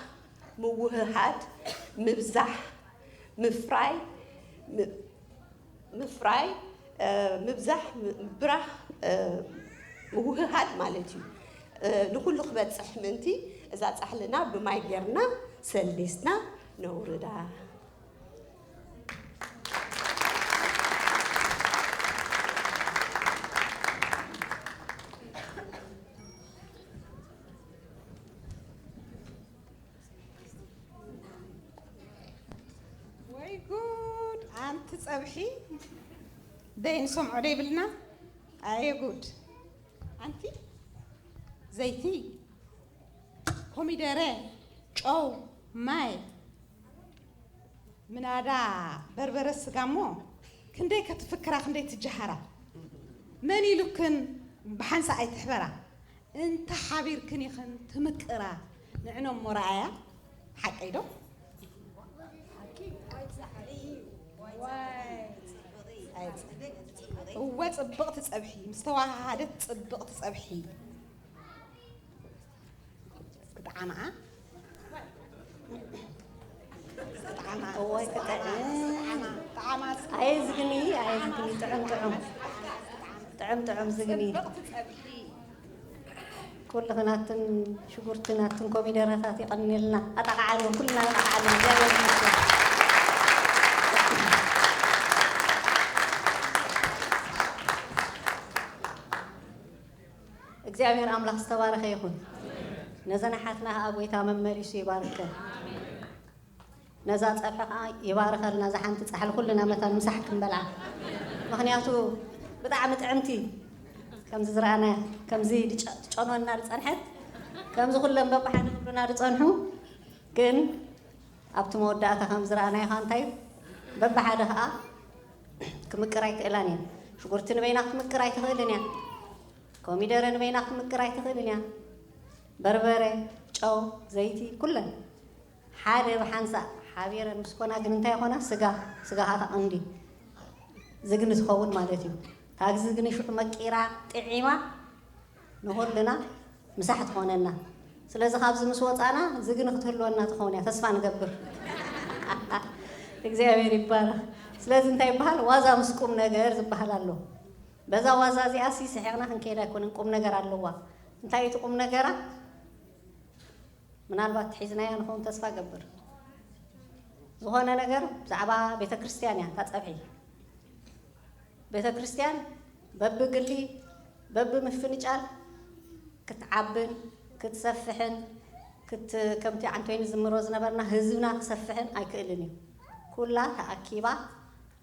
ምውህሃድ፣ ምብዛሕ፣ ምፍራይ፣ ም-፣ ምፍራይ፣ እ፣ ምብዛሕ፣ ም-፣ ምብራህ፣ እ፣ ምውህሃድ ማለት እዩ። እ፣ ንኹሉ ክበጽሕ ምእንቲ እዛ ጻሕልና ብማይ ጌርና ሰሊስና ነውርዳ። ወይ ጉድ! ኣንቲ ጸብሒ ደይ ንሰምዖ ደይብልና? ኣየ ጉድ! ኣንቲ ዘይቲ፣ ኮሚደረ፣ ጨው፣ ማይ፣ ምናዳ በርበረ ስጋ እሞ ክንደይ ከትፍክራ፣ ክንደይ ትጀሃራ። መን ኢሉክን ብሓንሳእ ኣይትሕበራ። እንተ ሓቢርክን ኢኽን ትምቅራ። ንዕኖ እሞ ረኣያ። ሓቀይ ዶ? እወ፣ ጽብቕቲ ጸብሒ፣ ምስ ተዋሃሃደት ጽብቕቲ ጸብሒ። ክጥዓማ። ክጥዓማ። እዋይ፣ ክጥዕም። ክጥዓማ። ጥዓማ። ኣየ ዝግኒ፣ ኣየ ዝግኒ፣ ጥዑም፣ ጥዑም። ጥዑም፣ ጥዑም ዝግኒ። ጽብቕቲ ጸብሒ። ኩልኽን ኣትን ሽጉርትን ኣትን ኮሚደረታት የቐንየልና። ኣጣቓዓሉ፣ ኩልና ኣጣቓዓሉ። እግዚኣብሔር ይመስገን። እግዚኣብሔር ኣምላኽ ዝተባረኸ ይኹን። ነዘን ኣሓትና ኸዓ ጐይታ መመሊሱ ይባርከን። ነዛ ጸብሒ ኸዓ ይባርከልና። እዛ ሓንቲ ጻሕሊ ኩልና መታን ምሳሕ ክንበልዓ። ምኽንያቱ ብጣዕሚ ጥዕምቲ፣ ከምዚ ዝረኣናያ፣ ከምዚ ድጨ-፣ ትጨንወና ዝጸንሐት፣ ከምዚ ኩለን በብሓደ ክብሉና ዝጸንሑ፣ ግን ኣብቲ መወዳእታ ከም ዝረኣናዮ ኸዓ እንታይ እዩ? በብሓደ ኸዓ ክምቅር ኣይክእላን እየን። ሽጉርቲ ንበይና ክትምቅር ኣይትኽእልን እያ። ኮሚደረ ንበይና ክትምቅር ኣይትኽእልን እያ። በርበረ፣ ጨው፣ ዘይቲ፣ ኩለን ሓደ ብሓንሳእ ሓቢረን ምስ ኮና ግን እንታይ ይኾና? ስጋ፣ ስጋ ኸዓ እታ ቀንዲ ዝግኒ ትኸውን ማለት እዩ። እታ ዝግኒ ሽዑ መቂራ ጥዒማ ንኹልና ምሳሕ ትኾነና። ስለዚ ካብዚ ምስ ወጻና ዝግኒ ክትህልወና ትኸውን እያ፣ ተስፋ ንገብር። እግዚኣብሔር ይባረኽ። ስለዚ እንታይ ይበሃል? ዋዛ ምስ ቁም ነገር ዝበሃል ኣሎ። በዛ ዋዛ እዚኣ ሲ ስሒቕና ክንከይድ ኣይኮነን፣ ቁም ነገር ኣለዋ። እንታይ እዩ እቲ ቁም ነገራ? ምናልባት ሒዝናያ ንኸውን ተስፋ እገብር። ዝኾነ ነገር ብዛዕባ ቤተ ክርስቲያን እያ እታ ጸብሒ። ቤተ ክርስቲያን በብግሊ፣ በብምፍንጫል ክትዓብን ክትሰፍሕን፣ ክት-፣ ከምቲ ዓንቶይኒ ዝምሮ ዝነበርና ህዝብና ክሰፍሕን ኣይክእልን እዩ። ኩላ ተኣኪባ፣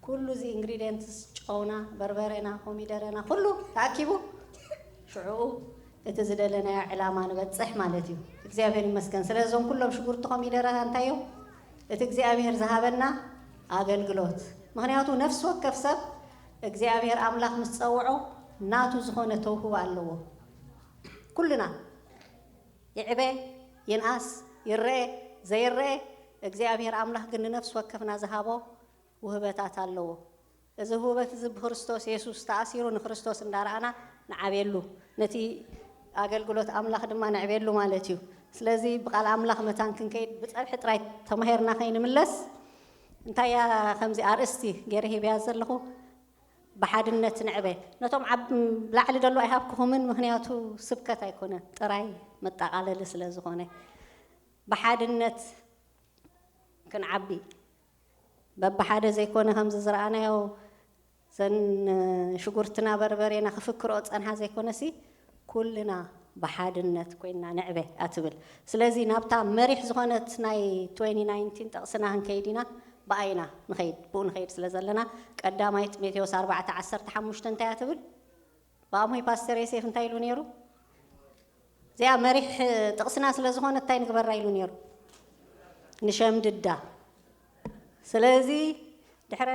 ኩሉ እዚ ኢንግሪዲየንትስ፣ ጨውና፣ በርበሬና፣ ኮሚደረና፣ ኩሉ ተኣኪቡ ሽዕኡ እቲ ዝደለናዮ ዕላማ ንበጽሕ ማለት እዩ። እግዚኣብሔር ይመስገን። ስለ እዞም ኩሎም ሽጉርቲ ኮሚደረ እንታይ እዮም? እቲ እግዚኣብሔር ዝሃበና ኣገልግሎት። ምኽንያቱ ነፍሲ ወከፍ ሰብ እግዚኣብሔር ኣምላኽ ምስ ጸውዖ ናቱ ዝኾነ ተውህቦ ኣለዎ። ኩልና ይዕበ፣ ይንኣስ፣ ይረኤ፣ ዘይረኤ፣ እግዚኣብሔር ኣምላኽ ግን ንነፍሲ ወከፍና ዝሃቦ ውህበታት ኣለዎ። እዚ ውህበት እዚ ብክርስቶስ የሱስ ተኣሲሩ ንክርስቶስ እንዳረኣና ንዓብየሉ፣ ነቲ ኣገልግሎት ኣምላኽ ድማ ንዕብየሉ ማለት እዩ። ስለዚ ብቓል ኣምላኽ መታን ክንከይድ ብጸብሒ ጥራይ ተማሂርና ከይንምለስ፣ እንታይ እያ ከምዚ ኣርእስቲ ገይረ ሂብያ ዘለኹ? ብሓድነት ንዕበ። ነቶም ዓብ-፣ ላዕሊ ደሎ ኣይሃብክኹምን፣ ምኽንያቱ ስብከት ኣይኮነን፣ ጥራይ መጠቓለሊ ስለ ዝኾነ። ብሓድነት ክንዓቢ፣ በብሓደ ዘይኮነ ከምዚ ዝረኣናዮ፣ ዘን ሽጉርትና በርበሬና ክፍክርኦ ጸንሓ ዘይኮነሲ፣ ኩልና ብሓድነት ኮይንና ንዕበ እያ ትብል። ስለዚ ናብታ መሪሕ ዝኾነት ናይ ትዌንቲ ናይንቲን ጥቕስና ክንከይድ ኢና፣ ብኣይና ንኸይድ፣ ብኡ ንኸይድ ስለ ዘለና፣ ቀዳማይ ጢሞቴዎስ ኣርባዕተ ዓሰርተ ሓሙሽተ እንታይ እያ ትብል? ብኣሞይ ፓስተር ዮሴፍ እንታይ ኢሉ ነይሩ? እዚኣ መሪሕ ጥቕስና ስለ ዝኾነ እንታይ ንግበራ ኢሉ ነይሩ? ንሸምድዳ። ስለዚ ድሕረ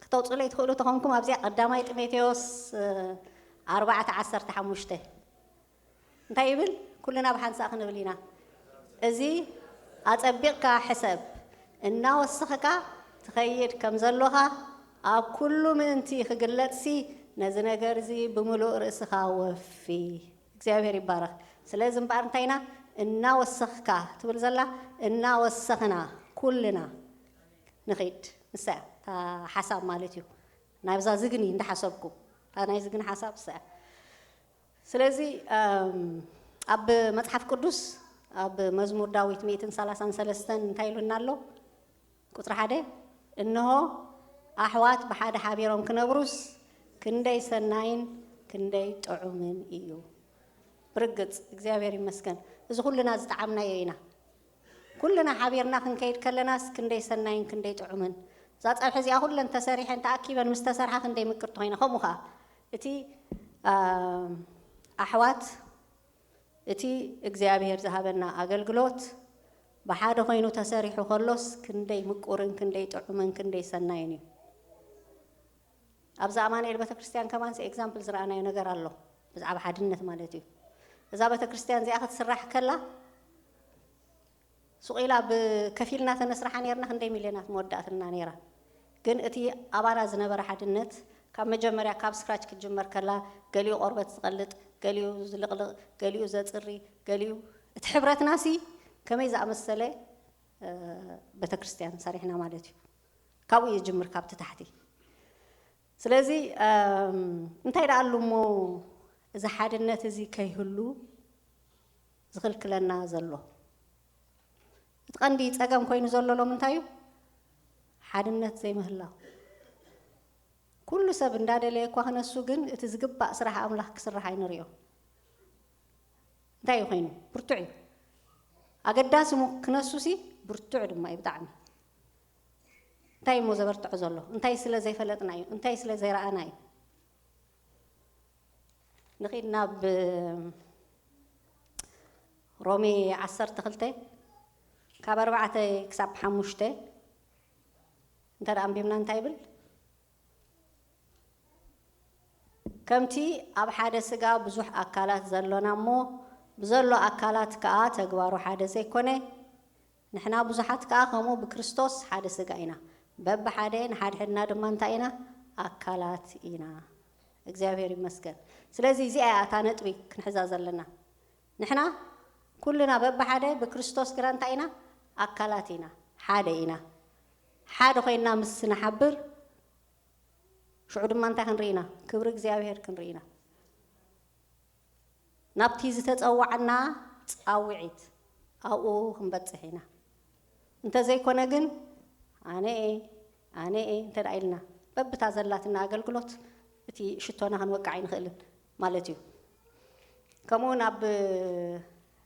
ክተውፅለይ ትኽእሉ ተኾንኩም ኣብዚኣ ቀዳማይ ጢሞቴዎስ፣ እ፣ ኣርባዕተ ዓሰርተ ሓሙሽተ እንታይ ይብል? ኩልና ብሓንሳእ ክንብል ኢና። እዚ ኣጸቢቕካ ሕሰብ፣ እናወሰኽካ ትኸይድ ከም ዘሎኻ ኣብ ኩሉ ምእንቲ ክግለጽሲ፣ ነዚ ነገር እዚ ብምሉእ ርእስኻ ወፊ። እግዚኣብሔር ይባረኽ። ስለዚ እምበኣር እንታይ ኢና እናወሰኽካ ትብል ዘላ? እናወሰኽና ኩልና ንኺድ። ንሳ እያ እታ ሓሳብ ማለት እዩ። ናብዛ ዝግኒ እንዳሓሰብኩ፣ እታ ናይ ዝግኒ ሓሳብ ንሳ እያ። ስለዚ፣ እም፣ ኣብ መጽሓፍ ቅዱስ ኣብ መዝሙር ዳዊት ሚእትን ሰላሳን ሰለስተን እንታይ ኢሉና ኣሎ? ቁጽሪ ሓደ፣ እንሆ ኣሕዋት ብሓደ ሓቢሮም ክነብሩስ ክንደይ ሰናይን ክንደይ ጥዑምን እዩ። ብርግጽ እግዚኣብሔር ይመስገን፣ እዚ ኩልና ዝጠዓምናዮ ኢና። ኩልና ሓቢርና ክንከይድ ከለናስ ክንደይ ሰናይን ክንደይ ጥዑምን። እዛ ጸብሒ እዚኣ ኩለን ተሰሪሐን ተኣኪበን ምስ ተሰርሓ ክንደይ ምቅርቲ ኮይና። ከምኡ ኸኣ እቲ፣ አ፣ ኣሕዋት፣ እቲ እግዚኣብሔር ዝሃበና ኣገልግሎት ብሓደ ኮይኑ ተሰሪሑ ከሎስ ክንደይ ምቁርን ክንደይ ጥዑምን ክንደይ ሰናይን እዩ። ኣብዚ ኣማኑኤል ቤተክርስትያን ከማንስ ኤግዛምፕል ዝረኣናዮ ነገር ኣሎ፣ ብዛዕባ ሓድነት ማለት እዩ። እዛ ቤተክርስትያን እዚኣ ክትስራሕ ከላ፣ ሱቕ ኢላ ብከፊልና ተነስርሓ ነይርና፣ ክንደይ ሚልዮናት መወዳእትልና ነይራ። ግን እቲ ኣባና ዝነበረ ሓድነት፣ ካብ መጀመርያ፣ ካብ ስክራች ክትጅመር ከላ፣ ገሊኡ ቆርበት ዝቐልጥ፣ ገሊኡ ዝልቕልቕ፣ ገሊኡ ዘጽሪ፣ ገሊኡ፣ እቲ ሕብረትናሲ ከመይ ዝኣመሰለ፣ እ፣ ቤተክርስትያን ሰሪሕና ማለት እዩ። ካብኡ ይጅምር፣ ካብቲ ታሕቲ። ስለዚ፣ እም፣ እንታይ ደኣ ኣሉ እሞ እዚ ሓድነት እዚ ከይህሉ ዝኽልክለና ዘሎ? እቲ ቀንዲ ጸገም ኮይኑ ዘሎ ሎም እንታይ እዩ? ሓድነት ዘይምህላው። ኩሉ ሰብ እንዳደለየ እኳ ክነሱ፣ ግን እቲ ዝግባእ ስራሕ ኣምላኽ ክስራሕ ኣይንሪኦ። እንታይ እዩ ኮይኑ? ብርቱዕ እዩ። ኣገዳሲ ሙ-፣ ክነሱሲ ብርቱዕ ድማ እዩ ብጣዕሚ። እንታይ እሞ ዘበርትዖ ዘሎ? እንታይ ስለ ዘይፈለጥና እዩ? እንታይ ስለ ዘይረኣና እዩ? ንኺድ ናብ ሮሜ ዓሰርተ ክልተ ካብ ኣርባዕተ ክሳብ ሓሙሽተ እንተ ደኣ ኣንቢብና እንታይ ይብል? ከምቲ ኣብ ሓደ ስጋ ብዙሕ ኣካላት ዘሎና እሞ ብዘሎ ኣካላት ከኣ ተግባሩ ሓደ ዘይኮነ፣ ንሕና ብዙሓት ከኣ ከምኡ ብክርስቶስ ሓደ ስጋ ኢና። በብሓደ ንሓድሕድና ድማ እንታይ ኢና? ኣካላት ኢና። እግዚኣብሔር ይመስገን። ስለዚ እዚኣ እያ እታ ነጥቢ ክንሕዛ ዘለና። ንሕና ኩልና በብሓደ ብክርስቶስ ግና እንታይ ኢና? ኣካላት ኢና፣ ሓደ ኢና። ሓደ ኮይንና ምስ ንሓብር፣ ሽዑ ድማ እንታይ ክንርኢ ኢና? ክብሪ እግዚኣብሔር ክንርኢ ኢና። ናብቲ ዝተጸዋዕና ጻውዒት ኣብኡ ክንበጽሕ ኢና። እንተዘይኮነ ግን፣ ኣነ እየ፣ ኣነ እየ እንተ ደኣ ኢልና፣ በብታ ዘላትና ኣገልግሎት እቲ ሽቶና ክንወቅዕ ኣይንኽእልን ማለት እዩ። ከምኡ ናብ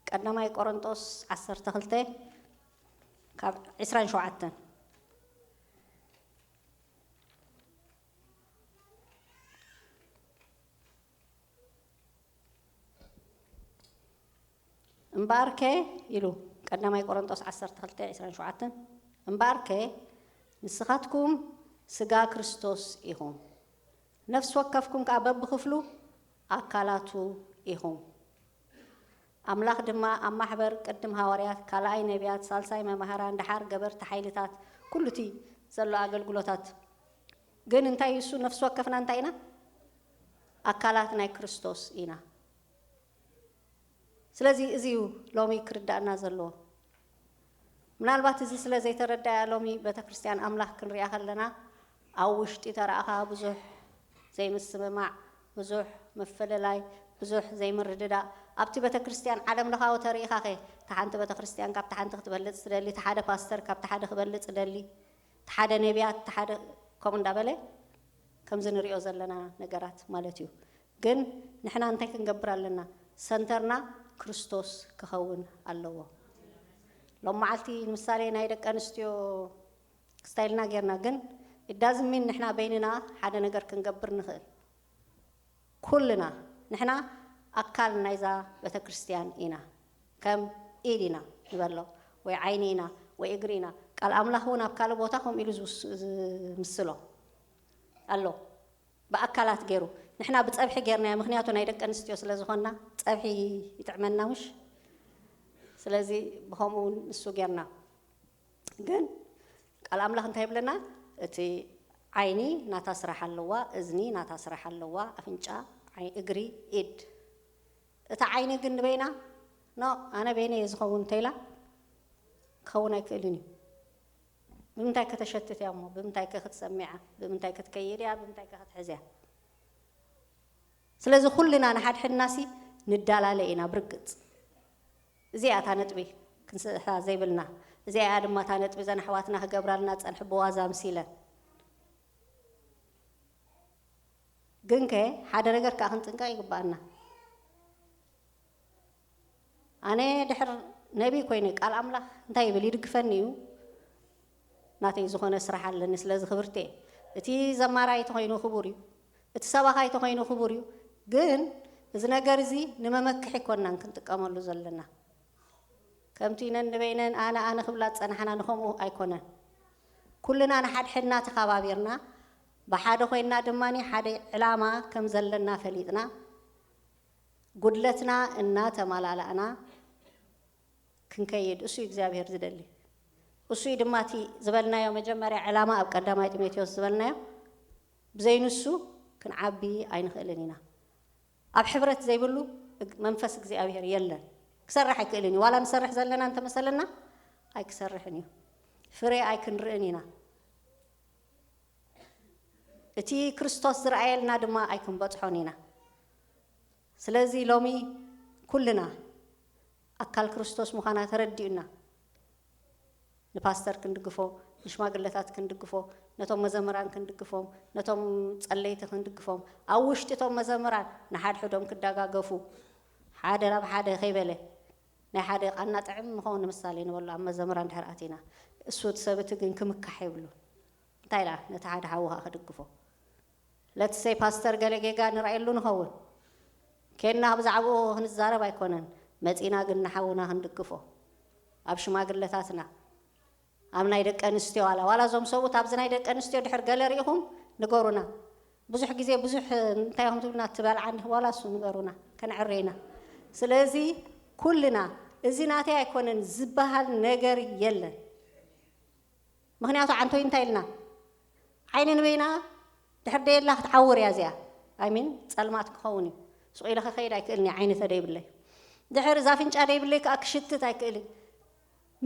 ቀዳማይ ቆሮንጦስ ዓሰርተ ክልተ ካብ ዕስራን ሸውዓተን። እምበኣርከ ኢሉ፣ ቀዳማይ ቆሮንጦስ ዓሰርተ ክልተ ዕስራን ሸውዓተን፣ እምበኣርከ ንስኻትኩም ስጋ ክርስቶስ ኢኹም፣ ነፍሲ ወከፍኩም ከኣ በብኽፍሉ ኣካላቱ ኢኹም። ኣምላኽ ድማ ኣብ ማሕበር ቅድም ሃዋርያት፣ ካልኣይ ነቢያት፣ ሳልሳይ መማህራን፣ ደሓር ገበርቲ ሓይልታት፣ ኩሉ እቲ ዘሎ ኣገልግሎታት። ግን እንታይ እዩ እሱ? ነፍሲ ወከፍና እንታይ ኢና? ኣካላት ናይ ክርስቶስ ኢና። ስለዚ እዚ እዩ ሎሚ ክርዳእና ዘለዎ። ምናልባት እዚ ስለ ዘይተረዳያ ሎሚ ቤተ ክርስቲያን ኣምላኽ ክንሪኣ ከለና ኣብ ውሽጢ ተረኣኻ ብዙሕ ዘይምስምማዕ፣ ብዙሕ ምፍልላይ፣ ብዙሕ ዘይምርድዳእ ኣብቲ ቤተ ክርስቲያን ዓለም ለኻዊ ተሪኢኻ ኸ፣ እታ ሓንቲ ቤተ ክርስቲያን ካብቲ ሓንቲ ክትበልጽ ትደሊ፣ እቲ ሓደ ፓስተር ካብቲ ሓደ ክበልጽ ደሊ፣ እቲ ሓደ ነቢያት፣ እቲ ሓደ ከምኡ እንዳበለ ከምዚ ንሪኦ ዘለና ነገራት ማለት እዩ። ግን ንሕና እንታይ ክንገብር ኣለና? ሰንተርና ክርስቶስ ክኸውን ኣለዎ። ሎም መዓልቲ ንምሳሌ ናይ ደቂ ኣንስትዮ ክስታይልና ጌርና፣ ግን it doesn't mean ንሕና በይንና ሓደ ነገር ክንገብር ንኽእል። ኩልና ንሕና ኣካል ናይዛ ቤተ ክርስቲያን ኢና። ከም ኢድ ኢና ንበሎ፣ ወይ ዓይኒ ኢና፣ ወይ እግሪ ኢና። ቃል ኣምላኽ እውን ኣብ ካልእ ቦታ ከምኡ ኢሉ ዝውስ-፣ ዝምስሎ ኣሎ። ብኣካላት ገይሩ፣ ንሕና ብጸብሒ ጌርናዮ፣ ምኽንያቱ ናይ ደቂ ኣንስትዮ ስለ ዝኾንና ጸብሒ ይጥዕመና፣ ምሽ? ስለዚ ብኸምኡ ንሱ ጌርና። ግን ቃል ኣምላኽ እንታይ ይብለና? እቲ ዓይኒ ናታ ስራሕ ኣለዋ፣ እዝኒ ናታ ስራሕ ኣለዋ፣ ኣፍንጫ፣ ዓይ-፣ እግሪ፣ ኢድ። እታ ዓይኒ ግን ንበይና፣ ኖ፣ ኣነ በይነ እየ ዝኸውን እንተኢላ ክኸውን ኣይክእልን እዩ። ብምንታይ ከተሸትት እያ እሞ? ብምንታይ ከ ክትሰሚዓ? ብምንታይ ከ ክትከይድ እያ? ብምንታይ ከ ክትሕዝ እያ? ስለዚ ኩልና ንሓድሕድናሲ ንዳላለ ኢና ብርግጽ። እዚኣ እታ ነጥቢ ክንስእሓ ዘይብልና። እዚኣ እያ ድማ እታ ነጥቢ እዘን ኣሕዋትና ክገብራልና ዝጸንሐ ብዋዛ ምስ ኢለን። ግንከ ሓደ ነገር ከኣ ክንጥንቀቕ ይግብኣና። ኣነ ድሕር ነቢ ኮይነ ቃል ኣምላኽ እንታይ ይብል? ይድግፈኒ እዩ። ናተይ ዝኾነ ስራሕ ኣለኒ፣ ስለዚ ክብርቲ እየ። እቲ ዘማራይ ተኾይኑ ክቡር እዩ፣ እቲ ሰባኻይ ተኾይኑ ክቡር እዩ። ግን እዚ ነገር እዚ ንመመክሒ ኣይኮናን ክንጥቀመሉ ዘለና። ከምቲ ነንበይነን ኣነ ኣነ ክብላ ዝጸናሕና ንኸምኡ ኣይኮነን። ኩልና ንሓድሕድና ተኸባቢርና፣ ብሓደ ኮይንና ድማ ሓደ ዕላማ ከም ዘለና ፈሊጥና፣ ጉድለትና እናተማላላእና ክንከይድ፣ እሱ እዩ እግዚኣብሔር ዝደሊ። እሱ እዩ ድማ እቲ ዝበልናዮ መጀመርያ ዕላማ ኣብ ቀዳማይ ጢሞቴዎስ ዝበልናዮ፣ ብዘይ ንሱ ክንዓቢ ኣይንኽእልን ኢና። ኣብ ሕብረት ዘይብሉ እግ-፣ መንፈስ እግዚኣብሔር የለን። ክሰርሕ ኣይክእልን እዩ። ዋላ ንሰርሕ ዘለና እንተመሰለና ኣይክሰርሕን እዩ። ፍሬ ኣይክንርእን ኢና። እቲ ክርስቶስ ዝረኣየልና ድማ ኣይክንበጽሖን ኢና። ስለዚ ሎሚ ኩልና ኣካል ክርስቶስ ምዃና ተረዲኡና፣ ንፓስተር ክንድግፎ፣ ንሽማግለታት ክንድግፎ፣ ነቶም መዘምራን ክንድግፎም፣ ነቶም ጸለይቲ ክንድግፎም፣ ኣብ ውሽጢ እቶም መዘምራን ንሓድሕዶም ክደጋገፉ፣ ሓደ ናብ ሓደ ከይበለ፣ ናይ ሓደ ቃና ጥዕም ንኸውን ንምሳሌ ንበሎ ኣብ መዘምራን ድሕር ኣቲና፣ እሱ እቲ ሰብ እቲ ግን ክምካሕ የብሉን። እንታይ ደኣ ነቲ ሓደ ሓዉ ኸኣ ክድግፎ? ለትሰይ ፓስተር ገለ ጌጋ ንርኣየሉ ንኸውን። ኬንና ብዛዕባኡ ክንዛረብ ኣይኮነን፣ መጺና ግን ንሓውና ክንድግፎ። ኣብ ሽማግለታትና፣ ኣብ ናይ ደቂ ኣንስትዮ ዋላ፣ ዋላ እዞም ሰብኡት ኣብዚ ናይ ደቂ ኣንስትዮ ድሕር ገለ ርኢኹም ንገሩና። ብዙሕ ግዜ ብዙሕ እንታይ ኢኹም ትብሉና፣ ትበልዓ እንዲኹም ዋላ እሱ ንገሩና፣ ከነዕሪ ኢና። ስለዚ ኩልና እዚ ናተይ ኣይኮነን ዝበሃል ነገር የለን። ምኽንያቱ ዓንቶይ እንታይ ኢልና? ዓይኒ ንበይና ድሕር ደየላ ክትዓውር እያ እዚኣ። ኣይሚን ጸልማት ክኸውን እዩ። ስቕ ኢለ ክኸይድ ኣይክእልን እየ ዓይኒ ተደይብለይ። ድሕር እዛ ኣፍንጫ ደይብለይ ከኣ ክሽትት ኣይክእልን።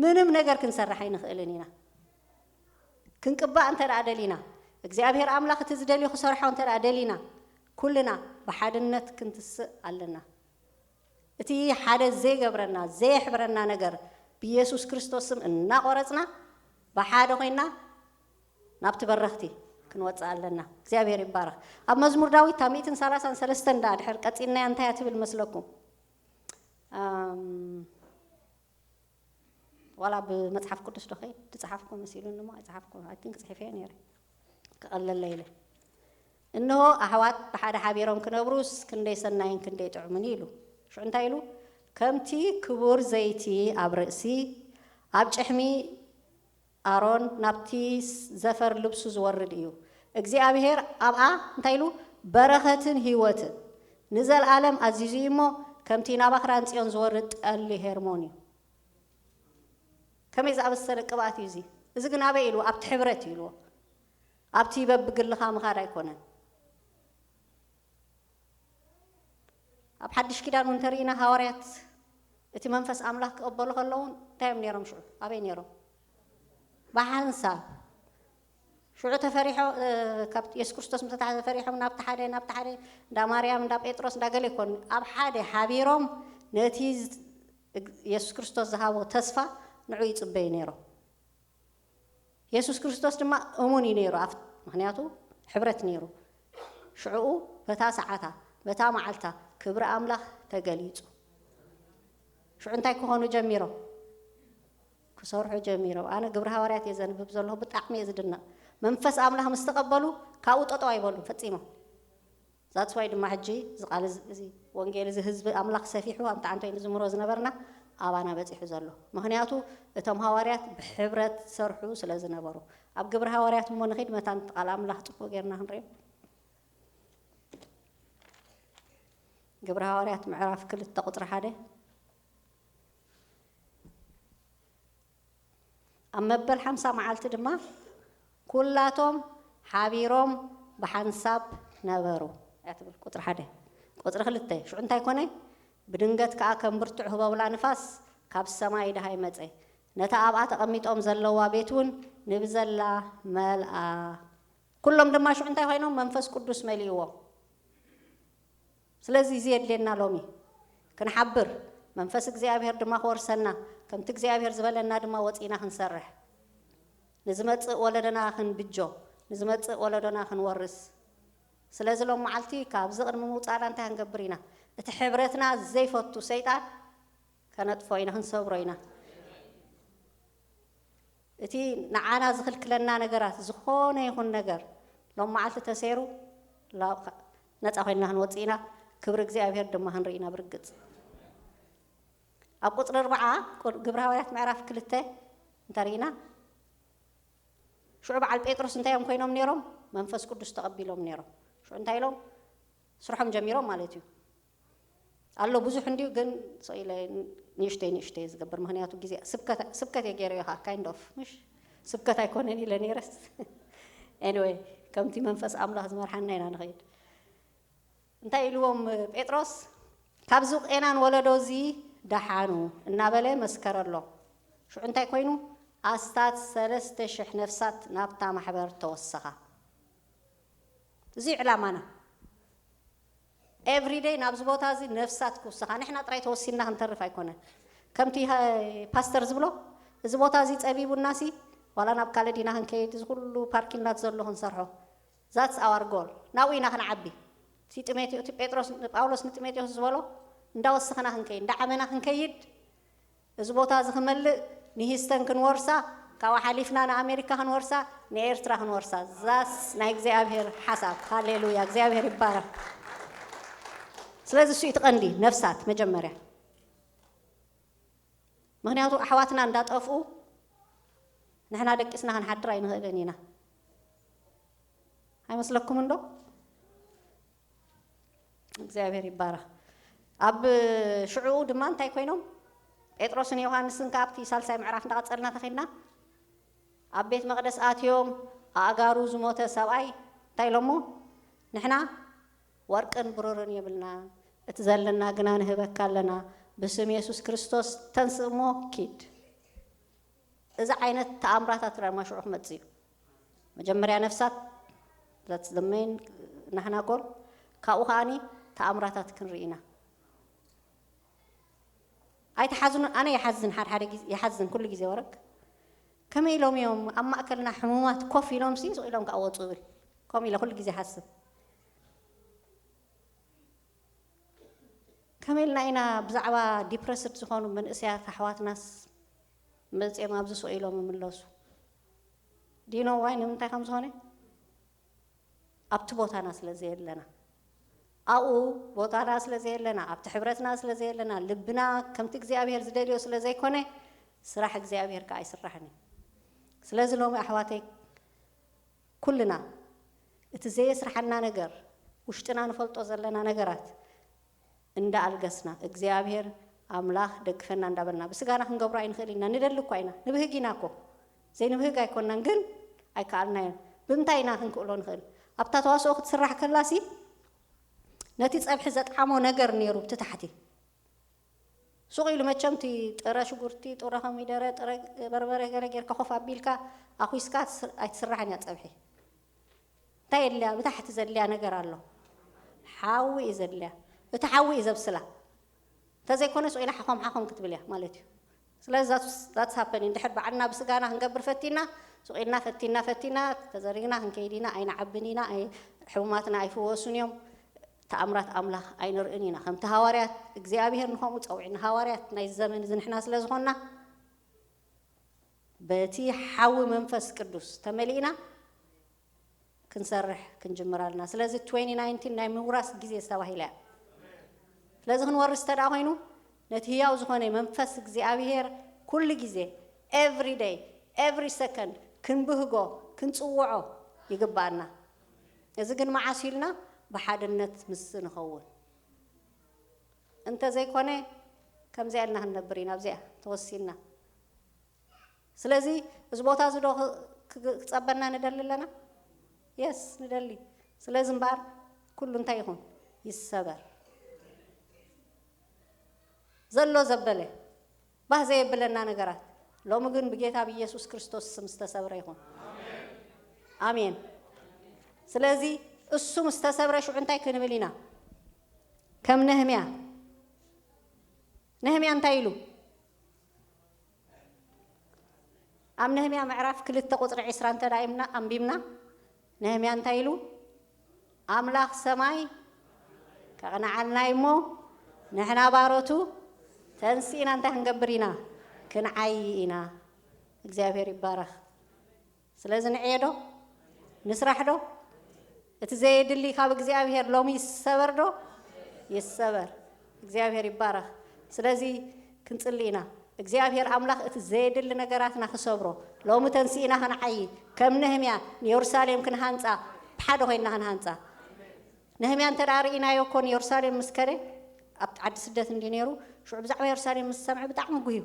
ምንም ነገር ክንሰርሕ ኣይንኽእልን ኢና። ክንቅባእ እንተ ደኣ ደሊና፣ እግዚኣብሔር ኣምላኽ እቲ ዝደልዮ ክሰርሖ እንተ ደኣ ደሊና፣ ኩልና ብሓድነት ክንትስእ ኣለና። እቲ ሓደ ዘይገብረና፣ ዘየሕብረና ነገር ብኢየሱስ ክርስቶስ ስም እናቖረጽና፣ ብሓደ ኮይንና ናብቲ በረኽቲ ክንወጽእ ኣለና። እግዚኣብሔር ይባረኽ። ኣብ መዝሙር ዳዊት እታ ሚእትን ሰላሳን ሰለስተን ደኣ ድሕር ቀጺልናያ እንታይ እያ ትብል መስለኩም? ኣም፣ ዋላ ብመጽሓፍ ቅዱስ ዶ ኸይድ ዝጸሓፍኩ መሲሉኒ እሞ ኣይጸሓፍኩ፣ I think ጽሒፈዮ ነይረ። ክቐለለይ ኢለ። እንሆ ኣሕዋት ብሓደ ሓቢሮም ክነብሩስ ክንደይ ሰናይን ክንደይ ጥዑምን ኢሉ። ሽዑ እንታይ ኢሉ? ከምቲ ክቡር ዘይቲ ኣብ ርእሲ፣ ኣብ ጭሕሚ ኣሮን ናብቲ ዘፈር ልብሱ ዝወርድ እዩ። እግዚኣብሔር ኣብኣ እንታይ ኢሉ? በረኸትን ህይወትን ንዘለኣለም ኣዚዙ እዩ እሞ፣ ከምቲ ናብ ኣኽራን ጽዮን ዝወርድ ጠሊ ሄርሞን እዩ። ከመይ ዝኣመሰለ ቅብኣት እዩ እዚ! እዚ ግን ኣበይ ኢሉ? ኣብቲ ሕብረት እዩ ኢልዎ። ኣብቲ በብግልኻ ምኻድ ኣይኮነን። ኣብ ሓድሽ ኪዳን እውን እንተርኢና፣ ሃዋርያት እቲ መንፈስ ኣምላኽ ክቕበሉ ከለዉ እንታይ እዮም ነይሮም? ሽዑ ኣበይ ነይሮም? ብሓንሳብ። ሽዑ ተፈሪሖ-፣ እ፣ ካብ የሱስ ክርስቶስ ምስ ተታሕዘ ፈሪሖም ናብቲ ሓደ፣ ናብቲ ሓደ፣ እንዳ ማርያም፣ እንዳ ጴጥሮስ፣ እንዳ ገለ ይኮኑ። ኣብ ሓደ ሓቢሮም ነቲ ዝ-፣ እግ-፣ የሱስ ክርስቶስ ዝሃቦ ተስፋ ንዑ ይጽበዩ ነይሮም። የሱስ ክርስቶስ ድማ እሙን እዩ ነይሩ፣ ኣብቲ፣ ምኽንያቱ ሕብረት ነይሩ። ሽዕኡ በታ ሰዓታ፣ በታ መዓልታ ክብሪ ኣምላኽ ተገሊጹ። ሽዑ እንታይ ክኾኑ ጀሚሮም? ክሰርሑ ጀሚሮም። ኣነ ግብሪ ሃዋርያት እየ ዘንብብ ዘለኹ፣ ብጣዕሚ እየ ዝድነቕ። መንፈስ ኣምላኽ ምስ ተቐበሉ፣ ካብኡ ጠጠው ኣይበሉን ፈጺሞም። That's why ድማ ሕጂ እዚ ቃል እዚ፣ እዚ ወንጌል እዚ ህዝቢ ኣምላኽ ሰፊሑ ኣብ ምትዓንቶ ንዝምሮ ዝነበርና ኣባና በጺሑ ዘሎ። ምኽንያቱ እቶም ሃዋርያት ብሕብረት ዝሰርሑ ስለ ዝነበሩ። ኣብ ግብሪ ሃዋርያት እሞ ንኺድ መታን ቃል ኣምላኽ ጽቡቕ ጌርና ክንሪኦ። ግብሪ ሃዋርያት ምዕራፍ ክልተ ቁጽሪ ሓደ። ኣብ መበል ሓምሳ መዓልቲ ድማ ኩላቶም ሓቢሮም ብሓንሳብ ነበሩ እያ ትብል። ቁጽሪ ሓደ። ቁጽሪ ክልተ፣ ሽዑ እንታይ ኮነ? ብድንገት ከኣ ከም ብርቱዕ ህቦብላ ንፋስ ካብ ሰማይ ደሃይ መጸ። ነታ ኣብኣ ተቐሚጦም ዘለዋ ቤት እውን ንብዘላ መልኣ። ኩሎም ድማ ሽዑ እንታይ ኮይኖም? መንፈስ ቅዱስ መሊእዎም። ስለዚ እዚ የድልየና ሎሚ ክንሓብር፣ መንፈስ እግዚኣብሔር ድማ ክወርሰና፣ ከምቲ እግዚኣብሔር ዝበለና ድማ ወጺእና ክንሰርሕ፣ ንዝመጽእ ወለዶና ክንብጆ፣ ንዝመጽእ ወለዶና ክንወርስ ስለዚ ሎም መዓልቲ ካብዚ ቅድሚ ምውጻእና እንታይ ክንገብር ኢና? እቲ ሕብረትና ዘይፈቱ ሰይጣን ከነጥፎ ኢና፣ ክንሰብሮ ኢና። እቲ ንዓና ዝኽልክለና ነገራት፣ ዝኾነ ይኹን ነገር፣ ሎም መዓልቲ ተሰይሩ፣ ላ-፣ ነጻ ኮይንና ክንወጽእ ኢና፣ ክብሪ እግዚኣብሔር ድማ ክንርኢ ኢና ብርግጽ። ኣብ ቁጽሪ ኣርብዓ፣ ቁ-፣ ግብረ ሃዋርያት ምዕራፍ ክልተ እንተርኢና፣ ሽዑ በዓል ጴጥሮስ እንታይ እዮም ኮይኖም ነይሮም? መንፈስ ቅዱስ ተቐቢሎም ነይሮም። ሽዑ እንታይ ኢሎም? ስርሖም ጀሚሮም ማለት እዩ። ኣሎ ብዙሕ እንድዩ፣ ግን ስቕ ኢለ ንእሽተይ ንእሽተይ ዝገብር፣ ምኽንያቱ ግዜ ስብከት፣ ስብከት እየ ገይረዮ ኸዓ፣ kind of፣ ምሽ? ስብከት ኣይኮነን ኢለ ነይረስ። Anyway፣ ከምቲ መንፈስ ኣምላኽ ዝመርሓና ኢና ንኸይድ። እንታይ ኢልዎም ጴጥሮስ? "ካብዚ ቄናን ወለዶ እዚ ደሓኑ" እናበለ መስከረሎም። ሽዑ እንታይ ኮይኑ? ኣስታት ሰለስተ ሽሕ ነፍሳት ናብታ ማሕበር ተወሰኻ። እዚ ዕላማና። Everyday ናብዚ ቦታ እዚ ነፍሳት ክውሰኻ። ንሕና ጥራይ ተወሲንና ክንተርፍ ኣይኮነን። ከምቲ ሃ-፣ ፓስተር ዝብሎ፣ እዚ ቦታ እዚ ጸቢቡናሲ፣ ዋላ ናብ ካልእ ዲና ክንከይድ፣ እዚ ኩሉ ፓርኪንግ ላት ዘሎ ክንሰርሖ። That's our goal። ናብኡ ኢና ክንዓቢ። እቲ ጢሞቴዎ-፣ እቲ ጴጥሮስ፣ ጳውሎስ ንጢሞቴዎስ ዝበሎ፣ እንዳወሰኽና ክንከይድ፣ እንዳዓበና ክንከይድ፣ እዚ ቦታ እዚ ክመልእ ንሂስተን ክንወርሳ፣ ካብኡ ሓሊፍና ንኣሜሪካ ክንወርሳ፣ ንኤርትራ ክንወርሳ። ዛስ ናይ እግዚኣብሔር ሓሳብ። ሃሌሉያ፣ እግዚኣብሔር ይባረክ። ስለዚ እሱ እዩ እቲ ቀንዲ፣ ነፍሳት መጀመርያ። ምኽንያቱ ኣሕዋትና እንዳጠፍኡ ንሕና ደቂስና ክንሓድር ኣይንኽእልን ኢና። ኣይመስለኩምን ዶ? እግዚኣብሔር ይባረኽ። ኣብ ሽዑኡ ድማ እንታይ ኮይኖም? ጴጥሮስን ዮሃንስን ከኣ ኣብቲ ሳልሳይ ምዕራፍ እንዳቐጸልና ተኺድና፣ ኣብ ቤት መቕደስ ኣትዮም፣ ኣእጋሩ ዝሞተ ሰብኣይ እንታይ ኢሎሞ? "ንሕና ወርቅን ብሩርን የብልና፣ እቲ ዘለና ግና ንህበካ ኣለና፣ ብስም የሱስ ክርስቶስ ተንስእ እሞ ኪድ።" እዚ ዓይነት ተኣምራታት ድማ ሽዑ ክመጽእ እዩ። መጀመርያ ነፍሳት፣ that's the main ናህና ጎል፣ ካብኡ ከኣኒ ተኣምራታት ክንርኢ ኢና። ኣይትሓዝኑ፣ ኣነ ይሓዝን፣ ሓደ ሓደ ግዜ ይሓዝን፣ ኩሉ ግዜ ወረግ። ከመይ ኢሎም እዮም ኣብ ማእከልና ሕሙማት ኮፍ ኢሎም ሲ፣ ስቕ ኢሎም ከኣ ወጹ እብል። ከምኡ ኢለ ኩሉ ግዜ ይሓስብ። ከመይ ኢልና ኢና ብዛዕባ ዲፕረስድ ዝኾኑ መንእሰያት ኣሕዋትናስ መጺኦም ኣብዚ ስቕ ኢሎም ይምለሱ? Do you know why? ንምንታይ ከም ዝኾነ? ኣብቲ ቦታና ስለ ዘየለና። ኣብኡ ቦታና ስለ ዘየለና፣ ኣብቲ ሕብረትና ስለ ዘየለና፣ ልብና ከምቲ እግዚኣብሔር ዝደልዮ ስለ ዘይኮነ፣ ስራሕ እግዚኣብሔር ከኣ ኣይስራሕን እዩ። ስለዚ ሎሚ ኣሕዋተይ፣ ኩልና እቲ ዘየስርሓና ነገር፣ ውሽጥና ንፈልጦ ዘለና ነገራት እንዳኣልገስና፣ እግዚኣብሔር ኣምላኽ ደግፈና እንዳበልና፣ ብስጋና ክንገብሮ ኣይንኽእል ኢና። ንደሊ እኳ ኢና፣ ንብህግ ኢና እኮ። ዘይንብህግ ኣይኮንናን፣ ግን ኣይከኣልናዮን። ብምንታይ ኢና ክንክእሎ ንኽእል? ኣብታ ተዋስኦ ክትስራሕ ከላሲ፣ ነቲ ጸብሒ ዘጥዓሞ ነገር ነይሩ ብቲ ታሕቲ። ሱቕ ኢሉ መቸም እቲ ጥረ ሽጉርቲ፣ ጥረ ኮሚደረ፣ ጥረ በርበረ ገለ ጌርካ ኮፍ ኣቢልካ ኣኹስካ ትስ-፣ ኣይትስራሕን እያ ጸብሒ። እንታይ የድልያ? ብታሕቲ ዘድልያ ነገር ኣሎ። ሓዊ እዩ ዘድልያ። እቲ ሓዊ እዩ ዘብስላ። እንተዘይኮነ ሱቕ ኢላ ሓኾም ሓኾም ክትብል እያ ማለት እዩ። ስለዚ that's, that's happening። እንድሕር ባዕልና ብስጋና ክንገብር ፈቲና፣ ሱቕ ኢልና ፈቲና ፈቲና፣ ተዘሪግና ክንከይድ ኢና፣ ኣይንዓብን ኢና፣ ኣይ-፣ ሕሙማትና ኣይፍወሱን እዮም። ተኣምራት ኣምላኽ ኣይንርእን ኢና። ከምቲ ሃዋርያት እግዚኣብሔር ንኸምኡ ጸዊዕና፣ ሃዋርያት ናይ ዘመን እዚ ንሕና ስለ ዝኾንና፣ በቲ ሓዊ መንፈስ ቅዱስ ተመሊእና ክንሰርሕ ክንጅምር ኣለና። ስለዚ ትዌንቲ ናይንቲን ናይ ምውራስ ግዜ ዝተባሂለ እያ። ስለዚ ክንወርስ እንተ ደኣ ኮይኑ፣ ነቲ ህያው ዝኾነ መንፈስ እግዚኣብሔር ኩሉ ግዜ፣ every day, every second ክንብህጎ፣ ክንጽውዖ ይግባኣና። እዚ ግን መዓስ ኢልና? ብሓድነት ምስ ንኸውን። እንተ ዘይኮነ፣ ከምዚኣ ኢልና ክንነብር ኢና፣ ኣብዚኣ ተወሲንና። ስለዚ፣ እዚ ቦታ እዚ ዶ ክ-፣ ክ-፣ ክጸበና ንደሊ ኣለና? የስ፣ ንደሊ። ስለዚ እምበኣር፣ ኩሉ እንታይ ይኹን? ይሰበር። ዘሎ ዘበለ፣ ባህ ዘየብለና ነገራት፣ ሎሚ ግን ብጌታ ብኢየሱስ ክርስቶስ ስም ዝተሰብረ ይኹን። ኣሜን። ስለዚ፣ እሱ ምስ ተሰብረ ሽዑ እንታይ ክንብል ኢና? ከም ነህምያ። ነህምያ እንታይ ኢሉ? ኣብ ነህምያ ምዕራፍ ክልተ ቁጽሪ ዒስራ እንተ ደኣ ኢምና-፣ ኣንቢብና፣ ነህምያ እንታይ ኢሉ? ኣምላኽ ሰማይ ከቕንዓልና እዩ እሞ፣ ንሕና ባሮቱ ተንሲእና እንታይ ክንገብር ኢና? ክንዓዪ ኢና። እግዚኣብሔር ይባረኽ። ስለዚ ንዕየ ዶ? ንስራሕ ዶ? እቲ ዘየድሊ ካብ እግዚኣብሔር ሎሚ ይሰበር ዶ? ይሰበር። እግዚኣብሔር ይባረኽ። ስለዚ ክንጽሊ ኢና። እግዚኣብሔር ኣምላኽ እቲ ዘየድሊ ነገራትና ክሰብሮ፣ ሎሚ ተንሲእና ክንዓዪ፣ ከም ነህምያ ንየሩሳሌም ክንሃንጻ፣ ብሓደ ኮይንና ክንሃንጻ። ነህምያ እንተ ደኣ ርኢናዮ እኮ ንየሩሳሌም ምስ ከደ፣ ኣብ ዓዲ ስደት እንዲ ነይሩ፣ ሽዑ ብዛዕባ የሩሳሌም ምስ ሰምዐ ብጣዕሚ ጉህዩ።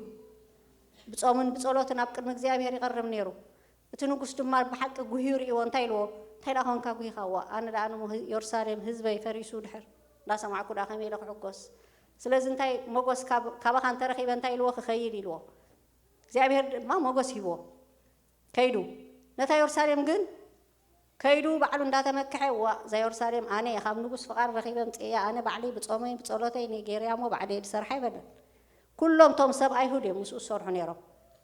ብጾምን ብጸሎትን ኣብ ቅድሚ እግዚኣብሔር ይቐርብ ነይሩ። እቲ ንጉስ ድማ ብሓቂ ጉህዩ ርእይዎ፣ እንታይ ኢልዎ? "እንታይ ደኣ ኾንካ ጉሂኻ?" "እዋ፣ ኣነ ደኣ ንሞ ህ-፣ የሩሳሌም ህዝበይ ፈሪሱ ድሕር እንዳሰማዕኩ ደኣ ከመይ ኢለ ክሕጎስ? ስለዚ እንታይ ሞጎስ ካብ-፣ ካባኻ እንተረኺበ እንታይ ኢልዎ? ክኸይድ" ኢልዎ። እግዚኣብሔር ድማ ሞጎስ ሂብዎ። ከይዱ። ነታ የሩሳሌም ግን ከይዱ ባዕሉ እንዳተመክሐ፣ "እዋ፣ እዛ የሩሳሌም ኣነ እየ ካብ ንጉስ ፍቓድ ረኺበ ኣምጽኤያ፣ ኣነ ባዕለይ ብጾመይ ብጸሎተይ እየ ገይረያ እሞ ባዕለይ እየ ዝሰርሓ" ኣይበለን። ኩሎም እቶም ሰብ ኣይሁድ እዮም ምስኡ ዝሰርሑ ነይሮም።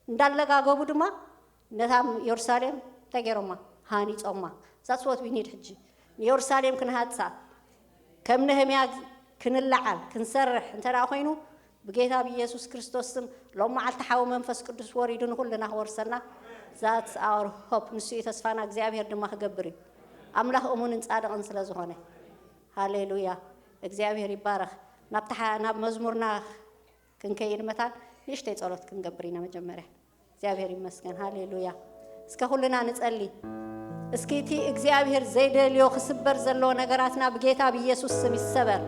እንዳለጋገቡ ድማ ነታ የሩሳሌም እንታይ ገይሮማ? ሃኒጾማ። That's what we need ሕጂ። ንየሩሳሌም ክንሃንጻ፣ ከም ነህምያ ክንለዓል፣ ክንሰርሕ እንተ ደኣ ኮይኑ፣ ብጌታ ብኢየሱስ ክርስቶስ ስም፣ ሎም መዓልቲ ሓዊ መንፈስ ቅዱስ ወሪዱ ንኹልና ክወርሰና። That's our hope። ንሱ እዩ ተስፋና፣ እግዚኣብሔር ድማ ክገብር እዩ። ኣምላኽ እሙንን ጻድቕን ስለ ዝኾነ። ሃሌሉያ። እግዚኣብሔር ይባረኽ። ናብቲ ሓ-፣ ናብ መዝሙርና ክንከይድ መታን ንእሽተይ ጸሎት ክንገብር ኢና መጀመርያ። እግዚኣብሔር ይመስገን። ሃሌሉያ። እስከ ኩልና ንጸሊ። እስኪ እቲ እግዚኣብሔር ዘይደልዮ ክስበር ዘለዎ ነገራትና ብጌታ ብኢየሱስ ስም ይሰበር።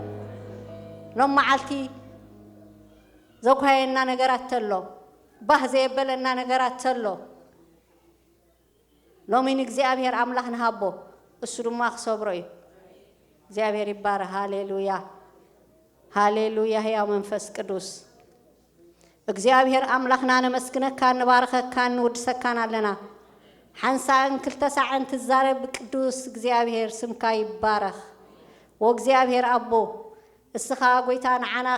ሎም መዓልቲ ዘኳየና ነገራት ተሎ፣ ባህ ዘየበለና ነገራት ተሎ፣ ሎሚ ንእግዚኣብሔር ኣምላኽ ንሃቦ፣ እሱ ድማ ክሰብሮ እዩ። እግዚኣብሔር ይባረኽ። ሃሌሉያ፣ ሃሌሉያ። ህያው መንፈስ ቅዱስ እግዚኣብሔር ኣምላኽና፣ ነመስግነካን ንባርኸካን ንውድሰካን ኣለና። ሓንሳእን ክልተ ሳዕን ትዛረብ ቅዱስ እግዚኣብሔር፣ ስምካ ይባረኽ። ወእግዚኣብሔር ኣቦ፣ እስኻ ጐይታ ንዓና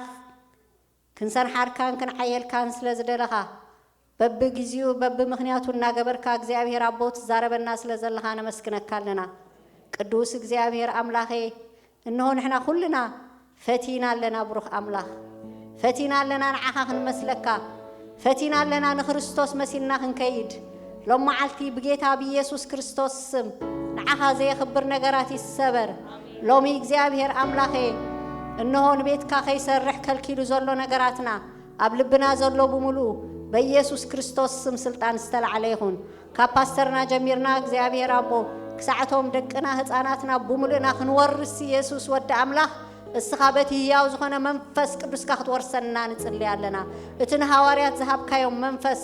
ክንሰንሓርካን ክንዓየልካን ስለ ዝደለኻ፣ በብግዜኡ በብምኽንያቱ እናገበርካ እግዚኣብሔር ኣቦ ትዛረበና ስለ ዘለኻ ነመስግነካ ኣለና። ቅዱስ እግዚኣብሔር ኣምላኸ፣ እንሆ ንሕና ኩልና ፈቲና ኣለና፣ ብሩኽ ኣምላኽ። ፈቲና ኣለና ንዓኻ ክንመስለካ። ፈቲና ኣለና ንክርስቶስ መሲልና ክንከይድ። ሎም መዓልቲ ብጌታ ብኢየሱስ ክርስቶስ ስም ንዓኻ ዘየኽብር ነገራት ይሰበር። ሎሚ እግዚኣብሔር ኣምላኸ፣ እንሆ ንቤትካ ከይሰርሕ ከልኪሉ ዘሎ ነገራትና፣ ኣብ ልብና ዘሎ ብምሉኡ በኢየሱስ ክርስቶስ ስም ስልጣን ዝተላዕለ ይኹን። ካብ ፓስተርና ጀሚርና እግዚኣብሔር ኣቦ፣ ክሳዕቶም ደቅና ህፃናትና ብምሉእና ክንወርስ ኢየሱስ ወዲ ኣምላኽ፣ እስኻ በቲ ህያው ዝኾነ መንፈስ ቅዱስካ ክትወርሰና ንጽሊ ኣለና። እቲ ንሃዋርያት ዝሃብካዮም መንፈስ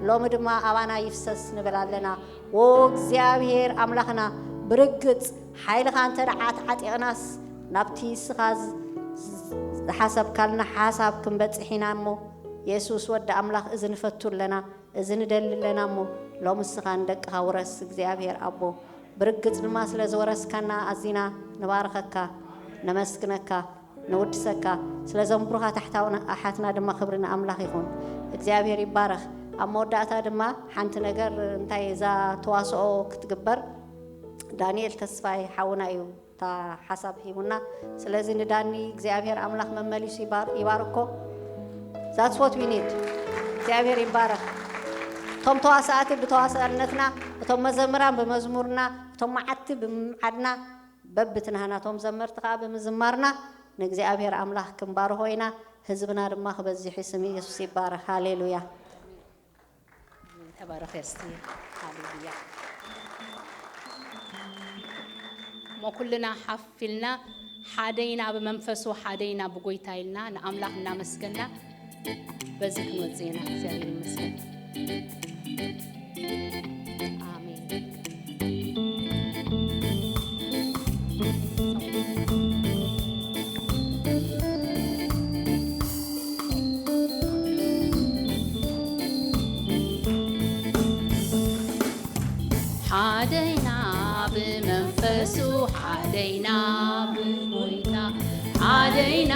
ሎሚ ድማ ኣባና ይፍሰስ ንብል ኣለና። ዎ እግዚኣብሔር ኣምላኽና፣ ብርግጽ ሓይልኻ እንተ ደኣ ዓጢቕናስ፣ ናብቲ እስኻ ዝ-፣ ዝ-፣ ዝሓሰብካልና ሓሳብ ክንበጽሕ ኢና እሞ፣ የሱስ ወዲ ኣምላኽ፣ እዚ ንፈቱ ኣለና፣ እዚ ንደሊ ኣለና እሞ፣ ሎሚ እስኻ ንደቅኻ ውረስ፣ እግዚኣብሔር ኣቦ። ብርግጽ ድማ ስለ ዝወረስካና ኣዚና ንባርኸካ፣ ነመስግነካ፣ ንውድሰካ። ስለዞም ብሩኻት ኣሕታውና፣ ኣሓትና ድማ ክብሪ ንኣምላኽ ይኹን። እግዚኣብሔር ይባረኽ። ኣብ መወዳእታ ድማ ሓንቲ ነገር፣ እንታይ እዛ ተዋስኦ ክትግበር፣ ዳንኤል ተስፋይ ሓውና እዩ እታ ሓሳብ ሂቡና። ስለዚ ንዳኒ እግዚኣብሔር ኣምላኽ መመሊሱ ይባር-፣ ይባርኮ። That's what we need። እግዚኣብሔር ይባረኽ። እቶም ተዋሳእቲ ብተዋሳእነትና፣ እቶም መዘምራን ብመዝሙርና፣ እቶም መዓድቲ ብምምዓድና፣ በብትናህና እቶም ዘመርቲ ከኣ ብምዝማርና ንእግዚኣብሔር ኣምላኽ ክንባርኾ ኢና። ህዝብና ድማ ክበዝሕ እዩ። ስም ኢየሱስ ይባረኽ። ሃሌሉያ። ተባረኽ እስቲ። ሃሌሉያ። እሞ ኩልና ሓፍ ኢልና፣ ሓደ ኢና ብመንፈሱ፣ ሓደ ኢና ብጎይታ ኢልና ንኣምላኽ እናመስገና በዚ ክንወጽእ ኢና። እግዚኣብሔር ይመስገን። ኣሜን። ሓደይና ብመንፈሱ፣ ሓደይና ብጎይታ፣ ሓደይና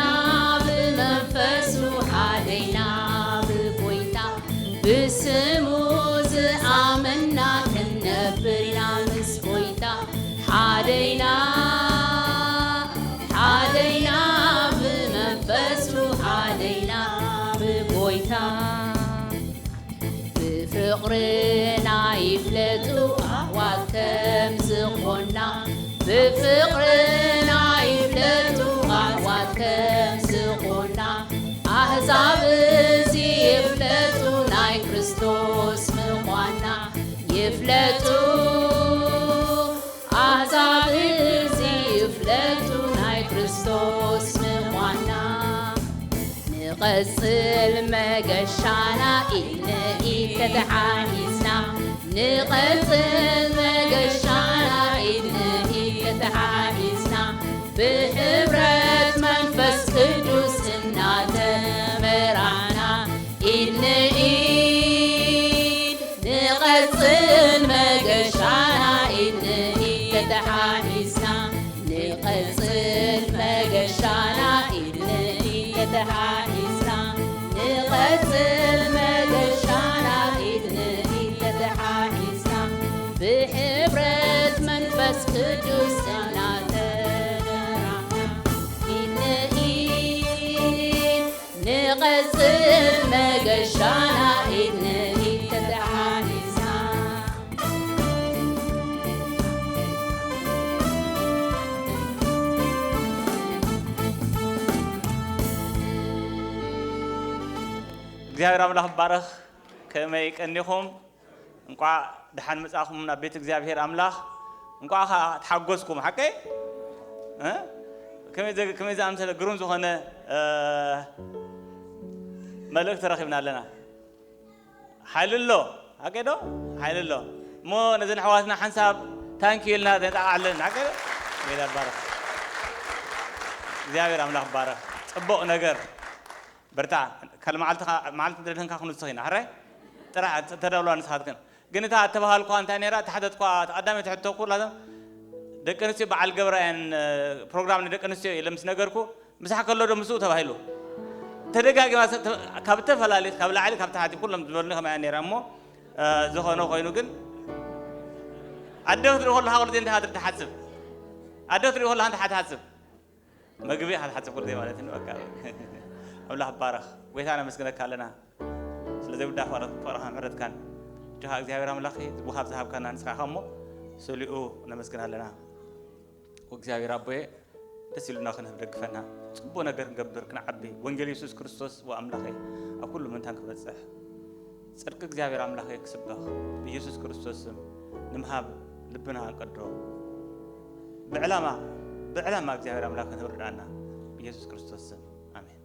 ብመንፈሱ፣ ሓደይና ብጎይታ፣ ብስሙ ዝኣመና ክንነብር ኢና ምስ ጎይታ። ሓደይና፣ ሓደይና ብመንፈሱ፣ ሓደይና ብጎይታ። ብፍቕርና ይፍለጡ ኣሕዋት ከም ዝኾንና፣ ብፍቕርና ይፍለጡ ኣሕዋት ከም ዝኾንና፣ ኣህዛብ እዚ ይፍለጡ ናይ ክርስቶስ ምዃንና፣ ይፍለጡ ኣህዛብ እዚ ይፍለጡ ናይ ክርስቶስ ምዃንና። ንቐጽል መገሻና ኢድ ንኢድ ተተሓሒዝና፣ ንቐጽል መገሻና ኢድ ንኢድ ተተሓሒዝና፣ ብሕብረት መንፈስ ቅዱስ እናተመራሕና፣ ኢድ ንኢድ ንቐጽል መገሻና ኢድ ንኢድ ተተሓሒዝና፣ ንቐጽል መገሻና ኢድ ንኢድ ተተሓሒዝና፣ ንቐጽል መገሻና ኢድ ንኢድ ተተሓሒዝና፣ ብሕብረት መንፈስ ቅዱስ እናተመራሕና፣ ኢድ ንኢድ ንቐጽል መገሻና ኢድ ንኢድ ተተሓሒዝና። እግዚኣብሔር ኣምላኽ ይባረኽ። ከመይ ቀኒኹም? እንቋዕ ደሓን መጻኹም ናብ ቤት እግዚኣብሔር ኣምላኽ። እንቋዕ ኸኣ ተሓጎስኩም፣ ሓቀይ? እ? ከመይ ዘ-፣ ከመይ ዝኣምሰለ ግሩም ዝኾነ፣ እ፣ መልእኽቲ ረኺብና ኣለና። ሓይሊ ኣሎ፣ ሓቀይ ዶ? ሓይሊ ኣሎ። እሞ ነዘን ኣሕዋትና ሓንሳብ ታንኪ ኢልና ነጣቕዓለን፣ ሓቀይ ዶ? ጌታ ይባረኽ። እግዚኣብሔር ኣምላኽ ይባረኽ። ጽቡቕ ነገር። በርታ። ካልእ መዓልቲ ኸ-፣ መዓልቲ እንተ ደሊኽን ክንውስኽ ኢና። ሕራይ? ጥራሕ ተ-፣ ተዳውላ ንስኻትክን። ግን እታ እተባሃልኳ እንታይ ነይራ? እተሓተትኳ፣ እታ ቀዳመይቲ ሕቶ እኮ ላዘም ደቂ ኣንስትዮ በዓል ገብራ እየን፣ እ፣ ፕሮግራም ንደቂ ኣንስትዮ እዩ ኢለ ምስ ነገርኩ፣ ምሳሕ ከሎ ዶ ምስኡ ተባሂሉ? ተደጋጊማ ሰ-፣ ተ-፣ ካብ እተፈላለየ፣ ካብ ላዕሊ፣ ካብ ታሕቲ ኩሎም ዝበሉኒ ከምኣ እያ ነይራ እሞ፣ እ፣ ዝኾነ ኮይኑ ግን ኣደ ክትርኢ ከለኻ ኩሉ ግዜ እንታይ ኢኻ ትሓስብ? ኣደ ክትርኢ ከለኻ እንታይ ኢኻ ትሓስብ? መግቢ ኢኻ ትሓስብ ኩሉ ግዜ ማለት እዩ። በቃ ኣምላኽ ይባረኽ። ጎይታ ነመስግነካ ኣለና። ስለ ዘይውዳእ ፍቕሪ-፣ ፍቕርኻን ምሕረትካን። እጆኻ እግዚኣብሔር ኣምላኽ፣ እዚ ወሃብ ዝሃብካና ንስኻ ኢኻ እሞ፣ ስሊኡ ነመስግን ኣለና። እግዚኣብሔር ኣቦየ፣ ደስ ኢሉና ክንህብ ደግፈና። ጽቡቕ ነገር ክንገብር፣ ክንዓቢ፣ ወንጌል የሱስ ክርስቶስ ወኣምላኸ ኣብ ኩሉ ምእንታን ክበጽሕ፣ ጽድቂ እግዚኣብሔር ኣምላኸ ክስበኽ፣ ብየሱስ ክርስቶስ ስም ንምሃብ ልብና ኣንቀዶ። ብዕላማ፣ ብዕላማ እግዚኣብሔር ኣምላኽ ክንህብ ርዳእና፣ ብየሱስ ክርስቶስ ስም። ኣሜን።